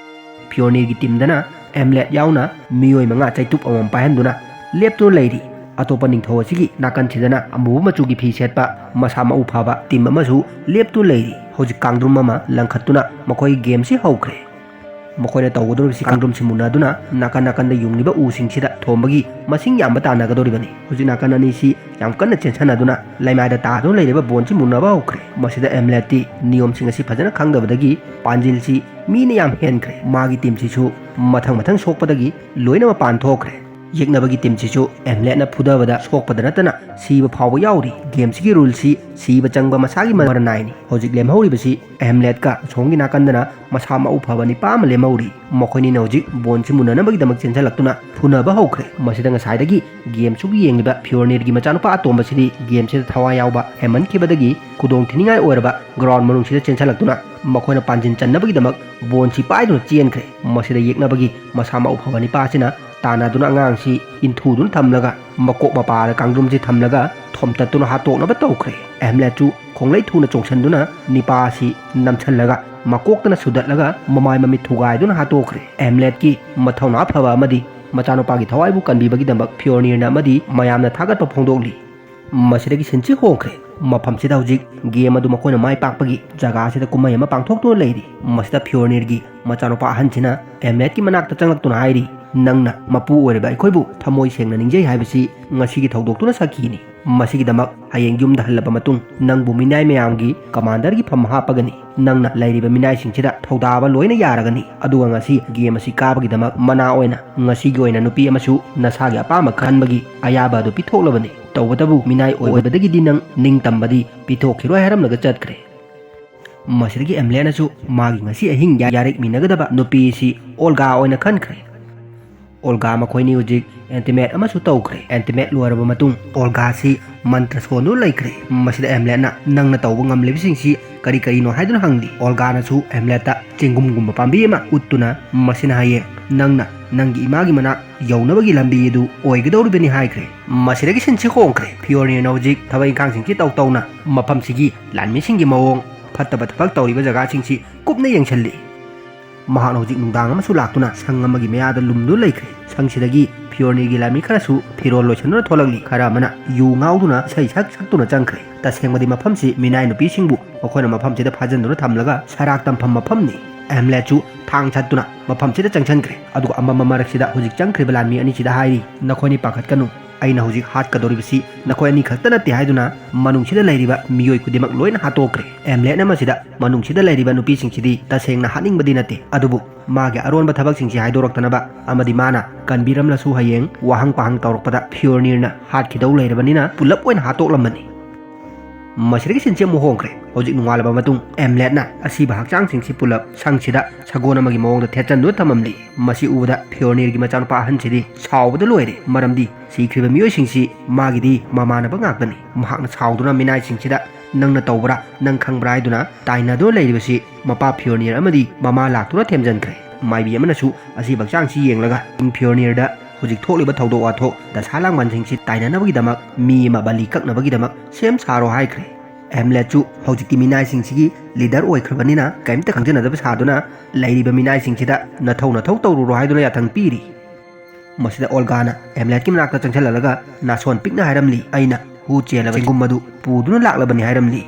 ꯐꯤꯑꯣꯔꯅꯤꯔꯒꯤ ꯇꯤꯝꯗꯅ ꯑꯦꯝꯂꯦꯠ ꯌꯥꯎꯅ ꯃꯤꯑꯣꯏ ꯃꯉꯥ ꯆꯩꯇꯨꯞ ꯑꯃꯃꯝ ꯄꯥꯏꯍꯟꯗꯨꯅ ꯂꯦꯞꯇꯨꯅ ꯂꯩꯔꯤ꯫ ꯑꯇꯣꯞꯄ ꯅꯤꯡꯊꯧ ꯑꯁꯤꯒꯤ ꯅꯥꯀꯟꯁꯤꯗꯅ ꯑꯃꯨꯕ ꯃꯆꯨꯒꯤ ꯐꯤ ꯁꯦꯠꯄ ꯃꯁꯥ ꯃꯎ ꯐꯕ ꯇꯤꯝ ꯑꯃꯁꯨ ꯂꯦꯞꯇꯨꯅ ꯂꯩꯔꯤ꯫ ꯍꯧꯖꯤꯛ ꯀꯥꯡꯗ꯭ꯔꯨꯝ ꯑꯃ ꯂꯪꯈꯠꯇꯨꯅ ꯃꯈꯣꯏꯒꯤ ꯒꯦꯝꯁꯤ ꯍꯧꯈ꯭ꯔꯦ꯫ ꯃꯈꯣꯏꯅ ꯇꯧꯒꯗꯧꯔꯤꯕꯁꯤ ꯀꯥꯡꯗ꯭ꯔꯨꯝꯁꯤ ꯃꯨꯟꯅꯗꯨꯅ ꯅꯥꯀꯟ ꯅꯥꯀꯟꯗ ꯌꯨꯡꯂꯤꯕ ꯎꯁꯤꯡꯁꯤꯗ ꯊꯣꯝꯕꯒꯤ ꯃꯁꯤꯡ ꯌꯥꯝꯕ ꯇꯥꯟꯅꯒꯗꯧꯔꯤꯕꯅꯤ꯫ ꯍꯧꯖꯤꯛ ꯅꯥꯀꯟ ꯑꯅꯤꯁꯤ ꯌꯥꯝ ꯀꯟꯅ ꯆꯦꯟꯁꯟꯅꯗꯨꯅ ꯂꯩꯃꯥꯏꯗ ꯇꯥꯗꯨꯅ ꯂꯩꯔꯤꯕ ꯕꯣꯟꯁꯤ ꯃꯨꯟꯅꯕ ꯍꯧꯈ꯭ꯔꯦ꯫ ꯃꯁꯤꯗ ꯑꯦꯝꯂꯦꯠꯇꯤ ꯅꯤꯌꯣꯝꯁꯤꯡ ꯑꯁꯤ ꯐꯖꯅ ꯈꯪꯗꯕꯗꯒꯤ ꯄꯥꯟꯖꯤꯜꯁꯤ ꯃꯤꯅ ꯌꯥꯝ ꯍꯦꯟꯈ꯭ꯔꯦ꯫ ꯃꯥꯒꯤ ꯇꯤꯝꯁꯤꯁꯨ ꯃꯊꯪ ꯃꯊꯪ ꯁꯣꯛꯄꯗꯒꯤ ꯂꯣꯏꯅ ꯃꯄꯥꯟ ꯊꯣꯛꯈ꯭ꯔꯦ꯫ ꯌꯦꯛꯅꯕꯒꯤ ꯇꯤꯝꯁꯤꯁꯨ ꯑꯦꯝꯂꯦꯠꯅ ꯐꯨꯗꯕꯗ ꯁꯣꯛꯄꯗ ꯅꯠꯇꯅ ꯁꯤꯕ ꯐꯥꯎꯕ ꯌꯥꯎꯔꯤ꯫ ꯒꯦꯝꯁꯤꯒꯤ ꯔꯨꯜꯁꯤ ꯁꯤꯕ ꯆꯪꯕ ꯃꯁꯥꯒꯤ ꯃꯔꯅꯥꯏꯅꯤ꯫ ꯍꯧꯖꯤꯛ ꯂꯦꯝꯍꯧꯔꯤꯕꯁꯤ ꯑꯦꯝꯂꯦꯠꯀ ꯑꯁꯣꯝꯒꯤ ꯅꯥꯀꯟꯗꯅ ꯃꯁꯥ ꯃꯎ ꯐꯕ ꯅꯤꯄꯥ ꯑꯃ ꯂꯦꯝꯍꯧꯔꯤ꯫ ꯃꯈꯣꯏꯅꯤꯅ ꯍꯧꯖꯤꯛ ꯕꯣꯟꯁꯤ ꯃꯨꯟꯅꯅꯕꯒꯤꯗꯃꯛ ꯆꯦꯟꯁꯤꯜꯂꯛꯇꯨꯅ ꯐꯨꯅꯕ ꯍꯧꯈ꯭ꯔꯦ꯫ ꯃꯁꯤꯗ ꯉꯁꯥꯏꯗꯒꯤ ꯒꯦꯝꯁꯨ ꯌꯦꯡꯂꯤꯕ ꯐꯤꯑꯣꯔꯅꯤꯔꯒꯤ ꯃꯆꯥꯅꯨꯄꯥ ꯑꯇꯣꯝꯕꯁꯤꯗꯤ ꯒꯦꯝꯁꯤꯗ ꯊꯋꯥꯏ ꯌꯥꯎꯕ ꯍꯦꯟꯃꯟꯈꯤꯕꯗꯒꯤ ꯈꯨꯗꯣꯡ ꯊꯤꯅꯤꯡꯉꯥꯏ ꯑꯣꯏꯔꯕ ꯒ꯭ꯔꯥꯎꯟ ꯃꯅꯨꯡꯁꯤꯗ ꯆꯦꯟꯁꯤꯜꯂꯛꯇꯨꯅ ꯃꯈꯣꯏꯅ ꯄꯥꯟꯖꯤꯟ ꯆꯟꯅꯕꯒꯤꯗꯃꯛ ꯕꯣꯟꯁꯤ ꯄꯥꯏꯗꯨꯅ ꯆꯦꯟꯈ꯭ꯔꯦ꯫ ꯃꯁꯤꯗ ꯌꯦꯛꯅꯕꯒꯤ ꯃꯁꯥ ꯃꯎ ꯐꯕ ꯅꯤꯄꯥ ꯑꯁꯤꯅ ꯇꯥꯟꯅꯗꯨꯅ ꯑꯉꯥꯡꯁꯤ ꯏꯟꯊꯨꯗꯨꯅ ꯊꯝꯂꯒ ꯃꯀꯣꯛ ꯃꯄꯥꯗ ꯀꯥꯡꯗ꯭ꯔꯨꯝꯁꯤ ꯊꯝꯂꯒ ꯊꯣꯝꯇꯠꯇꯨꯅ ꯍꯥꯠꯇꯣꯛꯅꯕ ꯇꯧꯈ꯭ꯔꯦ꯫ ꯑꯦꯝꯂꯦꯠꯁꯨ ꯈꯣꯡꯂꯩ ꯊꯨꯅ ꯆꯣꯡꯁꯤꯟꯗꯨꯅ ꯅꯤꯄꯥ ꯑꯁꯤ ꯅꯝꯁꯤꯜꯂꯒ ꯃꯀꯣꯛꯇꯅ ꯁꯨꯗꯠꯂꯒ ꯃꯃꯥꯏ ꯃꯃꯤꯠ ꯊꯨꯒꯥꯏꯗꯨꯅ ꯍꯥꯠꯇꯣꯛꯈ꯭ꯔꯦ꯫ ꯑꯦꯝꯂꯦꯠꯀꯤ ꯃꯊꯧꯅꯥ ꯐꯕ ꯑꯃꯗꯤ ꯃꯆꯥꯅꯨꯄꯥꯒꯤ ꯊꯋꯥꯏꯕꯨ ꯀꯟꯕꯤꯕꯒꯤꯗꯃꯛ ꯐꯤꯌꯣꯔꯅꯤꯔꯅ ꯑꯃꯗꯤ ꯃꯌꯥꯝꯅ ꯊꯥꯒꯠꯄ ꯐꯣꯡꯗꯣꯛꯂꯤ꯫ ꯃꯁꯤꯗꯒꯤ ꯁꯤꯟꯁꯤ ꯍꯣꯡꯈ꯭ꯔꯦ꯫ ꯃꯐꯝꯁꯤꯗ ꯍꯧꯖꯤꯛ ꯒꯦꯝ ꯑꯗꯨ ꯃꯈꯣꯏꯅ ꯃꯥꯏ ꯄꯥꯛꯄꯒꯤ ꯖꯒꯥꯁꯤꯗ ꯀꯨꯝꯍꯩ ꯑꯃ ꯄꯥꯡꯊꯣꯛꯇꯨꯅ ꯂꯩꯔꯤ꯫ ꯃꯁꯤꯗ ꯐꯤꯌꯣꯔꯅꯤꯔꯒꯤ ꯃꯆꯥꯅꯨꯄꯥ ꯑꯍꯟꯁꯤꯅ ꯑꯦꯝꯂꯦꯠꯀꯤ ꯃꯅꯥꯛꯇ ꯆꯪꯂꯛꯇꯨꯅ ꯍꯥꯏꯔꯤ, "ꯅꯪꯅ ꯃꯄꯨ ꯑꯣꯏꯔꯤꯕ ꯑꯩꯈꯣꯏꯕꯨ ꯊꯃꯣꯏ ꯁꯦꯡꯅ ꯅꯤꯡꯖꯩ ꯍꯥꯏꯕꯁꯤ ꯉꯁꯤꯒꯤ ꯊꯧꯗꯣꯛꯇꯨꯅ ꯁꯥꯈꯤꯅꯤ꯫ ꯃꯁꯤꯒꯤꯗꯃꯛ ꯍꯌꯦꯡ ꯌꯨꯝꯗ ꯍꯜꯂꯕ ꯃꯇꯨꯡ ꯅꯪꯕꯨ ꯃꯤꯅꯥꯏ ꯃꯌꯥꯝꯒꯤ ꯀꯃꯥꯟꯗꯔꯒꯤ ꯐꯝ ꯍꯥꯞꯄꯒꯅꯤ꯫ ꯅꯪꯅ ꯂꯩꯔꯤꯕ ꯃꯤꯅꯥꯏꯁꯤꯡꯁꯤꯗ ꯊꯧꯗꯥꯕ ꯂꯣꯏꯅ ꯌꯥꯔꯒꯅꯤ꯫ ꯑꯗꯨꯒ ꯉꯁꯤ ꯒꯦꯝ ꯑꯁꯤ ꯀꯥꯕꯒꯤꯗꯃꯛ ꯃꯅꯥ ꯑꯣꯏꯅ ꯉꯁꯤꯒꯤ ꯑꯣꯏꯅ ꯅꯨꯄꯤ ꯑꯃꯁꯨ ꯅꯁꯥꯒꯤ ꯑꯄꯥꯝꯕ ꯈꯟꯕꯒꯤ ꯑꯌꯥꯕ ꯑꯗꯨ ꯄꯤꯊꯣꯛꯂꯕꯅꯤ꯫ ꯇꯧꯕꯇꯕꯨ ꯃꯤꯅꯥꯏ ꯑꯣꯏꯕꯗꯒꯤꯗꯤ ꯅꯪ ꯅꯤꯡꯇꯝꯕꯗꯤ ꯄꯤꯊꯣꯛꯈꯤꯔꯣꯏ" ꯍꯥꯏꯔꯝꯂꯒ ꯆꯠꯈ꯭ꯔꯦ꯫ ꯃꯁꯤꯗꯒꯤ ꯑꯦꯝꯂꯦꯠꯅꯁꯨ ꯃꯥꯒꯤ ꯉꯁꯤ ꯑꯍꯤꯡ ꯌꯥꯔꯦꯛꯃꯤꯟꯅꯒꯗꯕ ꯅꯨꯄꯤ ꯑꯁꯤ ꯑꯣꯜꯒꯥ ꯑꯣꯏꯅ ꯈꯟꯈ꯭ꯔꯦ꯫ ꯑꯣꯜꯒꯥ ꯃꯈꯣꯏꯅꯤ ꯍꯧꯖꯤꯛ ꯑꯦꯟꯇꯤꯃꯦꯠ ꯑꯃꯁꯨ ꯇꯧꯈ꯭ꯔꯦ꯫ ꯑꯦꯟꯇꯤꯃꯦꯠ ꯂꯣꯏꯔꯕ ꯃꯇꯨꯡ ꯑꯣꯜꯒꯥꯁꯤ ꯃꯟꯇ꯭ꯔ ꯁꯣꯟꯗꯨꯅ ꯂꯩꯈ꯭ꯔꯦ꯫ ꯃꯁꯤꯗ ꯑꯦꯝꯂꯦꯠꯅ, "ꯅꯪꯅ ꯇꯧꯕ ꯉꯝꯂꯤꯕꯁꯤꯡꯁꯤ ꯀꯔꯤ ꯀꯔꯤꯅꯣ?" ꯍꯥꯏꯗꯨꯅ ꯍꯪꯂꯤ꯫ ꯑꯣꯜꯒꯥꯅꯁꯨ ꯑꯦꯝꯂꯦꯠꯇ ꯆꯦꯡꯒꯨꯝꯒꯨꯝꯕ ꯄꯥꯝꯕꯤ ꯑꯃ ꯎꯠꯇꯨꯅ ꯃꯁꯤꯅ ꯍꯥꯏꯌꯦ, "ꯅꯪꯅ ꯅꯪꯒꯤ ꯏꯃꯥꯒꯤ ꯃꯅꯥꯛ ꯌꯧꯅꯕꯒꯤ ꯂꯝꯕꯤ ꯑꯗꯨ ꯑꯣꯏꯒꯗꯧꯔꯤꯕꯅꯤ" ꯍꯥꯏꯈ꯭ꯔꯦ꯫ ꯃꯁꯤꯗꯒꯤ ꯁꯤꯟꯁꯤ ꯍꯣꯡꯈ꯭ꯔꯦ꯫ ꯐꯤꯌꯣꯔꯅꯤꯔꯅ ꯍꯧꯖꯤꯛ ꯊꯕꯛ ꯏꯪꯈꯥꯡꯁꯤꯡꯁꯤ ꯇꯧ ꯇꯧꯅ ꯃꯐꯝꯁꯤꯒꯤ ꯂꯥꯟꯃꯤꯁꯤꯡꯒꯤ ꯃꯑꯣꯡ ꯐꯠꯇꯕ ꯊꯕꯛ ꯇꯧꯔꯤꯕ ꯖꯒꯥꯁꯤꯡꯁꯤ ꯀꯨꯞꯅ ꯌꯦꯡꯁꯤꯜꯂꯤ꯫ ꯃꯍꯥꯛꯅ ꯍꯧꯖꯤꯛ ꯅꯨꯡꯗꯥꯡ ꯑꯃꯁꯨ ꯂꯥꯛꯇꯨꯅ ꯁꯪ ꯑꯃꯒꯤ ꯃꯌꯥꯗ ꯂꯨꯝꯗꯨꯅ ꯂꯩꯈ꯭ꯔꯦ꯫ ꯁꯪꯁꯤꯗꯒꯤ ꯐꯤꯌꯣꯔꯅꯤꯔꯒꯤ ꯂꯥꯟꯃꯤ ꯈꯔꯁꯨ ꯐꯤꯔꯣꯜ ꯂꯣꯏꯁꯤꯟꯗꯨꯅ ꯊꯣꯛꯂꯛꯂꯤ꯫ ꯈꯔ ꯑꯃꯅ ꯌꯨ ꯉꯥꯎꯗꯨꯅ ꯏꯁꯩ ꯁꯛ ꯁꯛꯇꯨꯅ ꯆꯪꯈ꯭ꯔꯦ꯫ ꯇꯁꯦꯡꯕꯗꯤ ꯃꯐꯝꯁꯤ ꯃꯤꯅꯥꯏ ꯅꯨꯄꯤꯁꯤꯡꯕꯨ ꯃꯈꯣꯏꯅ ꯃꯐꯝꯁꯤꯗ ꯐꯥꯖꯤꯟꯗꯨꯅ ꯊꯝꯂꯒ ꯁꯔꯥꯛ ꯇꯝꯐꯝ ꯃꯐꯝꯅꯤ꯫ ꯑꯦꯝꯂꯦꯠꯁꯨ ꯊꯥꯡ ꯁꯠꯇꯨꯅ ꯃꯐꯝꯁꯤꯗ ꯆꯪꯁꯤꯟꯈ꯭ꯔꯦ꯫ ꯑꯗꯨꯒ ꯑꯃꯝꯕ ꯃꯔꯛꯁꯤꯗ ꯍꯧꯖꯤꯛ ꯆꯪꯈ꯭ꯔꯤꯕ ꯂꯥꯟꯃꯤ ꯑꯅꯤꯁꯤꯗ ꯍꯥꯏꯔꯤ, "ꯅꯈꯣꯏꯅꯤ ꯄꯥꯈꯠꯀꯅꯨ, ꯑꯩꯅ ꯍꯧꯖꯤꯛ ꯍꯥꯠꯀꯗꯧꯔꯤꯕꯁꯤ ꯅꯈꯣꯏ ꯑꯅꯤ ꯈꯛꯇ ꯅꯠꯇꯦ" ꯍꯥꯏꯗꯨꯅ ꯃꯅꯨꯡꯁꯤꯗ ꯂꯩꯔꯤꯕ ꯃꯤꯑꯣꯏ ꯈꯨꯗꯤꯡꯃꯛ ꯂꯣꯏꯅ ꯍꯥꯠꯇꯣꯛꯈ꯭ꯔꯦ꯫ ꯑꯦꯝꯂꯦꯠꯅ ꯃꯁꯤꯗ ꯃꯅꯨꯡꯁꯤꯗ ꯂꯩꯔꯤꯕ ꯅꯨꯄꯤꯁꯤꯡꯁꯤꯗꯤ ꯇꯁꯦꯡꯅ ꯍꯥꯠꯅꯤꯡꯕꯗꯤ ꯅꯠꯇꯦ, ꯑꯗꯨꯕꯨ ꯃꯥꯒꯤ ꯑꯔꯣꯟꯕ ꯊꯕꯛꯁꯤꯡꯁꯤ ꯍꯥꯏꯗꯣꯔꯛꯇꯅꯕ ꯑꯃꯗꯤ ꯃꯥꯅ ꯀꯟꯕꯤꯔꯝꯂꯁꯨ ꯍꯌꯦꯡ ꯋꯥꯍꯪ ꯄꯥꯍꯪ ꯇꯧꯔꯛꯄꯗ ꯐꯤꯌꯣꯔꯅꯤꯔꯅ ꯍꯥꯠꯈꯤꯗꯧ ꯂꯩꯔꯕꯅꯤꯅ ꯄꯨꯂꯞ ꯑꯣꯏꯅ ꯍꯥꯠꯇꯣꯛꯂꯝꯕꯅꯤ꯫ ꯃꯁꯤꯗꯒꯤ ꯁꯤꯟꯁꯤ ꯑꯃꯨꯛ ꯍꯣꯡꯈ꯭ꯔꯦ꯫ ꯍꯧꯖꯤꯛ ꯅꯣꯡꯉꯥꯜꯂꯕ ꯃꯇꯨꯡ ꯑꯦꯝꯂꯦꯠꯅ ꯑꯁꯤꯕ ꯍꯛꯆꯥꯡꯁꯤꯡꯁꯤ ꯄꯨꯂꯞ ꯁꯪꯁꯤꯗ ꯁꯒꯣꯜ ꯑꯃꯒꯤ ꯃꯑꯣꯡꯗ ꯊꯦꯠꯆꯟꯗꯨꯅ ꯊꯝꯃꯝꯂꯤ꯫ ꯃꯁꯤ ꯎꯕꯗ ꯐꯤꯌꯣꯔꯅꯤꯔꯒꯤ ꯃꯆꯥꯅꯨꯄꯥ ꯑꯍꯟꯁꯤꯗꯤ ꯁꯥꯎꯕꯗ ꯂꯣꯏꯔꯦ, ꯃꯔꯝꯗꯤ ꯁꯤꯈ꯭ꯔꯤꯕ ꯃꯤꯑꯣꯏꯁꯤꯡꯁꯤ ꯃꯥꯒꯤꯗꯤ ꯃꯃꯥꯟꯅꯕ ꯉꯥꯛꯇꯅꯤ꯫ ꯃꯍꯥꯛꯅ ꯁꯥꯎꯗꯨꯅ ꯃꯤꯅꯥꯏꯁꯤꯡꯁꯤꯗ, "ꯅꯪꯅ ꯇꯧꯕ꯭ꯔꯥ, ꯅꯪ ꯈꯪꯕ꯭ꯔꯥ?" ꯍꯥꯏꯗꯨꯅ ꯇꯥꯏꯅꯗꯨꯅ ꯂꯩꯔꯤꯕꯁꯤ ꯃꯄꯥ ꯐꯤꯌꯣꯔꯅꯤꯔ ꯑꯃꯗꯤ ꯃꯃꯥ ꯂꯥꯛꯇꯨꯅ ꯊꯦꯝꯖꯤꯟꯈ꯭ꯔꯦ꯫ ꯃꯥꯏꯕꯤ ꯑꯃꯅꯁꯨ ꯑꯁꯤꯕ ꯍꯛꯆꯥꯡꯁꯤ ꯌꯦꯡꯂꯒ ꯐꯤꯌꯣꯔꯅꯤꯔꯗ ꯍꯧꯖꯤꯛ ꯊꯣꯛꯂꯤꯕ ꯊꯧꯗꯣꯛ ꯋꯥꯊꯣꯛ, ꯗꯁꯥ ꯂꯥꯡꯕꯟꯁꯤꯡꯁꯤ ꯇꯥꯏꯅꯅꯕꯒꯤꯗꯃꯛ ꯃꯤ ꯑꯃ ꯕꯂꯤ ꯀꯛꯅꯕꯒꯤꯗꯃꯛ ꯁꯦꯝ ꯁꯥꯔꯣ ꯍꯥꯏꯈ꯭ꯔꯦ꯫ ꯍꯦꯝꯂꯦꯠꯁꯨ ꯍꯧꯖꯤꯛꯇꯤ ꯃꯤꯅꯥꯏꯁꯤꯡꯁꯤꯒꯤ ꯂꯤꯗꯔ ꯑꯣꯏꯈ꯭ꯔꯕꯅꯤꯅ ꯀꯔꯤꯝꯇ ꯈꯪꯖꯅꯗꯕ ꯁꯥꯗꯨꯅ ꯂꯩꯔꯤꯕ ꯃꯤꯅꯥꯏꯁꯤꯡꯁꯤꯗ ꯅꯊꯧ ꯅꯊꯧ ꯇꯧꯔꯨꯔꯣ ꯍꯥꯏꯗꯨꯅ ꯌꯥꯊꯪ ꯄꯤꯔꯤ꯫ ꯃꯁꯤꯗ ꯑꯣꯜꯒꯥꯅ ꯍꯦꯝꯂꯦꯠꯀꯤ ꯃꯅꯥꯛꯇ ꯆꯪꯁꯤꯜꯍꯜꯂꯒ ꯅꯥꯁꯣꯟ ꯄꯤꯛꯅ ꯍꯥꯏꯔꯝꯂꯤ, "ꯑꯩꯅ ꯍꯨ ꯆꯦꯜꯂꯕ ꯆꯦꯡꯒꯨꯝ ꯑꯗꯨ ꯄꯨꯗꯨꯅ ꯂꯥꯛꯂꯕꯅꯤ" ꯍꯥꯏꯔꯝꯂꯤ꯫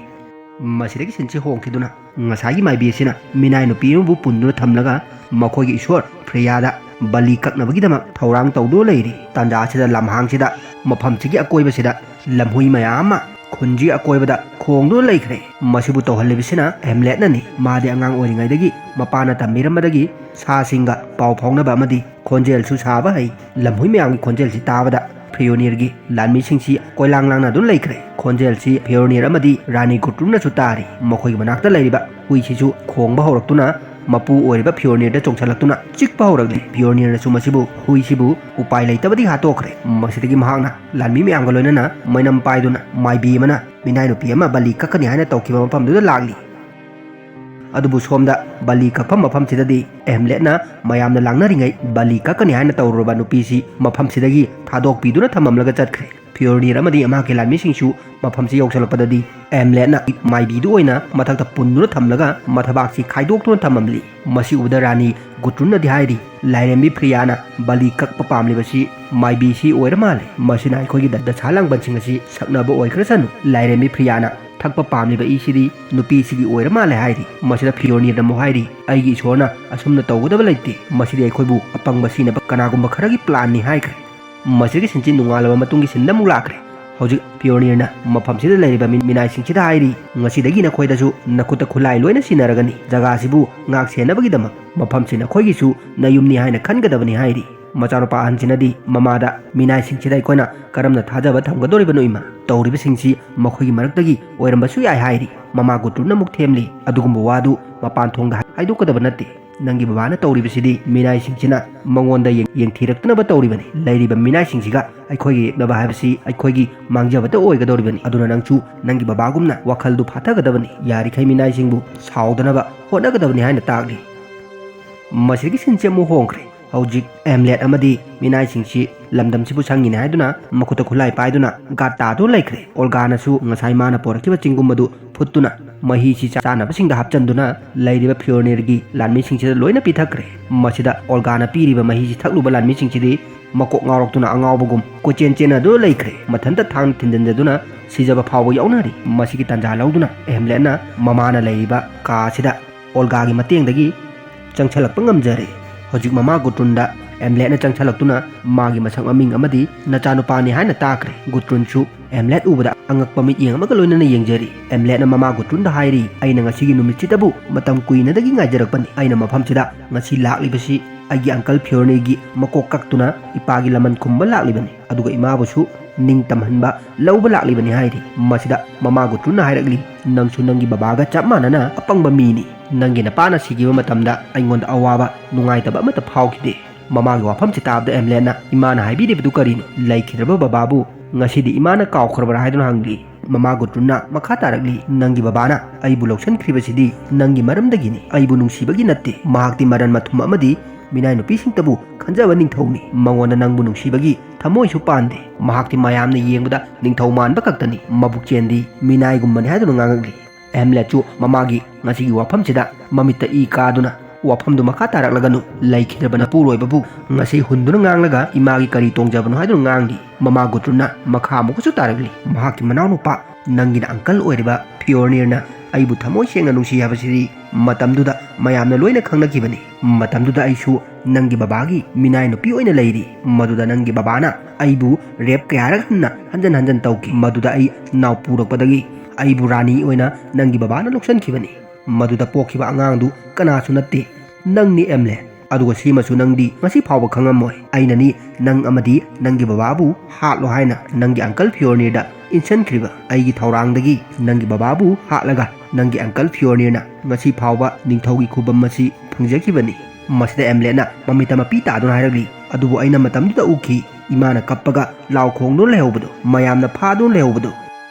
ꯃꯁꯤꯗꯒꯤ ꯁꯤꯟꯁꯤ ꯍꯣꯡꯈꯤꯗꯨꯅ ꯉꯁꯥꯏꯒꯤ ꯃꯥꯏꯕꯤ ꯑꯁꯤꯅ ꯃꯤꯅꯥꯏ ꯅꯨꯄꯤ ꯑꯃꯕꯨ ꯄꯨꯟꯗꯨꯅ ꯊꯝꯂꯒ ꯃꯈꯣꯏꯒꯤ ꯏꯁꯣꯔ ꯐ꯭ꯔꯤꯌꯥꯗ ꯕꯂꯤ ꯀꯛꯅꯕꯒꯤꯗꯃꯛ ꯊꯧꯔꯥꯡ ꯇꯧꯗꯨꯅ ꯂꯩꯔꯤ꯫ ꯇꯥꯟꯖꯥ ꯑꯁꯤꯗ ꯂꯝꯍꯥꯡꯁꯤꯗ, ꯃꯐꯝꯁꯤꯒꯤ ꯑꯀꯣꯏꯕꯁꯤꯗ ꯂꯝꯍꯨꯏ ꯃꯌꯥꯝ ꯑꯃ ꯈꯨꯟꯁꯤ ꯑꯀꯣꯏꯕꯗ ꯈꯣꯡꯗꯨꯅ ꯂꯩꯈ꯭ꯔꯦ꯫ ꯃꯁꯤꯕꯨ ꯇꯧꯍꯜꯂꯤꯕꯁꯤꯅ ꯍꯦꯝꯂꯦꯠꯅꯅꯤ꯫ ꯃꯥꯗꯤ ꯑꯉꯥꯡ ꯑꯣꯏꯔꯤꯉꯩꯗꯒꯤ ꯃꯄꯥꯅ ꯇꯝꯕꯤꯔꯝꯕꯗꯒꯤ ꯁꯥꯁꯤꯡꯒ ꯄꯥꯎ ꯐꯥꯎꯅꯕ ꯑꯃꯗꯤ ꯈꯣꯟꯖꯦꯜꯁꯨ ꯁꯥꯕ ꯍꯩ꯫ ꯂꯝꯍꯨꯏ ꯃꯌꯥꯝꯒꯤ ꯈꯣꯟꯖꯦꯜꯁꯤ ꯇꯥꯕꯗ ꯐꯤꯌꯣꯔꯅꯤꯔꯒꯤ ꯂꯥꯟꯃꯤꯁꯤꯡꯁꯤ ꯀꯣꯏꯂꯥꯡ ꯂꯥꯡꯅꯗꯨꯅ ꯂꯩꯈ꯭ꯔꯦ꯫ ꯈꯣꯟꯖꯦꯜꯁꯤ ꯐꯤꯌꯣꯔꯅꯤꯔ ꯑꯃꯗꯤ ꯔꯥꯅꯤ ꯒꯨꯇ꯭ꯔꯨꯝꯅꯁꯨ ꯇꯥꯔꯤ꯫ ꯃꯈꯣꯏꯒꯤ ꯃꯅꯥꯛꯇ ꯂꯩꯔꯤꯕ ꯍꯨꯏꯁꯤꯁꯨ ꯈꯣꯡꯕ ꯍꯧꯔꯛꯇꯨꯅ ꯃꯄꯨ ꯑꯣꯏꯔꯤꯕ ꯐꯤꯌꯣꯔꯅꯤꯔꯗ ꯆꯣꯡꯁꯤꯜꯂꯛꯇꯨꯅ ꯆꯤꯛꯄ ꯍꯧꯔꯛꯂꯦ꯫ ꯐꯤꯌꯣꯔꯅꯤꯔꯅꯁꯨ ꯃꯁꯤꯕꯨ, ꯍꯨꯏꯁꯤꯕꯨ ꯎꯄꯥꯏ ꯂꯩꯇꯕꯗꯒꯤ ꯍꯥꯠꯇꯣꯛꯈ꯭ꯔꯦ꯫ ꯃꯁꯤꯗꯒꯤ ꯃꯍꯥꯛꯅ ꯂꯥꯟꯃꯤ ꯃꯌꯥꯝꯒ ꯂꯣꯏꯅꯅ ꯃꯩꯅꯝ ꯄꯥꯏꯗꯨꯅ ꯃꯥꯏꯕꯤ ꯑꯃꯅ ꯃꯤꯅꯥꯏ ꯅꯨꯄꯤ ꯑꯃ ꯕꯂꯤ ꯀꯛꯀꯅꯤ ꯍꯥꯏꯅ ꯇꯧꯈꯤꯕ ꯃꯐꯝꯗꯨꯗ ꯂꯥꯛꯂꯤ꯫ ꯑꯗꯨꯕꯨ ꯁꯣꯝꯗ ꯕꯂꯤ ꯀꯛꯐꯝ ꯃꯐꯝꯁꯤꯗꯗꯤ ꯑꯦꯝꯂꯦꯠꯅ ꯃꯌꯥꯝꯅ ꯂꯥꯡꯅꯔꯤꯉꯩ ꯕꯂꯤ ꯀꯛꯀꯅꯤ ꯍꯥꯏꯅ ꯇꯧꯔꯨꯔꯕ ꯅꯨꯄꯤꯁꯤ ꯃꯐꯝꯁꯤꯗꯒꯤ ꯊꯥꯗꯣꯛꯄꯤꯗꯨꯅ ꯊꯝꯃꯝꯂꯒ ꯆꯠꯈ꯭ꯔꯦ꯫ ꯐꯤꯌꯣꯔꯅꯤꯔ ꯑꯃꯗꯤ ꯃꯍꯥꯛꯀꯤ ꯂꯥꯟꯃꯤꯁꯤꯡꯁꯨ ꯃꯐꯝꯁꯤ ꯌꯧꯁꯤꯜꯂꯛꯄꯗꯗꯤ ꯑꯦꯝꯂꯦꯠꯅ ꯃꯥꯏꯕꯤꯗꯨ ꯑꯣꯏꯅ ꯃꯊꯛꯇ ꯄꯨꯟꯗꯨꯅ ꯊꯝꯂꯒ ꯃꯊꯕꯥꯛꯁꯤ ꯈꯥꯏꯗꯣꯛꯇꯨꯅ ꯊꯝꯃꯝꯂꯤ꯫ ꯃꯁꯤ ꯎꯕꯗ ꯔꯥꯅꯤ ꯒꯨꯇ꯭ꯔꯨꯟꯅꯗꯤ ꯍꯥꯏꯔꯤ, "ꯂꯥꯏꯔꯦꯝꯕꯤ ꯐ꯭ꯔꯤꯌꯥꯅ ꯕꯂꯤ ꯀꯛꯄ ꯄꯥꯝꯂꯤꯕꯁꯤ ꯃꯥꯏꯕꯤꯁꯤ ꯑꯣꯏꯔ ꯃꯥꯜꯂꯦ꯫ ꯃꯁꯤꯅ ꯑꯩꯈꯣꯏꯒꯤ ꯗ-, ꯗꯁꯥ ꯂꯥꯡꯕꯟꯁꯤꯡ ꯑꯁꯤ ꯁꯛꯅꯕ ꯑꯣꯏꯈ꯭ꯔꯁꯅꯨ꯫ ꯂꯥꯏꯔꯦꯝꯕꯤ ꯐ꯭ꯔꯤꯌꯥꯅ ꯊꯛꯄ ꯄꯥꯝꯂꯤꯕ ꯏꯁꯤꯗꯤ ꯅꯨꯄꯤꯁꯤꯒꯤ ꯑꯣꯏꯔ ꯃꯥꯜꯂꯦ" ꯍꯥꯏꯔꯤ꯫ ꯃꯁꯤꯗ ꯐꯤꯌꯣꯔꯅꯤꯔꯅ ꯑꯃꯨꯛ ꯍꯥꯏꯔꯤ, "ꯑꯩꯒꯤ ꯏꯁꯣꯔꯅ ꯑꯁꯨꯝꯅ ꯇꯧꯒꯗꯕ ꯂꯩꯇꯦ꯫ ꯃꯁꯤꯗꯤ ꯑꯩꯈꯣꯏꯕꯨ ꯑꯄꯪꯕ ꯁꯤꯅꯕ ꯀꯅꯥꯒꯨꯝꯕ ꯈꯔꯒꯤ ꯄ꯭ꯂꯥꯟꯅꯤ" ꯍꯥꯏꯈ꯭ꯔꯦ꯫ ꯃꯁꯤꯒꯤ ꯁꯤꯟꯁꯤ ꯅꯣꯡꯉꯥꯜꯂꯕ ꯃꯇꯨꯡꯒꯤ ꯁꯤꯟꯗ ꯑꯃꯨꯛ ꯂꯥꯛꯈ꯭ꯔꯦ꯫ ꯍꯧꯖꯤꯛ ꯐꯤꯌꯣꯔꯅꯤꯔꯅ ꯃꯐꯝꯁꯤꯗ ꯂꯩꯔꯤꯕ ꯃꯤ-, ꯃꯤꯅꯥꯏꯁꯤꯡꯁꯤꯗ ꯍꯥꯏꯔꯤ, "ꯉꯁꯤꯗꯒꯤ ꯅꯈꯣꯏꯗꯁꯨ ꯅꯈꯨꯠꯇ ꯈꯨꯠꯂꯥꯏ ꯂꯣꯏꯅ ꯁꯤꯟꯅꯔꯒꯅꯤ꯫ ꯖꯒꯥꯁꯤꯕꯨ ꯉꯥꯛ ꯁꯦꯟꯅꯕꯒꯤꯗꯃꯛ ꯃꯐꯝꯁꯤ ꯅꯈꯣꯏꯒꯤꯁꯨ ꯅꯌꯨꯝꯅꯤ ꯍꯥꯏꯅ ꯈꯟꯒꯗꯕꯅꯤ" ꯍꯥꯏꯔꯤ꯫ ꯃꯆꯥꯅꯨꯄꯥ ꯑꯍꯟꯁꯤꯅꯗꯤ ꯃꯃꯥꯗ, "ꯃꯤꯅꯥꯏꯁꯤꯡꯁꯤꯗ ꯑꯩꯈꯣꯏꯅ ꯀꯔꯝꯅ ꯊꯥꯖꯕ ꯊꯝꯒꯗꯧꯔꯤꯕꯅꯣ ꯏꯃꯥ? ꯇꯧꯔꯤꯕꯁꯤꯡꯁꯤ ꯃꯈꯣꯏꯒꯤ ꯃꯔꯛꯇꯒꯤ ꯑꯣꯏꯔꯝꯕꯁꯨ ꯌꯥꯏ" ꯍꯥꯏꯔꯤ꯫ ꯃꯃꯥ ꯒꯨꯇ꯭ꯔꯨꯅ ꯑꯃꯨꯛ ꯊꯦꯝꯂꯤ, "ꯑꯗꯨꯒꯨꯝꯕ ꯋꯥꯗꯨ ꯃꯄꯥꯟ ꯊꯣꯡꯗ ꯍꯥꯏꯗꯣꯛꯀꯗꯕ ꯅꯠꯇꯦ꯫ ꯅꯪꯒꯤ ꯕꯕꯥꯅ ꯇꯧꯔꯤꯕꯁꯤꯗꯤ ꯃꯤꯅꯥꯏꯁꯤꯡꯁꯤꯅ ꯃꯉꯣꯟꯗ ꯌꯦꯡ-, ꯌꯦꯡꯊꯤꯔꯛꯇꯅꯕ ꯇꯧꯔꯤꯕꯅꯤ꯫ ꯂꯩꯔꯤꯕ ꯃꯤꯅꯥꯏꯁꯤꯡꯁꯤꯒ ꯑꯩꯈꯣꯏꯒ ꯌꯦꯛꯅꯕ ꯍꯥꯏꯕꯁꯤ ꯑꯩꯈꯣꯏꯒꯤ ꯃꯥꯡꯖꯕꯇ ꯑꯣꯏꯒꯗꯧꯔꯤꯕꯅꯤ꯫ ꯑꯗꯨꯅ ꯅꯪꯁꯨ ꯅꯪꯒꯤ ꯕꯕꯥꯒꯨꯝꯅ ꯋꯥꯈꯜꯗꯨ ꯐꯥꯊꯒꯗꯕꯅꯤ꯫ ꯌꯥꯔꯤꯈꯩ ꯃꯤꯅꯥꯏꯁꯤꯡꯕꯨ ꯁꯥꯎꯗꯅꯕ ꯍꯣꯠꯅꯒꯗꯕꯅꯤ" ꯍꯥꯏꯅ ꯇꯥꯛꯂꯤ꯫ ꯃꯁꯤꯒꯤ ꯁꯤꯟꯁꯦ ꯑꯃꯨꯛ ꯍꯣꯡꯈ꯭ꯔꯦ꯫ ꯍꯧꯖꯤꯛ ꯑꯦꯝꯂꯦꯠ ꯑꯃꯗꯤ ꯃꯤꯅꯥꯏꯁꯤꯡꯁꯤ ꯂꯝꯗꯝꯁꯤꯕꯨ ꯁꯪꯉꯤꯅꯦ ꯍꯥꯏꯗꯨꯅ ꯃꯈꯨꯠꯇ ꯈꯨꯠꯂꯥꯏ ꯄꯥꯏꯗꯨꯅ ꯒꯥꯔꯗ ꯇꯥꯗꯨꯅ ꯂꯩꯈ꯭ꯔꯦ꯫ ꯑꯣꯜꯒꯥꯅꯁꯨ ꯉꯁꯥꯏ ꯃꯥꯅ ꯄꯣꯔꯛꯈꯤꯕ ꯆꯤꯡꯒꯨꯝ ꯑꯗꯨ ꯐꯨꯠꯇꯨꯅ ꯃꯍꯤꯁꯤ ꯆꯥꯅꯕꯁꯤꯡꯗ ꯍꯥꯞꯆꯤꯟꯗꯨꯅ ꯂꯩꯔꯤꯕ ꯐꯤꯌꯣꯔꯅꯤꯔꯒꯤ ꯂꯥꯟꯃꯤꯁꯤꯡꯁꯤꯗ ꯂꯣꯏꯅ ꯄꯤꯊꯛꯈ꯭ꯔꯦ꯫ ꯃꯁꯤꯗ ꯑꯣꯜꯒꯥꯅ ꯄꯤꯔꯤꯕ ꯃꯍꯤꯁꯤ ꯊꯛꯂꯨꯕ ꯂꯥꯟꯃꯤꯁꯤꯡꯁꯤꯗꯤ ꯃꯀꯣꯛ ꯉꯥꯎꯔꯛꯇꯨꯅ ꯑꯉꯥꯎꯕꯒꯨꯝ ꯀꯣꯏꯆꯦꯟ ꯆꯦꯟꯅꯗꯨꯅ ꯂꯩꯈ꯭ꯔꯦ꯫ ꯃꯊꯟꯇ ꯊꯥꯡꯅ ꯊꯤꯟꯖꯤꯟꯖꯗꯨꯅ ꯁꯤꯖꯕ ꯐꯥꯎꯕ ꯌꯥꯎꯅꯔꯤ꯫ ꯃꯁꯤꯒꯤ ꯇꯥꯟꯖꯥ ꯂꯧꯗꯨꯅ ꯑꯦꯝꯂꯦꯠꯅ ꯃꯃꯥꯅ ꯂꯩꯔꯤꯕ ꯀꯥ ꯑꯁꯤꯗ ꯑꯣꯜꯒꯥꯒꯤ ꯃꯇꯦꯡꯗꯒꯤ ꯆꯪꯁꯜꯂꯛꯄ ꯉꯝꯖꯔꯦ꯫ ꯍꯧꯖꯤꯛ ꯃꯃꯥ ꯒꯨꯇ꯭ꯔꯨꯟꯗ ꯑꯦꯝꯂꯦꯠꯅ ꯆꯪꯁꯜꯂꯛꯇꯨꯅ ꯃꯥꯒꯤ ꯃꯁꯛ ꯃꯃꯤꯡ ꯑꯃꯗꯤ ꯅꯆꯥꯅꯨꯄꯥꯅꯤ ꯍꯥꯏꯅ ꯇꯥꯛꯈ꯭ꯔꯦ꯫ ꯒꯨꯇ꯭ꯔꯨꯟꯁꯨ ꯑꯦꯝꯂꯦꯠ ꯎꯕꯗ ꯑꯉꯛꯄ ꯃꯤꯠꯌꯦꯡ ꯑꯃꯒ ꯂꯣꯏꯅꯅ ꯌꯦꯡꯖꯔꯤ꯫ ꯑꯦꯝꯂꯦꯠꯅ ꯃꯃꯥ ꯒꯨꯇ꯭ꯔꯨꯟꯗ ꯍꯥꯏꯔꯤ, "ꯑꯩꯅ ꯉꯁꯤꯒꯤ ꯅꯨꯃꯤꯠꯁꯤꯗꯕꯨ ꯃꯇꯝ ꯀꯨꯏꯅꯗꯒꯤ ꯉꯥꯏꯖꯔꯛꯄꯅꯤ꯫ ꯑꯩꯅ ꯃꯐꯝꯁꯤꯗ ꯉꯁꯤ ꯂꯥꯛꯂꯤꯕꯁꯤ ꯑꯩꯒꯤ ꯑꯪꯀꯜ ꯐꯤꯌꯣꯔꯅꯤꯒꯤ ꯃꯀꯣꯛ ꯀꯛꯇꯨꯅ ꯏꯄꯥꯒꯤ ꯂꯃꯟ ꯈꯨꯝꯕ ꯂꯥꯛꯂꯤꯕꯅꯤ, ꯑꯗꯨꯒ ꯏꯃꯥꯕꯨꯁꯨ ꯅꯤꯡꯇꯝꯍꯟꯕ ꯂꯧꯕ ꯂꯥꯛꯂꯤꯕꯅꯤ" ꯍꯥꯏꯔꯤ꯫ ꯃꯁꯤꯗ ꯃꯃꯥ ꯒꯨꯇ꯭ꯔꯨꯟꯅ ꯍꯥꯏꯔꯛꯂꯤ, "ꯅꯪꯁꯨ ꯅꯪꯒꯤ ꯕꯕꯥꯒ ꯆꯞ ꯃꯥꯟꯅꯅ ꯑꯄꯪꯕ ꯃꯤꯅꯤ꯫ ꯅꯪꯒꯤ ꯅꯄꯥꯅ ꯁꯤꯈꯤꯕ ꯃꯇꯝꯗ ꯑꯩꯉꯣꯟꯗ ꯑꯋꯥꯕ ꯅꯨꯡꯉꯥꯏꯇꯕ ꯑꯃꯠꯇ ꯐꯥꯎꯈꯤꯗꯦ"꯫ ꯃꯃꯥꯒꯤ ꯋꯥꯐꯝꯁꯤ ꯇꯥꯕꯗ ꯑꯦꯝꯂꯦꯠꯅ, "ꯏꯃꯥꯅ ꯍꯥꯏꯕꯤꯔꯤꯕꯗꯨ ꯀꯔꯤꯅꯣ? ꯂꯩꯈꯤꯗ꯭ꯔꯕ ꯕꯕꯥꯕꯨ ꯉꯁꯤꯗꯤ ꯏꯃꯥꯅ ꯀꯥꯎꯈ꯭ꯔꯕ꯭ꯔꯥ?" ꯍꯥꯏꯗꯨꯅ ꯍꯪꯂꯤ꯫ ꯃꯃꯥ ꯒꯨꯇ꯭ꯔꯨꯟꯅ ꯃꯈꯥ ꯇꯥꯔꯛꯂꯤ, "ꯅꯪꯒꯤ ꯕꯕꯥꯅ ꯑꯩꯕꯨ ꯂꯧꯁꯤꯟꯈ꯭ꯔꯤꯕꯁꯤꯗꯤ ꯅꯪꯒꯤ ꯃꯔꯝꯗꯒꯤꯅꯤ꯫ ꯑꯩꯕꯨ ꯅꯨꯡꯁꯤꯕꯒꯤ ꯅꯠꯇꯦ꯫ ꯃꯍꯥꯛꯇꯤ ꯃꯔꯟ ꯃꯊꯨꯝ ꯑꯃꯗꯤ ꯃꯤꯅꯥꯏ ꯅꯨꯄꯤꯁꯤꯡꯇꯕꯨ ꯈꯟꯖꯕ ꯅꯤꯡꯊꯧꯅꯤ꯫ ꯃꯉꯣꯟꯗ ꯅꯪꯕꯨ ꯅꯨꯡꯁꯤꯕꯒꯤ ꯊꯃꯣꯏꯁꯨ ꯄꯥꯟꯗꯦ꯫ ꯃꯍꯥꯛꯇꯤ ꯃꯌꯥꯝꯅ ꯌꯦꯡꯕꯗ ꯅꯤꯡꯊꯧ ꯃꯥꯟꯕ ꯈꯛꯇꯅꯤ꯫ ꯃꯕꯨꯛꯆꯦꯟꯗꯤ ꯃꯤꯅꯥꯏꯒꯨꯝꯕꯅꯤ" ꯍꯥꯏꯗꯨꯅ ꯉꯥꯡꯉꯛꯂꯤ꯫ ꯍꯦꯝꯂꯦꯠꯁꯨ ꯃꯃꯥꯒꯤ ꯉꯁꯤꯒꯤ ꯋꯥꯐꯝꯁꯤꯗ ꯃꯃꯤꯠꯇ ꯏ ꯀꯥꯗꯨꯅ ꯋꯥꯐꯝꯗꯨ ꯃꯈꯥ ꯇꯥꯔꯛꯂꯒꯅꯨ꯫ ꯂꯩꯈꯤꯗ꯭ꯔꯕ ꯃꯄꯨꯔꯣꯏꯕꯕꯨ ꯉꯁꯤ ꯍꯨꯟꯗꯨꯅ ꯉꯥꯡꯂꯒ ꯏꯃꯥꯒꯤ ꯀꯔꯤ ꯇꯣꯡꯖꯕꯅꯣ ꯍꯥꯏꯗꯨꯅ ꯉꯥꯡꯂꯤ꯫ ꯃꯃꯥ ꯒꯨꯇ꯭ꯔꯨꯟꯅ ꯃꯈꯥ ꯑꯃꯨꯛꯀꯁꯨ ꯇꯥꯔꯛꯂꯤ, ꯃꯍꯥꯛꯀꯤ ꯃꯅꯥꯎꯅꯨꯄꯥ, ꯅꯪꯒꯤꯅ ꯑꯪꯀꯜ ꯑꯣꯏꯔꯤꯕ ꯐꯤꯌꯣꯔꯅꯤꯔꯅ ꯑꯩꯕꯨ ꯊꯃꯣꯏ ꯁꯦꯡꯅ ꯅꯨꯡꯁꯤ ꯍꯥꯏꯕꯁꯤꯗꯤ ꯃꯇꯝꯗꯨꯗ ꯃꯌꯥꯝꯅ ꯂꯣꯏꯅ ꯈꯪꯅꯈꯤꯕꯅꯤ꯫ ꯃꯇꯝꯗꯨꯗ ꯑꯩꯁꯨ ꯅꯪꯒꯤ ꯕꯕꯥꯒꯤ ꯃꯤꯅꯥꯏ ꯅꯨꯄꯤ ꯑꯣꯏꯅ ꯂꯩꯔꯤ꯫ ꯃꯗꯨꯗ ꯅꯪꯒꯤ ꯕꯕꯥꯅ ꯑꯩꯕꯨ ꯔꯦꯞ ꯀꯌꯥꯔꯛ ꯍꯟꯅ ꯍꯟꯖꯟ ꯍꯟꯖꯟ ꯇꯧꯈꯤ꯫ ꯃꯗꯨꯗ ꯑꯩ ꯅꯥꯎ ꯄꯨꯔꯛꯄꯗꯒꯤ ꯑꯩꯕꯨ ꯔꯥꯅꯤ ꯑꯣꯏꯅ ꯅꯪꯒꯤ ꯕꯕꯥꯅ ꯂꯧꯁꯤꯟꯈꯤꯕꯅꯤ꯫ ꯃꯗꯨꯗ ꯄꯣꯛꯈꯤꯕ ꯑꯉꯥꯡꯗꯨ ꯀꯅꯥꯁꯨ ꯅꯠꯇꯦ, ꯅꯪꯅꯤ ꯑꯦꯝꯂꯦ꯫ ꯑꯗꯨꯒ ꯁꯤꯃꯁꯨ ꯅꯪꯗꯤ ꯉꯁꯤ ꯐꯥꯎꯕ ꯈꯪꯉꯝꯃꯣꯏ꯫ ꯑꯩꯅꯅꯤ ꯅꯪ ꯑꯃꯗꯤ ꯅꯪꯒꯤ ꯕꯕꯥꯕꯨ ꯍꯥꯠꯂꯣ ꯍꯥꯏꯅ ꯅꯪꯒꯤ ꯑꯪꯀꯜ ꯐꯤꯌꯣꯔꯅꯤꯔꯗ ꯏꯟꯁꯤꯟꯈ꯭ꯔꯤꯕ꯫ ꯑꯩꯒꯤ ꯊꯧꯔꯥꯡꯗꯒꯤ ꯅꯪꯒꯤ ꯕꯕꯥꯕꯨ ꯍꯥꯠꯂꯒ ꯅꯪꯒꯤ ꯑꯪꯀꯜ ꯐꯤꯌꯣꯔꯅꯤꯔꯅ ꯉꯁꯤ ꯐꯥꯎꯕ ꯅꯤꯡꯊꯧꯒꯤ ꯈꯨꯕꯝ ꯑꯁꯤ ꯐꯪꯖꯈꯤꯕꯅꯤ꯫ ꯃꯁꯤꯗ ꯑꯦꯝꯂꯦꯠꯅ ꯃꯃꯤꯠꯇ ꯃꯄꯤ ꯇꯥꯗꯨꯅ ꯍꯥꯏꯔꯛꯂꯤ, "ꯑꯗꯨꯕꯨ ꯑꯩꯅ ꯃꯇꯝꯗꯨꯗ ꯎꯈꯤ, ꯏꯃꯥꯅ ꯀꯞꯄꯒ ꯂꯥꯎ ꯈꯣꯡꯗꯨꯅ ꯂꯩꯍꯧꯕꯗꯨ, ꯃꯌꯥꯝꯅ ꯐꯥꯗꯨꯅ ꯂꯩꯍꯧꯕꯗꯨ"꯫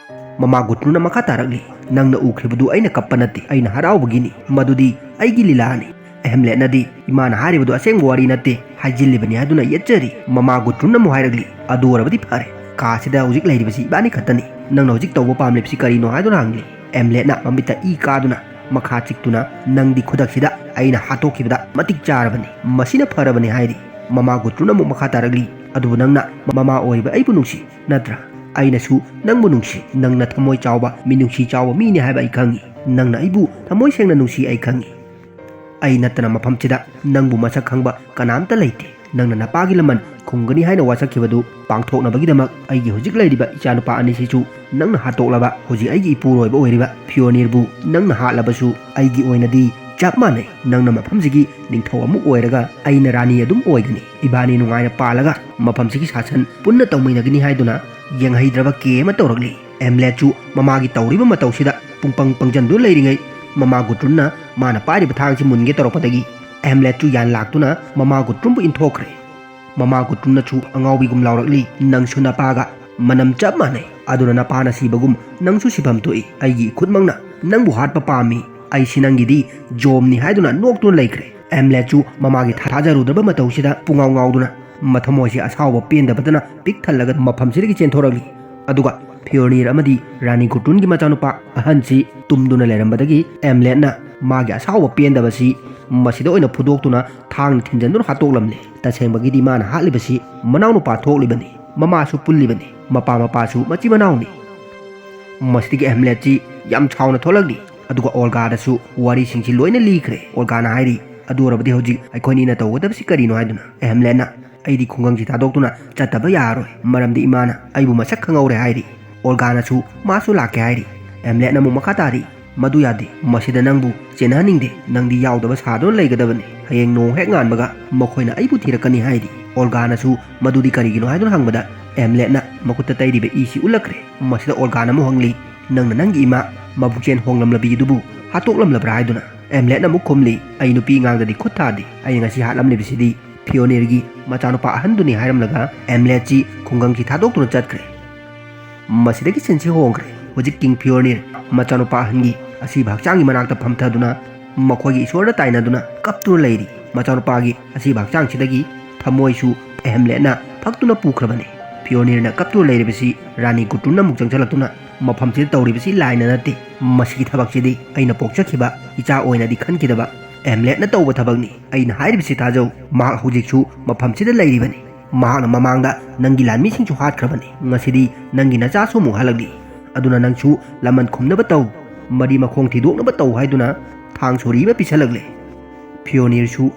ꯃꯃꯥ ꯒꯨꯇ꯭ꯔꯨꯅ ꯃꯈꯥ ꯇꯥꯔꯛꯂꯤ, "ꯅꯪꯅ ꯎꯈ꯭ꯔꯤꯕꯗꯨ ꯑꯩꯅ ꯀꯞꯄ ꯅꯠꯇꯦ, ꯑꯩꯅ ꯍꯔꯥꯎꯕꯒꯤꯅꯤ꯫ ꯃꯗꯨꯗꯤ ꯑꯩꯒꯤ ꯂꯤꯂꯥꯅꯤ꯫ ꯑꯦꯍꯝꯂꯦꯠꯅꯗꯤ ꯏꯃꯥꯅ ꯍꯥꯏꯔꯤꯕꯗꯨ ꯑꯁꯦꯡꯕ ꯋꯥꯔꯤ ꯅꯠꯇꯦ ꯍꯥꯏꯖꯤꯜꯂꯤꯕꯅꯤ ꯍꯥꯏꯗꯨꯅ ꯌꯦꯠꯆꯔꯤ꯫ ꯃꯃꯥ ꯒꯨꯇ꯭ꯔꯨꯟ ꯑꯃꯨꯛ ꯍꯥꯏꯔꯛꯂꯤ, "ꯑꯗꯨ ꯑꯣꯏꯔꯕꯗꯤ ꯐꯔꯦ, ꯀꯥꯁꯤꯗ ꯍꯧꯖꯤꯛ ꯂꯩꯔꯤꯕꯁꯤ ꯏꯕꯥꯅꯤ ꯈꯛꯇꯅꯤ꯫ ꯅꯪꯅ ꯍꯧꯖꯤꯛ ꯇꯧꯕ ꯄꯥꯝꯂꯤꯕꯁꯤ ꯀꯔꯤꯅꯣ?" ꯍꯥꯏꯗꯨꯅ ꯍꯪꯂꯤ꯫ ꯑꯦꯝꯂꯦꯠꯅ ꯃꯃꯤꯠꯇ ꯏ ꯀꯥꯗꯨꯅ, "ꯃꯈꯥ ꯆꯤꯛꯇꯨꯅ ꯅꯪꯗꯤ ꯈꯨꯗꯛꯁꯤꯗ ꯑꯩꯅ ꯍꯥꯠꯇꯣꯛꯈꯤꯕꯗ ꯃꯇꯤꯛ ꯆꯥꯔꯕꯅꯤ, ꯃꯁꯤꯅ ꯐꯔꯕꯅꯤ" ꯍꯥꯏꯔꯤ꯫ ꯃꯃꯥ ꯒꯨꯇ꯭ꯔꯨꯟ ꯑꯃꯨꯛ ꯃꯈꯥ ꯇꯥꯔꯛꯂꯤ, "ꯑꯗꯨꯕꯨ ꯅꯪꯅ ꯃꯃꯥ ꯑꯣꯏꯔꯤꯕ ꯑꯩꯕꯨ ꯅꯨꯡꯁꯤ ꯅꯠꯇ꯭ꯔꯥ? ꯑꯩꯅꯁꯨ ꯅꯪꯕꯨ ꯅꯨꯡꯁꯤ꯫ ꯅꯪꯅ ꯊꯃꯣꯏ ꯆꯥꯎꯕ, ꯃꯤꯅꯨꯡꯁꯤ ꯆꯥꯎꯕ ꯃꯤꯅꯤ ꯍꯥꯏꯕ ꯑꯩ ꯈꯪꯏ꯫ ꯅꯪꯅ ꯑꯩꯕꯨ ꯊꯃꯣꯏ ꯁꯦꯡꯅ ꯅꯨꯡꯁꯤ ꯑꯩ ꯈꯪꯏ꯫ ꯑꯩ ꯅꯠꯇꯅ ꯃꯐꯝꯁꯤꯗ ꯅꯪꯕꯨ ꯃꯁꯛ ꯈꯪꯕ ꯀꯅꯥꯝꯇ ꯂꯩꯇꯦ꯫ ꯅꯪꯅ ꯅꯄꯥꯒꯤ ꯂꯃꯟ ꯈꯨꯝꯒꯅꯤ ꯍꯥꯏꯅ ꯋꯥꯁꯛꯈꯤꯕꯗꯨ ꯄꯥꯡꯊꯣꯛꯅꯕꯒꯤꯗꯃꯛ ꯑꯩꯒꯤ ꯍꯧꯖꯤꯛ ꯂꯩꯔꯤꯕ ꯏꯆꯥꯅꯨꯄꯥ ꯑꯅꯤꯁꯤꯁꯨ ꯅꯪꯅ ꯍꯥꯠꯇꯣꯛꯂꯕ ꯍꯧꯖꯤꯛ ꯑꯩꯒꯤ ꯏꯄꯨꯔꯣꯏꯕ ꯑꯣꯏꯔꯤꯕ ꯐꯤꯌꯣꯅꯤꯔꯕꯨ ꯅꯪꯅ ꯍꯥꯠꯂꯕꯁꯨ ꯑꯩꯒꯤ ꯑꯣꯏꯅꯗꯤ ꯆꯞ ꯃꯥꯟꯅꯩ꯫ ꯅꯪꯅ ꯃꯐꯝꯁꯤꯒꯤ ꯅꯤꯡꯊꯧ ꯑꯃꯨꯛ ꯑꯣꯏꯔꯒ ꯑꯩꯅ ꯔꯥꯅꯤ ꯑꯗꯨꯝ ꯑꯣꯏꯒꯅꯤ꯫ ꯏꯕꯥꯅꯤ ꯅꯨꯡꯉꯥꯏꯅ ꯄꯥꯜꯂꯒ ꯃꯐꯝꯁꯤꯒꯤ ꯁꯥꯁꯟ ꯄꯨꯟꯅ ꯇꯧꯃꯤꯟꯅꯒꯅꯤ" ꯍꯥꯏꯗꯨꯅ ꯌꯦꯡꯍꯩꯗ꯭ꯔꯕ ꯀꯦ ꯑꯃ ꯇꯧꯔꯛꯂꯤ꯫ ꯑꯦꯝꯂꯦꯠꯁꯨ ꯃꯃꯥꯒꯤ ꯇꯧꯔꯤꯕ ꯃꯇꯧꯁꯤꯗ ꯄꯨꯡꯄꯪ ꯄꯪꯖꯟꯗꯨꯅ ꯂꯩꯔꯤꯉꯩ, ꯃꯃꯥ ꯒꯨꯇ꯭ꯔꯨꯟꯅ ꯃꯥꯅ ꯄꯥꯏꯔꯤꯕ ꯊꯥꯡꯁꯤ ꯃꯨꯟꯒꯦ ꯇꯧꯔꯛꯄꯗꯒꯤ ꯑꯦꯝꯂꯦꯠꯁꯨ ꯌꯥꯟ ꯂꯥꯛꯇꯨꯅ ꯃꯃꯥ ꯒꯨꯇ꯭ꯔꯨꯟꯕꯨ ꯏꯟꯊꯣꯛꯈ꯭ꯔꯦ꯫ ꯃꯃꯥ ꯒꯨꯇ꯭ꯔꯨꯟꯅꯁꯨ ꯑꯉꯥꯎꯕꯤꯒꯨꯝ ꯂꯥꯎꯔꯛꯂꯤ, "ꯅꯪꯁꯨ ꯅꯄꯥꯒ ꯃꯅꯝ ꯆꯞ ꯃꯥꯟꯅꯩ꯫ ꯑꯗꯨꯅ ꯅꯄꯥꯅ ꯁꯤꯕꯒꯨꯝ ꯅꯪꯁꯨ ꯁꯤꯐꯝ ꯊꯣꯛꯏ꯫ ꯑꯩꯒꯤ ꯏꯈꯨꯠꯃꯛꯅ ꯅꯪꯕꯨ ꯍꯥꯠꯄ ꯄꯥꯝꯃꯤ꯫ ꯑꯩꯁꯤ ꯅꯪꯒꯤꯗꯤ ꯖꯣꯝꯅꯤ" ꯍꯥꯏꯗꯨꯅ ꯅꯣꯛꯇꯨꯅ ꯂꯩꯈ꯭ꯔꯦ꯫ ꯑꯦꯝꯂꯦꯠꯁꯨ ꯃꯃꯥꯒꯤ ꯊꯥꯖꯔꯨꯗ꯭ꯔꯕ ꯃꯇꯧꯁꯤꯗ ꯄꯨꯡꯉꯥꯎ ꯉꯥꯎꯗꯨꯅ ꯃꯊꯃꯣꯏꯁꯤ ꯑꯁꯥꯎꯕ ꯄꯦꯟꯗꯕꯇꯅ ꯄꯤꯛ ꯊꯜꯂꯒ ꯃꯐꯝꯁꯤꯗꯒꯤ ꯆꯦꯟꯊꯣꯔꯛꯂꯤ꯫ ꯑꯗꯨꯒ ꯐꯤꯌꯣꯅꯤꯔ ꯑꯃꯗꯤ ꯔꯥꯅꯤ ꯒꯨꯇ꯭ꯔꯨꯟꯒꯤ ꯃꯆꯥꯅꯨꯄꯥ ꯑꯍꯟꯁꯤ ꯇꯨꯝꯗꯨꯅ ꯂꯩꯔꯝꯕꯗꯒꯤ ꯑꯦꯝꯂꯦꯠꯅ ꯃꯥꯒꯤ ꯑꯁꯥꯎꯕ ꯄꯦꯟꯗꯕꯁꯤ ꯃꯁꯤꯗ ꯑꯣꯏꯅ ꯐꯨꯗꯣꯛꯇꯨꯅ ꯊꯥꯡꯅ ꯊꯤꯟꯖꯟꯗꯨꯅ ꯍꯥꯠꯇꯣꯛꯂꯝꯂꯦ꯫ ꯇꯁꯦꯡꯕꯒꯤꯗꯤ ꯃꯥꯅ ꯍꯥꯠꯂꯤꯕꯁꯤ ꯃꯅꯥꯎꯅꯨꯄꯥ ꯊꯣꯛꯂꯤꯕꯅꯤ, ꯃꯃꯥꯁꯨ ꯄꯨꯜꯂꯤꯕꯅꯤ, ꯃꯄꯥ ꯃꯄꯥꯁꯨ ꯃꯆꯤꯟ ꯃꯅꯥꯎꯅꯤ꯫ ꯃꯁꯤꯗꯒꯤ ꯑꯦꯍꯝꯂꯦꯠꯁꯤ ꯌꯥꯝ ꯁꯥꯎꯅ ꯊꯣꯛꯂꯛꯂꯤ꯫ ꯑꯗꯨꯒ ꯑꯣꯜꯒꯥꯗꯁꯨ ꯋꯥꯔꯤꯁꯤꯡꯁꯤ ꯂꯣꯏꯅ ꯂꯤꯈ꯭ꯔꯦ꯫ ꯑꯣꯜꯒꯥꯅ ꯍꯥꯏꯔꯤ, "ꯑꯗꯨ ꯑꯣꯏꯔꯕꯗꯤ ꯍꯧꯖꯤꯛ ꯑꯩꯈꯣꯏꯅꯤꯅ ꯇꯧꯒꯗꯕꯁꯤ ꯀꯔꯤꯅꯣ?" ꯍꯥꯏꯗꯨꯅ꯫ ꯑꯦꯍꯝꯂꯦꯠꯅ, "ꯑꯩꯗꯤ ꯈꯨꯡꯒꯪꯁꯤ ꯊꯥꯗꯣꯛꯇꯨꯅ ꯆꯠꯇꯕ ꯌꯥꯔꯔꯣꯏ, ꯃꯔꯝꯗꯤ ꯏꯃꯥꯅ ꯑꯩꯕꯨ ꯃꯁꯛ ꯈꯪꯍꯧꯔꯦ" ꯍꯥꯏꯔꯤ꯫ ꯑꯣꯜꯒꯥꯅꯁꯨ ꯃꯥꯁꯨ ꯂꯥꯛꯀꯦ ꯍꯥꯏꯔꯤ꯫ ꯑꯦꯍꯝꯂꯦꯠꯅ ꯑꯃꯨꯛ ꯃꯈꯥ ꯇꯥꯔꯤ, "ꯃꯗꯨ ꯌꯥꯗꯦ, ꯃꯁꯤꯗ ꯅꯪꯕꯨ ꯆꯦꯟꯅꯍꯟꯅꯤꯡꯗꯦ, ꯅꯪꯗꯤ ꯌꯥꯎꯗꯕ ꯁꯥꯗꯨꯅ ꯂꯩꯒꯗꯕꯅꯤ꯫ ꯍꯌꯦꯡ ꯅꯣꯡ ꯍꯦꯛ ꯉꯥꯟꯕꯒ ꯃꯈꯣꯏꯅ ꯑꯩꯕꯨ ꯊꯤꯔꯛꯀꯅꯤ" ꯍꯥꯏꯔꯤ꯫ ꯑꯣꯜꯒꯥꯅꯁꯨ ꯃꯗꯨꯗꯤ ꯀꯔꯤꯒꯤꯅꯣ ꯍꯥꯏꯗꯨꯅ ꯍꯪꯕꯗ ꯑꯦꯍꯝꯂꯦꯠꯅ ꯃꯈꯨꯠꯇ ꯇꯩꯔꯤꯕ ꯏꯁꯤ ꯎꯠꯂꯛꯈ꯭ꯔꯦ꯫ ꯃꯁꯤꯗ ꯑꯣꯜꯒꯥꯅ ꯑꯃꯨꯛ ꯍꯪꯂꯤ, "ꯅꯪꯅ ꯅꯪꯒꯤ ꯏꯃꯥ ꯃꯕꯨꯛꯆꯦꯟ ꯍꯣꯡꯂꯝꯂꯕꯤ ꯑꯗꯨꯕꯨ ꯍꯥꯠꯇꯣꯛꯂꯝꯂꯕ꯭ꯔꯥ?" ꯍꯥꯏꯗꯨꯅ꯫ ꯑꯦꯍꯝꯂꯦꯠꯅ ꯑꯃꯨꯛ ꯈꯨꯝꯂꯤ, "ꯑꯩ ꯅꯨꯄꯤ ꯑꯉꯥꯡꯗꯗꯤ ꯈꯨꯠ ꯊꯥꯗꯦ꯫ ꯑꯩꯅ ꯉꯁꯤ ꯍꯥꯠꯂꯝꯂꯤꯕꯁꯤꯗꯤ ꯐꯤꯌꯣꯅꯤꯔꯒꯤ ꯃꯆꯥꯅꯨꯄꯥ ꯑꯍꯟꯗꯨꯅꯤ" ꯍꯥꯏꯔꯝꯂꯒ ꯑꯦꯍꯝꯂꯦꯠꯁꯤ ꯈꯨꯡꯒꯪꯁꯤ ꯊꯥꯗꯣꯛꯇꯨꯅ ꯆꯠꯈ꯭ꯔꯦ꯫ ꯃꯁꯤꯗꯒꯤ ꯁꯤꯟꯁꯤ ꯍꯣꯡꯈ꯭ꯔꯦ꯫ ꯍꯧꯖꯤꯛ ꯀꯤꯡ ꯐꯤꯌꯣꯅꯤꯔ ꯃꯆꯥꯅꯨꯄꯥ ꯑꯍꯟꯒꯤ ꯑꯁꯤꯕ ꯍꯛꯆꯥꯡꯒꯤ ꯃꯅꯥꯛꯇ ꯐꯝꯊꯗꯨꯅ ꯃꯈꯣꯏꯒꯤ ꯏꯁꯣꯔꯗ ꯇꯥꯏꯅꯗꯨꯅ ꯀꯞꯇꯨꯅ ꯂꯩꯔꯤ꯫ ꯃꯆꯥꯅꯨꯄꯥꯒꯤ ꯑꯁꯤꯕ ꯍꯛꯆꯥꯡꯁꯤꯗꯒꯤ ꯊꯃꯣꯏꯁꯨ ꯑꯦꯝꯂꯦꯠꯅ ꯐꯛꯇꯨꯅ ꯄꯨꯈ꯭ꯔꯕꯅꯤ꯫ ꯐꯤꯌꯣꯅꯤꯔꯅ ꯀꯞꯇꯨꯅ ꯂꯩꯔꯤꯕꯁꯤ ꯔꯥꯅꯤ ꯒꯨꯇꯨꯟꯅ ꯑꯃꯨꯛ ꯆꯪꯁꯤꯜꯂꯛꯇꯨꯅ ꯃꯐꯝꯁꯤꯗ ꯇꯧꯔꯤꯕꯁꯤ ꯂꯥꯏꯅ ꯅꯠꯇꯦ꯫ ꯃꯁꯤꯒꯤ ꯊꯕꯛꯁꯤꯗꯤ ꯑꯩꯅ ꯄꯣꯛꯆꯈꯤꯕ ꯏꯆꯥ ꯑꯣꯏꯅꯗꯤ ꯈꯟꯈꯤꯗꯕ ꯑꯦꯝꯂꯦꯠꯅ ꯇꯧꯕ ꯊꯕꯛꯅꯤ꯫ ꯑꯩꯅ ꯍꯥꯏꯔꯤꯕꯁꯤ ꯊꯥꯖꯧ꯫ ꯃꯍꯥꯛ ꯍꯧꯖꯤꯛꯁꯨ ꯃꯐꯝꯁꯤꯗ ꯂꯩꯔꯤꯕꯅꯤ꯫ ꯃꯍꯥꯛꯅ ꯃꯃꯥꯡꯗ ꯅꯪꯒꯤ ꯂꯥꯟꯃꯤꯁꯤꯡꯁꯨ ꯍꯥꯠꯈ꯭ꯔꯕꯅꯤ꯫ ꯉꯁꯤꯗꯤ ꯅꯪꯒꯤ ꯅꯆꯥꯁꯨ ꯑꯃꯨꯛ ꯍꯜꯂꯛꯂꯤ꯫ ꯑꯗꯨꯅ ꯅꯪꯁꯨ ꯂꯃꯟ ꯈꯨꯝꯅꯕ ꯇꯧ, ꯃꯔꯤ ꯃꯈꯣꯡ ꯊꯤꯗꯣꯛꯅꯕ ꯇꯧ ꯍꯥꯏꯗꯨꯅ ꯊꯥꯡ ꯁꯣꯔꯤ ꯑꯃ ꯄꯤꯁꯜꯂꯛꯂꯦ꯫ ꯐꯤꯌꯣꯅꯤꯔꯁꯨ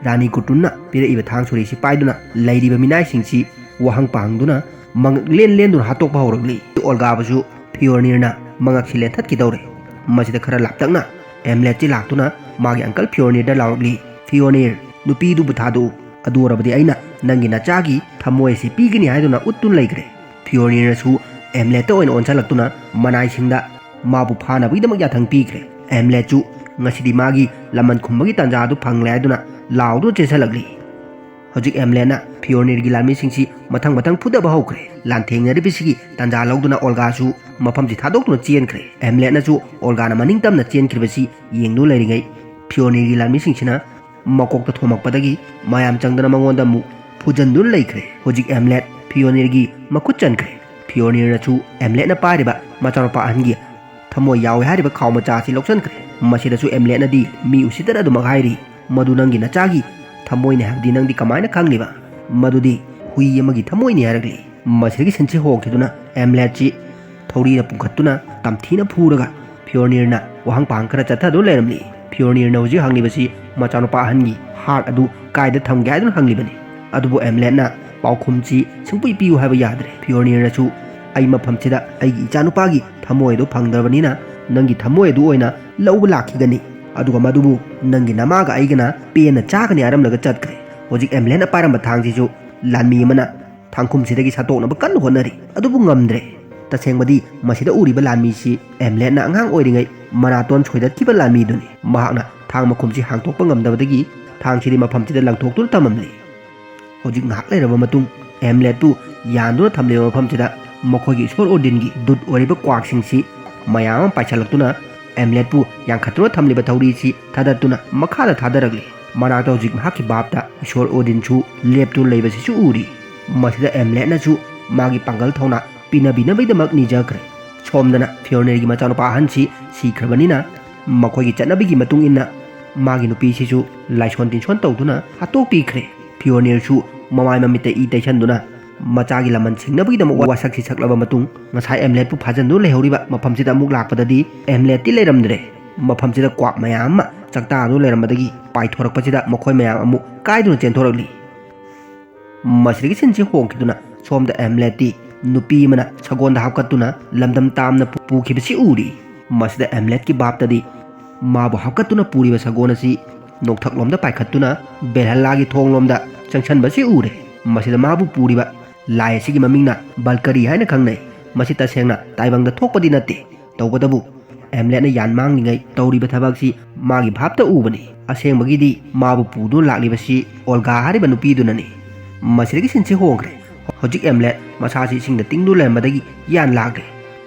ꯔꯥꯅꯤ ꯒꯨꯇꯨꯟꯅ ꯄꯤꯔꯛꯏꯕ ꯊꯥꯡ ꯁꯣꯔꯤꯁꯤ ꯄꯥꯏꯗꯨꯅ ꯂꯩꯔꯤꯕ ꯃꯤꯅꯥꯏꯁꯤꯡꯁꯤ ꯋꯥꯍꯪ ꯄꯥꯡꯗꯨꯅ ꯃꯉꯛ ꯂꯦꯟ ꯂꯦꯟꯗꯨꯅ ꯍꯥꯠꯇꯣꯛꯄ ꯍꯧꯔꯛꯂꯤ꯫ ꯑꯣꯜꯒꯥꯕꯨꯁꯨ ꯐꯤꯌꯣꯅꯤꯔꯅ ꯃꯉꯛꯁꯤ ꯂꯦꯟꯊꯠꯈꯤꯗꯧꯔꯦ꯫ ꯃꯁꯤꯗ ꯈꯔ ꯂꯥꯞꯇꯛꯅ ꯑꯦꯝꯂꯦꯠꯁꯤ ꯂꯥꯛꯇꯨꯅ ꯃꯥꯒꯤ ꯑꯪꯀꯜ ꯐꯤꯌꯣꯅꯤꯔꯗ ꯂꯥꯎꯔꯛꯂꯤ, "ꯐꯤꯌꯣꯅꯤꯔ, ꯅꯨꯄꯤꯗꯨꯕꯨ ꯊꯥꯗꯣꯛꯎ꯫ ꯑꯗꯨ ꯑꯣꯏꯔꯕꯗꯤ ꯑꯩꯅ ꯅꯪꯒꯤ ꯅꯆꯥꯒꯤ ꯊꯃꯣꯏ ꯑꯁꯤ ꯄꯤꯒꯅꯤ" ꯍꯥꯏꯗꯨꯅ ꯎꯠꯇꯨꯅ ꯂꯩꯈ꯭ꯔꯦ꯫ ꯐꯤꯌꯣꯅꯤꯔꯅꯁꯨ ꯑꯦꯝꯂꯦꯠꯇ ꯑꯣꯏꯅ ꯑꯣꯟꯁꯤꯜꯂꯛꯇꯨꯅ ꯃꯅꯥꯏꯁꯤꯡꯗ ꯃꯥꯕꯨ ꯐꯥꯅꯕꯒꯤꯗꯃꯛ ꯌꯥꯊꯪ ꯄꯤꯈ꯭ꯔꯦ꯫ ꯑꯦꯝꯂꯦꯠꯁꯨ ꯉꯁꯤꯗꯤ ꯃꯥꯒꯤ ꯂꯃꯟ ꯈꯨꯝꯕꯒꯤ ꯇꯥꯟꯖꯥ ꯑꯗꯨ ꯐꯪꯂꯦ ꯍꯥꯏꯗꯨꯅ ꯂꯥꯎꯗꯨꯅ ꯆꯦꯟꯁꯤꯜꯂꯛꯂꯤ꯫ ꯍꯧꯖꯤꯛ ꯑꯦꯝꯂꯦꯠꯅ ꯐꯤꯌꯣꯅꯤꯔꯒꯤ ꯂꯥꯟꯃꯤꯁꯤꯡꯁꯤ ꯃꯊꯪ ꯃꯊꯪ ꯐꯨꯗꯕ ꯍꯧꯈ꯭ꯔꯦ꯫ ꯂꯥꯟꯊꯦꯡꯅꯔꯤꯕꯁꯤꯒꯤ ꯇꯥꯟꯖꯥ ꯂꯧꯗꯨꯅ ꯑꯣꯜꯒꯥꯁꯨ ꯃꯐꯝꯁꯤ ꯊꯥꯗꯣꯛꯇꯨꯅ ꯆꯦꯟꯈ꯭ꯔꯦ꯫ ꯑꯦꯝꯂꯦꯠꯅꯁꯨ ꯑꯣꯜꯒꯥꯅ ꯃꯅꯤꯡ ꯇꯝꯅ ꯆꯦꯟꯈ꯭ꯔꯤꯕꯁꯤ ꯌꯦꯡꯗꯨꯅ ꯂꯩꯔꯤꯉꯩ ꯐꯤꯌꯣꯅꯤꯔꯒꯤ ꯂꯥꯟꯃꯤꯁꯤꯡꯁꯤꯅ ꯃꯀꯣꯛꯇ ꯊꯣꯝꯃꯛꯄꯗꯒꯤ ꯃꯌꯥꯝ ꯆꯪꯗꯅ ꯃꯉꯣꯟꯗ ꯑꯃꯨꯛ ꯐꯨꯖꯟꯗꯨꯅ ꯂꯩꯈ꯭ꯔꯦ꯫ ꯍꯧꯖꯤꯛ ꯑꯦꯝꯂꯦꯠ ꯐꯤꯌꯣꯅꯤꯔꯒꯤ ꯃꯈꯨꯠ ꯆꯟꯈ꯭ꯔꯦ꯫ ꯐꯤꯌꯣꯅꯤꯔꯅꯁꯨ ꯑꯦꯝꯂꯦꯠꯅ ꯄꯥꯏꯔꯤꯕ ꯃꯆꯥꯅꯨꯄꯥ ꯑꯍꯟꯒꯤ ꯊꯃꯣꯏ ꯌꯥꯎꯏ ꯍꯥꯏꯔꯤꯕ ꯈꯥꯎ ꯃꯆꯥ ꯑꯁꯤ ꯂꯧꯁꯤꯟꯈ꯭ꯔꯦ꯫ ꯃꯁꯤꯗꯁꯨ ꯑꯦꯝꯂꯦꯠꯅꯗꯤ ꯃꯤ ꯎꯁꯤꯠꯇꯅ ꯑꯗꯨꯃꯛ ꯍꯥꯏꯔꯤ, "ꯃꯗꯨ ꯅꯪꯒꯤ ꯅꯆꯥꯒꯤ ꯊꯃꯣꯏꯅꯤ ꯍꯥꯏꯕꯗꯤ ꯅꯪꯗꯤ ꯀꯃꯥꯏꯅ ꯈꯪꯂꯤꯕ? ꯃꯗꯨꯗꯤ ꯍꯨꯏ ꯑꯃꯒꯤ ꯊꯃꯣꯏꯅꯤ" ꯍꯥꯏꯔꯛꯂꯤ꯫ ꯃꯁꯤꯗꯒꯤ ꯁꯤꯟꯁꯤ ꯍꯣꯡꯈꯤꯗꯨꯅ ꯑꯦꯝꯂꯦꯠꯁꯤ ꯊꯧꯔꯤꯅ ꯄꯨꯡꯈꯠꯇꯨꯅ ꯇꯝꯊꯤꯅ ꯐꯨꯔꯒ ꯐꯤꯌꯣꯅꯤꯔꯅ ꯋꯥꯍꯪ ꯄꯥꯍꯪ ꯈꯔ ꯆꯠꯊꯗꯨꯅ ꯂꯩꯔꯝꯂꯤ꯫ ꯐꯤꯌꯣꯅꯤꯔꯅ ꯍꯧꯖꯤꯛ ꯍꯪꯂꯤꯕꯁꯤ ꯃꯆꯥꯅꯨꯄꯥ ꯑꯍꯟꯒꯤ ꯍꯥꯔꯠ ꯑꯗꯨ ꯀꯥꯏꯗ ꯊꯝꯒꯦ ꯍꯥꯏꯗꯨꯅ ꯍꯪꯂꯤꯕꯅꯤ꯫ ꯑꯗꯨꯕꯨ ꯑꯦꯝꯂꯦꯠꯅ ꯄꯥꯎꯈꯨꯝꯁꯤ ꯁꯨꯡꯄꯤ ꯄꯤꯌꯨ ꯍꯥꯏꯕ ꯌꯥꯗ꯭ꯔꯦ꯫ ꯐꯤꯌꯣꯅꯤꯔꯅꯁꯨ, "ꯑꯩ ꯃꯐꯝꯁꯤꯗ ꯑꯩꯒꯤ ꯏꯆꯥꯅꯨꯄꯥꯒꯤ ꯊꯃꯣꯏ ꯑꯗꯨ ꯐꯪꯗ꯭ꯔꯕꯅꯤꯅ ꯅꯪꯒꯤ ꯊꯃꯣꯏ ꯑꯗꯨ ꯑꯣꯏꯅ ꯂꯧꯕ ꯂꯥꯛꯈꯤꯒꯅꯤ, ꯑꯗꯨꯒ ꯃꯗꯨꯕꯨ ꯅꯪꯒꯤ ꯅꯃꯥꯒ ꯑꯩꯒꯅ ꯄꯦꯟꯅ ꯆꯥꯒꯅꯤ" ꯍꯥꯏꯔꯝꯂꯒ ꯆꯠꯈ꯭ꯔꯦ꯫ ꯍꯧꯖꯤꯛ ꯑꯦꯝꯂꯦꯠꯅ ꯄꯥꯏꯔꯝꯕ ꯊꯥꯡꯁꯤꯁꯨ ꯂꯥꯟꯃꯤ ꯑꯃꯅ ꯊꯥꯡꯈꯨꯝꯁꯤꯗꯒꯤ ꯁꯠꯇꯣꯛꯅꯕ ꯀꯟꯅ ꯍꯣꯠꯅꯔꯤ, ꯑꯗꯨꯕꯨ ꯉꯝꯗ꯭ꯔꯦ꯫ ꯇꯁꯦꯡꯕꯗꯤ ꯃꯁꯤꯗ ꯎꯔꯤꯕ ꯂꯥꯟꯃꯤꯁꯤ ꯑꯦꯝꯂꯦꯠꯅ ꯑꯉꯥꯡ ꯑꯣꯏꯔꯤꯉꯩ ꯃꯅꯥꯇꯣꯟ ꯁꯣꯏꯗꯠꯈꯤꯕ ꯂꯥꯟꯃꯤꯗꯨꯅꯤ꯫ ꯃꯍꯥꯛꯅ ꯊꯥꯡ ꯃꯈꯨꯝꯁꯤ ꯍꯥꯡꯇꯣꯛꯄ ꯉꯝꯗꯕꯗꯒꯤ ꯊꯥꯡꯁꯤꯗꯤ ꯃꯐꯝꯁꯤꯗ ꯂꯪꯊꯣꯛꯇꯨꯅ ꯊꯝꯃꯝꯂꯤ꯫ ꯍꯧꯖꯤꯛ ꯉꯥꯏꯍꯥꯛ ꯂꯩꯔꯕ ꯃꯇꯨꯡ ꯑꯦꯝꯂꯦꯠꯄꯨ ꯌꯥꯟꯗꯨꯅ ꯊꯝꯂꯤꯕ ꯃꯐꯝꯁꯤꯗ ꯃꯈꯣꯏꯒꯤ ꯏꯁꯣꯔ ꯑꯣꯗꯤꯟꯒꯤ ꯗꯨꯠ ꯑꯣꯏꯔꯤꯕ ꯀ꯭ꯋꯥꯛꯁꯤꯡꯁꯤ ꯃꯌꯥꯝ ꯑꯃ ꯄꯥꯏꯁꯤꯜꯂꯛꯇꯨꯅ ꯑꯦꯝꯂꯦꯠꯄꯨ ꯌꯥꯡꯈꯠꯇꯨꯅ ꯊꯝꯂꯤꯕ ꯊꯧꯔꯤꯁꯤ ꯊꯥꯗꯠꯇꯨꯅ ꯃꯈꯥꯗ ꯊꯥꯗꯔꯛꯂꯤ꯫ ꯃꯅꯥꯛꯇ ꯍꯧꯖꯤꯛ ꯃꯍꯥꯛꯀꯤ ꯚꯥꯞꯇ ꯏꯁꯣꯔ ꯑꯣꯗꯤꯟꯁꯨ ꯂꯦꯞꯇꯨꯅ ꯂꯩꯕꯁꯤꯁꯨ ꯎꯔꯤ꯫ ꯃꯁꯤꯗ ꯑꯦꯝꯂꯦꯠꯅꯁꯨ ꯃꯥꯒꯤ ꯄꯥꯡꯒꯜ ꯊꯧꯅꯥ ꯄꯤꯅꯕꯤꯅꯕꯒꯤꯗꯃꯛ ꯅꯤꯖꯈ꯭ꯔꯦ꯫ ꯁꯣꯝꯗꯅ ꯐꯤꯌꯣꯅꯦꯔꯒꯤ ꯃꯆꯥꯅꯨꯄꯥ ꯑꯍꯟꯁꯤ ꯁꯤꯈ꯭ꯔꯕꯅꯤꯅ ꯃꯈꯣꯏꯒꯤ ꯆꯠꯅꯕꯤꯒꯤ ꯃꯇꯨꯡ ꯏꯟꯅ ꯃꯥꯒꯤ ꯅꯨꯄꯤꯁꯤꯁꯨ ꯂꯥꯏꯁꯣꯟ ꯇꯤꯟꯁꯣꯟ ꯇꯧꯗꯨꯅ ꯍꯥꯠꯇꯣꯛꯄꯤꯈ꯭ꯔꯦ꯫ ꯐꯤꯌꯣꯅꯦꯔꯁꯨ ꯃꯃꯥꯏ ꯃꯃꯤꯠꯇ ꯏ ꯇꯩꯁꯟꯗꯨꯅ ꯃꯆꯥꯒꯤ ꯂꯃꯟ ꯁꯤꯡꯅꯕꯒꯤꯗꯃꯛ ꯋꯥꯁꯛꯁꯤ ꯁꯛꯂꯕ ꯃꯇꯨꯡ ꯉꯁꯥꯏ ꯑꯦꯝꯂꯦꯠꯄꯨ ꯐꯥꯖꯤꯟꯗꯨꯅ ꯂꯩꯍꯧꯔꯤꯕ ꯃꯐꯝꯁꯤꯗ ꯑꯃꯨꯛ ꯂꯥꯛꯄꯗꯗꯤ ꯑꯦꯝꯂꯦꯠꯇꯤ ꯂꯩꯔꯝꯗ꯭ꯔꯦ꯫ ꯃꯐꯝꯁꯤꯗ ꯀ꯭ꯋꯥꯛ ꯃꯌꯥꯝ ꯑꯃ ꯆꯥꯛꯇꯥꯗꯨꯅ ꯂꯩꯔꯝꯕꯗꯒꯤ ꯄꯥꯏꯊꯣꯔꯛꯄꯁꯤꯗ ꯃꯈꯣꯏ ꯃꯌꯥꯝ ꯑꯃꯨꯛ ꯀꯥꯏꯗꯨꯅ ꯆꯦꯟꯊꯣꯔꯛꯂꯤ꯫ ꯃꯁꯤꯗꯒꯤ ꯁꯤꯟꯁꯤ ꯍꯣꯡꯈꯤꯗꯨꯅ ꯁꯣꯝꯗ ꯑꯦꯝꯂꯦꯠꯇꯤ ꯅꯨꯄꯤ ꯑꯃꯅ ꯁꯒꯣꯜꯗ ꯍꯥꯞꯀꯠꯇꯨꯅ ꯂꯝꯗꯝ ꯇꯥꯝꯅ ꯄꯨ-, ꯄꯨꯈꯤꯕꯁꯤ ꯎꯔꯤ꯫ ꯃꯁꯤꯗ ꯑꯦꯝꯂꯦꯠꯀꯤ ꯚꯥꯞꯇꯗꯤ ꯃꯥꯕꯨ ꯍꯥꯞꯀꯠꯇꯨꯅ ꯄꯨꯔꯤꯕ ꯁꯒꯣꯜ ꯑꯁꯤ ꯅꯣꯡꯊꯛꯂꯣꯝꯗ ꯄꯥꯏꯈꯠꯇꯨꯅ ꯕꯦꯜꯍꯜꯂꯥꯒꯤ ꯊꯣꯡꯂꯣꯝꯗ ꯆꯪꯁꯟꯕꯁꯤ ꯎꯔꯦ꯫ ꯃꯁꯤꯗ ꯃꯥꯕꯨ ꯄꯨꯔꯤꯕ ꯂꯥꯏ ꯑꯁꯤꯒꯤ ꯃꯃꯤꯡꯅ ꯕꯜꯀꯔꯤ ꯍꯥꯏꯅ ꯈꯪꯅꯩ꯫ ꯃꯁꯤ ꯇꯁꯦꯡꯅ ꯇꯥꯏꯕꯪꯗ ꯊꯣꯛꯄꯗꯤ ꯅꯠꯇꯦ꯫ ꯇꯧꯕꯇꯕꯨ ꯑꯦꯝꯂꯦꯠꯅ ꯌꯥꯟ ꯃꯥꯡꯂꯤꯉꯩ ꯇꯧꯔꯤꯕ ꯊꯕꯛꯁꯤ ꯃꯥꯒꯤ ꯚꯥꯞꯇ ꯎꯕꯅꯤ꯫ ꯑꯁꯦꯡꯕꯒꯤꯗꯤ ꯃꯥꯕꯨ ꯄꯨꯗꯨꯅ ꯂꯥꯛꯂꯤꯕꯁꯤ ꯑꯣꯜꯒꯥ ꯍꯥꯏꯔꯤꯕ ꯅꯨꯄꯤꯗꯨꯅꯅꯤ꯫ ꯃꯁꯤꯗꯒꯤ ꯁꯤꯟꯁꯤ ꯍꯣꯡꯈ꯭ꯔꯦ꯫ ꯍꯧꯖꯤꯛ ꯑꯦꯝꯂꯦꯠ ꯃꯁꯥꯁꯤ ꯏꯁꯤꯡꯗ ꯇꯤꯡꯗꯨꯅ ꯂꯩꯔꯝꯕꯗꯒꯤ ꯌꯥꯟ ꯂꯥꯛꯂꯦ꯫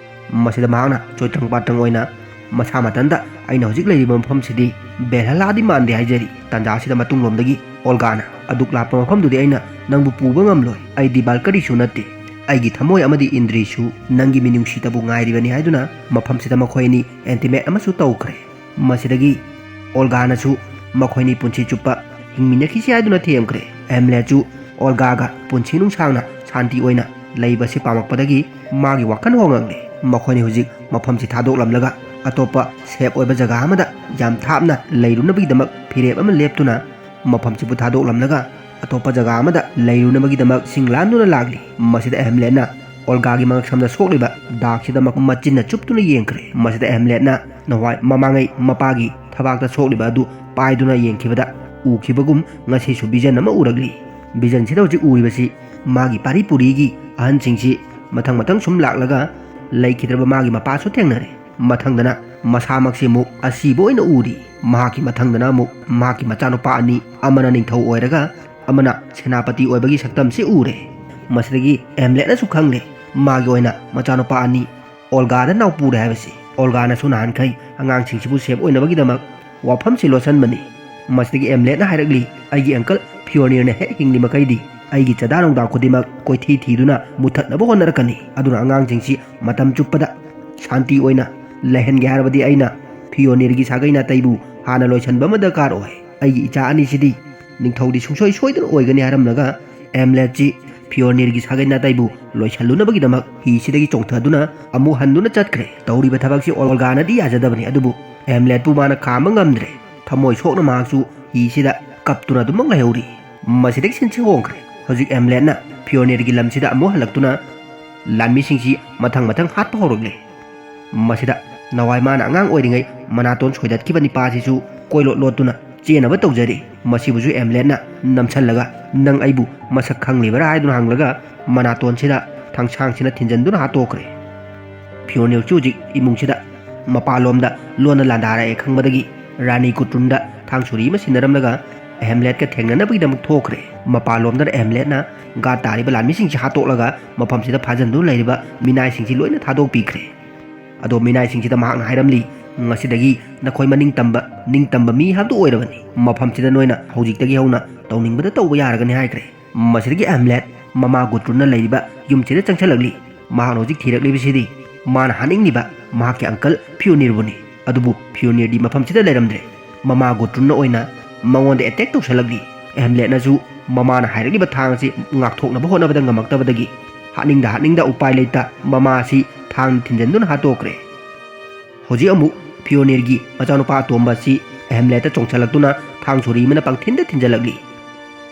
ꯃꯁꯤꯗ ꯃꯍꯥꯛꯅ ꯆꯣꯏꯇ꯭ꯔꯪ ꯄꯥꯇ꯭ꯔꯪ ꯑꯣꯏꯅ ꯃꯁꯥ ꯃꯊꯟꯇ, "ꯑꯩꯅ ꯍꯧꯖꯤꯛ ꯂꯩꯔꯤꯕ ꯃꯐꯝꯁꯤꯗꯤ ꯕꯦꯜꯍꯂꯥꯗꯤ ꯃꯥꯟꯗꯦ" ꯍꯥꯏꯖꯔꯤ꯫ ꯇꯥꯟꯖꯥ ꯑꯁꯤꯗ ꯃꯇꯨꯡꯂꯣꯝꯗꯒꯤ ꯑꯣꯜꯒꯥꯅ, "ꯑꯗꯨꯛ ꯂꯥꯞꯄ ꯃꯐꯝꯗꯨꯗꯤ ꯑꯩꯅ ꯅꯪꯕꯨ ꯄꯨꯕ ꯉꯝꯂꯣꯏ꯫ ꯑꯩꯗꯤ ꯕꯥꯜꯀꯔꯤꯁꯨ ꯅꯠꯇꯦ꯫ ꯑꯩꯒꯤ ꯊꯃꯣꯏ ꯑꯃꯗꯤ ꯏꯟꯗ꯭ꯔꯤꯁꯨ ꯅꯪꯒꯤ ꯃꯤꯅꯨꯡꯁꯤꯇꯕꯨ ꯉꯥꯏꯔꯤꯕꯅꯤ" ꯍꯥꯏꯗꯨꯅ ꯃꯐꯝꯁꯤꯗ ꯃꯈꯣꯏ ꯑꯅꯤ ꯑꯦꯟꯇꯤꯃꯦꯠ ꯑꯃꯁꯨ ꯇꯧꯈ꯭ꯔꯦ꯫ ꯃꯁꯤꯗꯒꯤ ꯑꯣꯜꯒꯥꯅꯁꯨ ꯃꯈꯣꯏꯅꯤ ꯄꯨꯟꯁꯤ ꯆꯨꯞꯄ ꯍꯤꯡꯃꯤꯟꯅꯈꯤꯁꯤ ꯍꯥꯏꯗꯨꯅ ꯊꯦꯝꯈ꯭ꯔꯦ꯫ ꯑꯦꯝꯂꯦꯠꯁꯨ ꯑꯣꯜꯒꯥꯒ ꯄꯨꯟꯁꯤ ꯅꯨꯡꯁꯥꯡꯅ ꯁꯥꯟꯇꯤ ꯑꯣꯏꯅ ꯂꯩꯕꯁꯤ ꯄꯥꯝꯃꯛꯄꯗꯒꯤ ꯃꯥꯒꯤ ꯋꯥꯈꯜ ꯍꯣꯡꯉꯛꯂꯦ꯫ ꯃꯈꯣꯏꯅꯤ ꯍꯧꯖꯤꯛ ꯃꯐꯝꯁꯤ ꯊꯥꯗꯣꯛꯂꯝꯂꯒ ꯑꯇꯣꯞꯄ ꯁꯦꯞ ꯑꯣꯏꯕ ꯖꯒꯥ ꯑꯃꯗ ꯌꯥꯝ ꯊꯥꯞꯅ ꯂꯩꯔꯨꯅꯕꯒꯤꯗꯃꯛ ꯐꯤꯔꯦꯞ ꯑꯃ ꯂꯦꯞꯇꯨꯅ ꯃꯐꯝꯁꯤꯕꯨ ꯊꯥꯗꯣꯛꯂꯝꯂꯒ ꯑꯇꯣꯞꯄ ꯖꯒꯥ ꯑꯃꯗ ꯂꯩꯔꯨꯅꯕꯒꯤꯗꯃꯛ ꯁꯤꯡ ꯂꯥꯟꯗꯨꯅ ꯂꯥꯛꯂꯤ꯫ ꯃꯁꯤꯗ ꯑꯦꯝꯂꯦꯠꯅ ꯑꯣꯜꯒꯥꯒꯤ ꯃꯉꯛꯁꯝꯗ ꯁꯣꯛꯂꯤꯕ ꯗꯥꯛꯁꯤꯗ ꯃ-, ꯃꯆꯤꯟꯅ ꯆꯨꯞꯇꯨꯅ ꯌꯦꯡꯈ꯭ꯔꯦ꯫ ꯃꯁꯤꯗ ꯑꯦꯝꯂꯦꯠꯅ ꯅꯍꯥꯟꯋꯥꯏ ꯃꯃꯥꯡꯉꯩ ꯃꯄꯥꯒꯤ ꯊꯕꯥꯛꯇ ꯁꯣꯛꯂꯤꯕ ꯑꯗꯨ ꯄꯥꯏꯗꯨꯅ ꯌꯦꯡꯈꯤꯕꯗ ꯎꯈꯤꯕꯒꯨꯝ ꯉꯁꯤꯁꯨ ꯚꯤꯖꯟ ꯑꯃ ꯎꯔꯛꯂꯤ꯫ ꯚꯤꯖꯟꯁꯤꯗ ꯍꯧꯖꯤꯛ ꯎꯔꯤꯕꯁꯤ ꯃꯥꯒꯤ ꯄꯥꯔꯤ ꯄꯨꯔꯤꯒꯤ ꯑꯍꯟꯁꯤꯡꯁꯤ ꯃꯊꯪ ꯃꯊꯪ ꯁꯨꯝ ꯂꯥꯛꯂꯒ ꯂꯩꯈꯤꯗ꯭ꯔꯕ ꯃꯥꯒꯤ ꯃꯄꯥꯁꯨ ꯊꯦꯡꯅꯔꯦ꯫ ꯃꯊꯪꯗꯅ ꯃꯁꯥꯃꯛꯁꯤ ꯑꯃꯨꯛ ꯑꯁꯤꯕ ꯑꯣꯏꯅ ꯎꯔꯤ꯫ ꯃꯍꯥꯛꯀꯤ ꯃꯊꯪꯗꯅ ꯑꯃꯨꯛ ꯃꯍꯥꯛꯀꯤ ꯃꯆꯥꯅꯨꯄꯥ ꯑꯅꯤ, ꯑꯃꯅ ꯅꯤꯡꯊꯧ ꯑꯣꯏꯔꯒ ꯑꯃꯅ ꯁꯦꯅꯥꯄꯇꯤ ꯑꯣꯏꯕꯒꯤ ꯁꯛꯇꯝꯁꯤ ꯎꯔꯦ꯫ ꯃꯁꯤꯗꯒꯤ ꯑꯦꯝꯂꯦꯠꯅꯁꯨ ꯈꯪꯂꯦ, ꯃꯥꯒꯤ ꯑꯣꯏꯅ ꯃꯆꯥꯅꯨꯄꯥ ꯑꯅꯤ ꯑꯣꯜꯒꯥꯗ ꯅꯥꯎꯄꯨꯔꯦ ꯍꯥꯏꯕꯁꯤ꯫ ꯑꯣꯜꯒꯥꯅꯁꯨ ꯅꯍꯥꯟꯈꯩ ꯑꯉꯥꯡꯁꯤꯡꯁꯤꯕꯨ ꯁꯦꯞ ꯑꯣꯏꯅꯕꯒꯤꯗꯃꯛ ꯋꯥꯐꯝꯁꯤ ꯂꯣꯠꯁꯟꯕꯅꯤ꯫ ꯃꯁꯤꯗꯒꯤ ꯑꯦꯝꯂꯦꯠꯅ ꯍꯥꯏꯔꯛꯂꯤ, "ꯑꯩꯒꯤ ꯑꯪꯀꯜ ꯐꯤꯌꯣꯅꯤꯔꯅ ꯍꯦꯛ ꯍꯤꯡꯂꯤ ꯃꯈꯩꯗꯤ ꯑꯩꯒꯤ ꯆꯥꯗꯥ ꯅꯨꯡꯗꯥ ꯈꯨꯗꯤꯡꯃꯛ ꯀꯣꯏꯊꯤ ꯊꯤꯗꯨꯅ ꯃꯨꯊꯠꯅꯕ ꯍꯣꯠꯅꯔꯛꯀꯅꯤ꯫ ꯑꯗꯨꯅ ꯑꯉꯥꯡꯁꯤꯡꯁꯤ ꯃꯇꯝ ꯆꯨꯞꯄꯗ ꯁꯥꯟꯇꯤ ꯑꯣꯏꯅ ꯂꯩꯍꯟꯒꯦ ꯍꯥꯏꯔꯕꯗꯤ ꯑꯩꯅ ꯐꯤꯌꯣꯅꯤꯔꯒꯤ ꯁꯥꯒꯩ ꯅꯥꯇꯩꯕꯨ ꯍꯥꯟꯅ ꯂꯣꯏꯁꯤꯟꯕ ꯑꯃ ꯗꯔꯀꯥꯔ ꯑꯣꯏ꯫ ꯑꯩꯒꯤ ꯏꯆꯥ ꯑꯅꯤꯁꯤꯗꯤ ꯅꯤꯡꯊꯧꯗꯤ ꯁꯨꯡꯁꯣꯏ ꯁꯣꯏꯗꯅ ꯑꯣꯏꯒꯅꯤ" ꯍꯥꯏꯔꯝꯂꯒ ꯑꯦꯝꯂꯦꯠꯁꯤ ꯐꯤꯌꯣꯅꯤꯔꯒꯤ ꯁꯥꯒꯩ ꯅꯥꯇꯩꯕꯨ ꯂꯣꯏꯁꯤꯜꯂꯨꯅꯕꯒꯤꯗꯃꯛ ꯍꯤꯁꯤꯗꯒꯤ ꯆꯣꯡꯊꯗꯨꯅ ꯑꯃꯨꯛ ꯍꯟꯗꯨꯅ ꯆꯠꯈ꯭ꯔꯦ꯫ ꯇꯧꯔꯤꯕ ꯊꯕꯛꯁꯤ ꯑꯣꯜꯒꯥꯅꯗꯤ ꯌꯥꯖꯗꯕꯅꯤ, ꯑꯗꯨꯕꯨ ꯑꯦꯝꯂꯦꯠꯄꯨ ꯃꯥꯅ ꯈꯥꯝꯕ ꯉꯝꯗ꯭ꯔꯦ꯫ ꯊꯃꯣꯏ ꯁꯣꯛꯅ ꯃꯍꯥꯛꯁꯨ ꯍꯤꯁꯤꯗ ꯀꯞꯇꯨꯅ ꯑꯗꯨꯃꯛ ꯂꯩꯍꯧꯔꯤ꯫ ꯃꯁꯤꯗꯒꯤ ꯁꯤꯟꯁꯤ ꯍꯣꯡꯈ꯭ꯔꯦ꯫ ꯍꯧꯖꯤꯛ ꯑꯦꯝꯂꯦꯠꯅ ꯐꯤꯌꯣꯅꯤꯔꯒꯤ ꯂꯝꯁꯤꯗ ꯑꯃꯨꯛ ꯍꯜꯂꯛꯇꯨꯅ ꯂꯥꯟꯃꯤꯁꯤꯡꯁꯤ ꯃꯊꯪ ꯃꯊꯪ ꯍꯥꯠꯄ ꯍꯧꯔꯛꯂꯦ꯫ ꯃꯁꯤꯗ ꯅꯋꯥꯏ ꯃꯥꯅ ꯑꯉꯥꯡ ꯑꯣꯏꯔꯤꯉꯩ ꯃꯅꯥꯇꯣꯟ ꯁꯣꯏꯗꯠꯈꯤꯕ ꯅꯤꯄꯥꯁꯤꯁꯨ ꯀꯣꯏꯂꯣꯠ ꯂꯣꯠꯇꯨꯅ ꯆꯦꯟꯅꯕ ꯇꯧꯖꯔꯤ꯫ ꯃꯁꯤꯕꯨꯁꯨ ꯑꯦꯝꯂꯦꯠꯅ ꯅꯝꯁꯜꯂꯒ, "ꯅꯪ ꯑꯩꯕꯨ ꯃꯁꯛ ꯈꯪꯂꯤꯕꯔꯥ?" ꯍꯥꯏꯗꯨꯅ ꯍꯪꯂꯒ ꯃꯅꯥꯇꯣꯟꯁꯤꯗ ꯊꯥꯡꯁꯥꯡꯁꯤꯅ ꯊꯤꯟꯖꯟꯗꯨꯅ ꯍꯥꯠꯇꯣꯛꯈ꯭ꯔꯦ꯫ ꯐꯤꯌꯣꯅꯤꯔꯁꯨ ꯍꯧꯖꯤꯛ ꯏꯃꯨꯡꯁꯤꯗ ꯃꯄꯥꯟꯂꯣꯝꯗ ꯂꯣꯟꯅ ꯂꯥꯟꯗꯥꯔꯛꯑꯦ ꯈꯪꯕꯗꯒꯤ ꯔꯥꯅꯤ ꯒꯨꯇ꯭ꯔꯨꯟꯗ ꯊꯥꯡ ꯁꯣꯔꯤ ꯑꯃ ꯁꯤꯟꯅꯔꯝꯂꯒ ꯑꯦꯝꯂꯦꯠꯀ ꯊꯦꯡꯅꯅꯕꯒꯤꯗꯃꯛ ꯊꯣꯛꯈ꯭ꯔꯦ꯫ ꯃꯄꯥꯟꯂꯣꯝꯗꯅ ꯑꯦꯝꯂꯦꯠꯅ ꯒꯥꯔꯗ ꯇꯥꯔꯤꯕ ꯂꯥꯟꯃꯤꯁꯤꯡꯁꯤ ꯍꯥꯠꯇꯣꯛꯂꯒ ꯃꯐꯝꯁꯤꯗ ꯐꯥꯖꯤꯟꯗꯨꯅ ꯂꯩꯔꯤꯕ ꯃꯤꯅꯥꯏꯁꯤꯡꯁꯤ ꯂꯣꯏꯅ ꯊꯥꯗꯣꯛꯄꯤꯈ꯭ꯔꯦ꯫ ꯑꯗꯣ ꯃꯤꯅꯥꯏꯁꯤꯡꯁꯤꯗ ꯃꯍꯥꯛꯅ ꯍꯥꯏꯔꯝꯂꯤ, "ꯉꯁꯤꯗꯒꯤ ꯅꯈꯣꯏ ꯃꯅꯤꯡꯇꯝꯕ, ꯅꯤꯡꯇꯝꯕ ꯃꯤ ꯍꯥꯏꯕꯗꯨ ꯑꯣꯏꯔꯕꯅꯤ꯫ ꯃꯐꯝꯁꯤꯗ ꯅꯣꯏꯅ ꯍꯧꯖꯤꯛꯇꯒꯤ ꯍꯧꯅ ꯇꯧꯅꯤꯡꯕꯗ ꯇꯧꯕ ꯌꯥꯔꯒꯅꯤ" ꯍꯥꯏꯈ꯭ꯔꯦ꯫ ꯃꯁꯤꯗꯒꯤ ꯑꯦꯝꯂꯦꯠ ꯃꯃꯥ ꯒꯨꯇ꯭ꯔꯨꯟꯅ ꯂꯩꯔꯤꯕ ꯌꯨꯝꯁꯤꯗ ꯆꯪꯁꯤꯜꯂꯛꯂꯤ꯫ ꯃꯍꯥꯛꯅ ꯍꯧꯖꯤꯛ ꯊꯤꯔꯛꯂꯤꯕꯁꯤꯗꯤ ꯃꯥꯅ ꯍꯥꯠꯅꯤꯡꯂꯤꯕ ꯃꯍꯥꯛꯀꯤ ꯑꯪꯀꯜ ꯐꯤꯌꯣꯅꯤꯔꯕꯨꯅꯤ꯫ ꯑꯗꯨꯕꯨ ꯐꯤꯌꯣꯅꯤꯔꯗꯤ ꯃꯐꯝꯁꯤꯗ ꯂꯩꯔꯝꯗ꯭ꯔꯦ꯫ ꯃꯃꯥ ꯒꯨꯇ꯭ꯔꯨꯟꯅ ꯑꯣꯏꯅ ꯃꯉꯣꯟꯗ ꯑꯦꯇꯦꯛ ꯇꯧꯁꯜꯂꯛꯂꯤ꯫ ꯑꯦꯝꯂꯦꯠꯅꯁꯨ ꯃꯃꯥꯅ ꯍꯥꯏꯔꯛꯂꯤꯕ ꯊꯥꯡ ꯑꯁꯤ ꯉꯥꯛꯊꯣꯛꯅꯕ ꯍꯣꯠꯅꯕꯗ ꯉꯝꯃꯛꯇꯕꯗꯒꯤ ꯍꯥꯠꯅꯤꯡꯗ ꯍꯥꯠꯅꯤꯡꯗ ꯎꯄꯥꯏ ꯂꯩꯇ ꯃꯃꯥ ꯑꯁꯤ ꯊꯥꯡꯅ ꯊꯤꯟꯖꯟꯗꯨꯅ ꯍꯥꯠꯇꯣꯛꯈ꯭ꯔꯦ꯫ ꯍꯧꯖꯤꯛ ꯑꯃꯨꯛ ꯐꯤꯌꯣꯅꯤꯔꯒꯤ ꯃꯆꯥꯅꯨꯄꯥ ꯑꯇꯣꯝꯕ ꯑꯁꯤ ꯑꯦꯝꯂꯦꯠꯇ ꯆꯣꯡꯁꯤꯜꯂꯛꯇꯨꯅ ꯊꯥꯡ ꯁꯣꯔꯤ ꯑꯃꯅ ꯄꯪꯊꯤꯟꯗ ꯊꯤꯟꯖꯜꯂꯛꯂꯤ꯫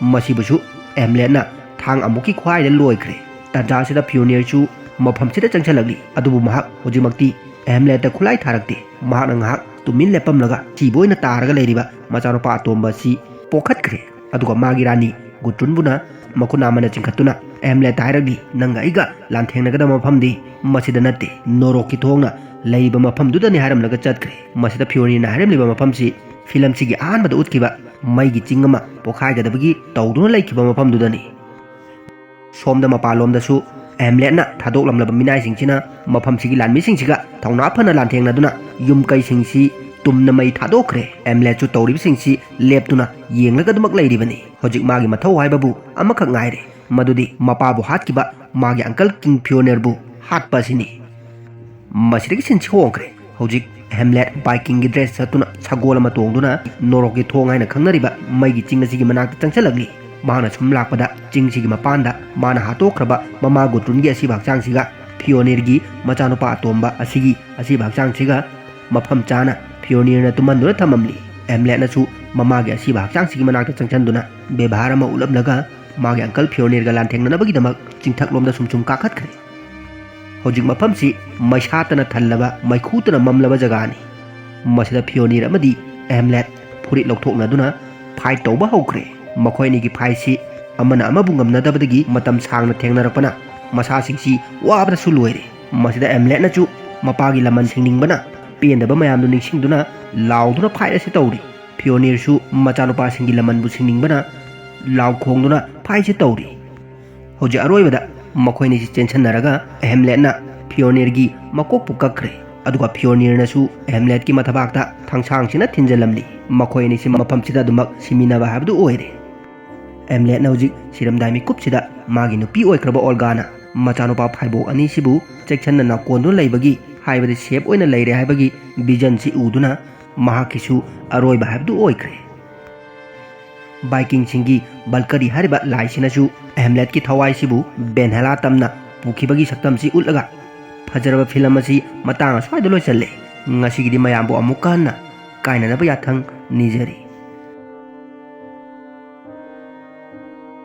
ꯃꯁꯤꯕꯨꯁꯨ ꯑꯦꯝꯂꯦꯠꯅ ꯊꯥꯡ ꯑꯃꯨꯛꯀꯤ ꯈ꯭ꯋꯥꯏꯗ ꯂꯣꯏꯈ꯭ꯔꯦ꯫ ꯇꯟꯖꯥꯁꯤꯗ ꯐꯤꯌꯣꯅꯤꯔꯁꯨ ꯃꯐꯝꯁꯤꯗ ꯆꯪꯁꯤꯜꯂꯛꯂꯤ꯫ ꯑꯗꯨꯕꯨ ꯃꯍꯥꯛ ꯍꯧꯖꯤꯛꯃꯛꯇꯤ ꯑꯦꯝꯂꯦꯠꯇ ꯈꯨꯠꯂꯥꯏ ꯊꯥꯔꯛꯇꯦ꯫ ꯃꯍꯥꯛꯅ ꯉꯥꯏꯍꯥꯛ ꯇꯨꯃꯤꯟ ꯂꯦꯞꯄꯝꯂꯒ ꯁꯤꯕ ꯑꯣꯏꯅ ꯇꯥꯔꯒ ꯂꯩꯔꯤꯕ ꯃꯆꯥꯅꯨꯄꯥ ꯑꯇꯣꯝꯕ ꯑꯁꯤ ꯄꯣꯛꯈꯠꯈ꯭ꯔꯦ꯫ ꯑꯗꯨꯒ ꯃꯥꯒꯤ ꯔꯥꯅꯤ ꯒꯨꯇ꯭ꯔꯨꯟꯕꯨꯅ ꯃꯈꯨꯠ ꯅꯥꯝꯃꯅ ꯆꯤꯡꯈꯠꯇꯨꯅ ꯑꯦꯝꯂꯦꯠꯇ ꯍꯥꯏꯔꯛꯂꯤ, "ꯅꯪꯒ ꯑꯩꯒ ꯂꯥꯟꯊꯦꯡꯅꯒꯗꯕ ꯃꯐꯝꯗꯤ ꯃꯁꯤꯗ ꯅꯠꯇꯦ, ꯅꯣꯔꯣꯛꯀꯤ ꯊꯣꯡꯅ ꯂꯩꯔꯤꯕ ꯃꯐꯝꯗꯨꯗꯅꯤ" ꯍꯥꯏꯔꯝꯂꯒ ꯆꯠꯈ꯭ꯔꯦ꯫ ꯃꯁꯤꯗ ꯐꯤꯌꯣꯅꯤꯔꯅ ꯍꯥꯏꯔꯝꯂꯤꯕ ꯃꯐꯝꯁꯤ ꯐꯤꯂꯝꯁꯤꯒꯤ ꯑꯍꯥꯟꯕꯗ ꯎꯠꯈꯤꯕ ꯃꯩꯒꯤ ꯆꯤꯡ ꯑꯃ ꯄꯣꯈꯥꯏꯒꯗꯕꯒꯤ ꯇꯧꯗꯨꯅ ꯂꯩꯈꯤꯕ ꯃꯐꯝꯗꯨꯗꯅꯤ꯫ ꯁꯣꯝꯗ ꯃꯄꯥꯟꯂꯣꯝꯗꯁꯨ ꯍꯦꯝꯂꯦꯠꯅ ꯊꯥꯗꯣꯛꯂꯝꯂꯕ ꯃꯤꯅꯥꯏꯁꯤꯡꯁꯤꯅ ꯃꯐꯝꯁꯤꯒꯤ ꯂꯥꯟꯃꯤꯁꯤꯡꯁꯤꯒ ꯊꯧꯅꯥ ꯐꯅ ꯂꯥꯟꯊꯦꯡꯅꯗꯨꯅ ꯌꯨꯝ ꯀꯩꯁꯤꯡꯁꯤ ꯇꯨꯝꯅ ꯃꯩ ꯊꯥꯗꯣꯛꯈ꯭ꯔꯦ꯫ ꯍꯦꯝꯂꯦꯠꯁꯨ ꯇꯧꯔꯤꯕꯁꯤꯡꯁꯤ ꯂꯦꯞꯇꯨꯅ ꯌꯦꯡꯂꯒ ꯑꯗꯨꯃꯛ ꯂꯩꯔꯤꯕꯅꯤ꯫ ꯍꯧꯖꯤꯛ ꯃꯥꯒꯤ ꯃꯊꯧ ꯍꯥꯏꯕꯕꯨ ꯑꯃꯈꯛ ꯉꯥꯏꯔꯦ, ꯃꯗꯨꯗꯤ ꯃꯄꯥꯕꯨ ꯍꯥꯠꯈꯤꯕ ꯃꯥꯒꯤ uncle King Fionirꯕꯨ ꯍꯥꯠꯄ ꯑꯁꯤꯅꯤ꯫ ꯃꯁꯤꯗꯒꯤ ꯁꯤꯟꯁꯤ ꯍꯣꯡꯈ꯭ꯔꯦ꯫ ꯍꯧꯖꯤꯛ ꯍꯦꯝꯂꯦꯠ Vikingꯒꯤ dress ꯁꯦꯠꯇꯨꯅ ꯁꯒꯣꯜ ꯑꯃ ꯇꯣꯡꯗꯨꯅ ꯅꯣꯔꯣꯛꯀꯤ ꯊꯣꯡ ꯍꯥꯏꯅ ꯈꯪꯅꯔꯤꯕ ꯃꯩꯒꯤ ꯆꯤꯡ ꯑꯁꯤꯒꯤ ꯃꯅꯥꯛꯇ ꯆꯪꯁꯤꯜꯂꯛꯂꯤ꯫ ꯃꯍꯥꯛꯅ ꯁꯨꯝ ꯂꯥꯛꯄꯗ ꯆꯤꯡꯁꯤꯒꯤ ꯃꯄꯥꯟꯗ ꯃꯥꯅ ꯍꯥꯠꯇꯣꯛꯈ꯭ꯔꯕ ꯃꯃꯥ ꯒꯨꯗ꯭ꯔꯨꯟꯒꯤ ꯑꯁꯤꯕ ꯍꯛꯆꯥꯡꯁꯤꯒ ꯐꯤꯌꯣꯅꯤꯔꯒꯤ ꯃꯆꯥꯅꯨꯄꯥ ꯑꯇꯣꯝꯕ ꯑꯁꯤꯒꯤ ꯑꯁꯤꯕ ꯍꯛꯆꯥꯡꯁꯤꯒ ꯃꯐꯝ ꯆꯥꯅ ꯐꯤꯌꯣꯅꯤꯔꯅ ꯇꯨꯝꯍꯟꯗꯨꯅ ꯊꯝꯃꯝꯂꯤ꯫ ꯍꯦꯝꯂꯦꯠꯅꯁꯨ ꯃꯃꯥꯒꯤ ꯑꯁꯤꯕ ꯍꯛꯆꯥꯡꯁꯤꯒꯤ ꯃꯅꯥꯛꯇ ꯆꯪꯁꯤꯟꯗꯨꯅ ꯕꯦꯕꯥꯔ ꯑꯃ ꯎꯠꯂꯝꯂꯒ ꯃꯥꯒꯤ uncle ꯐꯤꯌꯣꯅꯤꯔꯒ ꯂꯥꯟꯊꯦꯡꯅꯅꯕꯒꯤꯗꯃꯛ ꯆꯤꯡꯊꯛꯂꯣꯝꯗ ꯁꯨꯝ ꯁꯨꯝ ꯀꯥꯈꯠꯈ꯭ꯔꯦ꯫ ꯍꯧꯖꯤꯛ ꯃꯐꯝꯁꯤ ꯃꯩꯁꯥꯇꯅ ꯊꯜꯂꯕ, ꯃꯩꯈꯨꯇꯅ ꯃꯝꯂꯕ ꯖꯒꯥꯅꯤ꯫ ꯃꯁꯤꯗ ꯐꯤꯌꯣꯅꯤꯔ ꯑꯃꯗꯤ ꯍꯦꯝꯂꯦꯠ ꯐꯨꯔꯤꯠ ꯂꯧꯊꯣꯛꯅꯗꯨꯅ fight ꯇꯧꯕ ꯍꯧꯈ꯭ꯔꯦ꯫ ꯃꯈꯣꯏ ꯑꯅꯤꯒꯤ fightꯁꯤ ꯑꯃꯅ ꯑꯃꯕꯨ ꯉꯝꯅꯗꯕꯗꯒꯤ ꯃꯇꯝ ꯁꯥꯡꯅ ꯊꯦꯡꯅꯔꯛꯄꯅ ꯃꯁꯥꯁꯤꯡꯁꯤ ꯋꯥꯕꯗꯁꯨ ꯂꯣꯏꯔꯦ꯫ ꯃꯁꯤꯗ ꯍꯦꯝꯂꯦꯠꯅꯁꯨ ꯃꯄꯥꯒꯤ ꯂꯃꯟ ꯁꯤꯡꯅꯤꯡꯕꯅ ꯄꯦꯟꯗꯕ ꯃꯌꯥꯝꯗꯨ ꯅꯤꯡꯁꯤꯡꯗꯨꯅ ꯂꯥꯎꯗꯨꯅ fight ꯑꯁꯤ ꯇꯧꯔꯤ꯫ ꯐꯤꯌꯣꯅꯤꯔꯁꯨ ꯃꯆꯥꯅꯨꯄꯥꯁꯤꯡꯒꯤ ꯂꯃꯟꯕꯨ ꯁꯤꯡꯅꯤꯡꯕꯅ ꯂꯥꯎ ꯈꯣꯡꯗꯨꯅ fightꯁꯤ ꯇꯧꯔꯤ꯫ ꯍꯧꯖꯤꯛ ꯑꯔꯣꯏꯕꯗ ꯃꯈꯣꯏꯅꯤꯁꯤ ꯆꯦꯟꯁꯟꯅꯔꯒ ꯍꯦꯝꯂꯦꯠꯅ ꯐꯤꯌꯣꯅꯤꯔꯒꯤ ꯃꯀꯣꯛꯄꯨ ꯀꯛꯈ꯭ꯔꯦ꯫ ꯑꯗꯨꯒ ꯐꯤꯌꯣꯅꯤꯔꯅꯁꯨ ꯍꯦꯝꯂꯦꯠꯀꯤ ꯃꯊꯕꯥꯛꯇ ꯊꯥꯡꯁꯥꯡꯁꯤꯅ ꯊꯤꯟꯖꯜꯂꯝꯂꯤ꯫ ꯃꯈꯣꯏ ꯑꯅꯤꯁꯤ ꯃꯐꯝꯁꯤꯗ ꯑꯗꯨꯃꯛ ꯁꯤꯃꯤꯟꯅꯕ ꯍꯥꯏꯕꯗꯨ ꯑꯣꯏꯔꯦ꯫ ꯍꯦꯝꯂꯦꯠꯅ ꯍꯧꯖꯤꯛ ꯁꯤꯔꯝꯗꯥꯏ ꯃꯤꯀꯨꯞꯁꯤꯗ ꯃꯥꯒꯤ ꯅꯨꯄꯤ ꯑꯣꯏꯈ꯭ꯔꯕ ꯑꯣꯜꯒꯥꯅ ꯃꯆꯥꯅꯨꯄꯥ ꯐꯥꯏꯕꯣꯛ ꯑꯅꯤꯁꯤꯕꯨ ꯆꯦꯛꯁꯤꯟꯅ ꯅꯥꯀꯣꯟꯗꯨꯅ ꯂꯩꯕꯒꯤ ꯍꯥꯏꯕꯗꯤ safe ꯑꯣꯏꯅ ꯂꯩꯔꯦ ꯍꯥꯏꯕꯒꯤ visionꯁꯤ ꯎꯗꯨꯅ ꯃꯍꯥꯛꯀꯤꯁꯨ ꯑꯔꯣꯏꯕ ꯍꯥꯏꯕꯗꯨ ꯑꯣꯏꯈ꯭ꯔꯦ꯫ ꯚꯥꯏꯀꯤꯡꯁꯤꯡꯒꯤ ꯚꯜꯀꯔꯤ ꯍꯥꯏꯔꯤꯕ ꯂꯥꯏꯁꯤꯅꯁꯨ ꯍꯦꯝꯂꯦꯠꯀꯤ ꯊꯋꯥꯏꯁꯤꯕꯨ ꯚꯦꯟꯍꯦꯂꯥ ꯇꯝꯅ ꯄꯨꯈꯤꯕꯒꯤ ꯁꯛꯇꯝꯁꯤ ꯎꯠꯂꯒ ꯐꯖꯔꯕ film ꯑꯁꯤ ꯃꯇꯥꯡ ꯑꯁ꯭ꯋꯥꯏꯗ ꯂꯣꯏꯁꯤꯜꯂꯦ꯫ ꯉꯁꯤꯒꯤꯗꯤ ꯃꯌꯥꯝꯕꯨ ꯑꯃꯨꯛꯀ ꯍꯟꯅ ꯀꯥꯏꯅꯅꯕ ꯌꯥꯊꯪ ꯅꯤꯖꯔꯤ꯫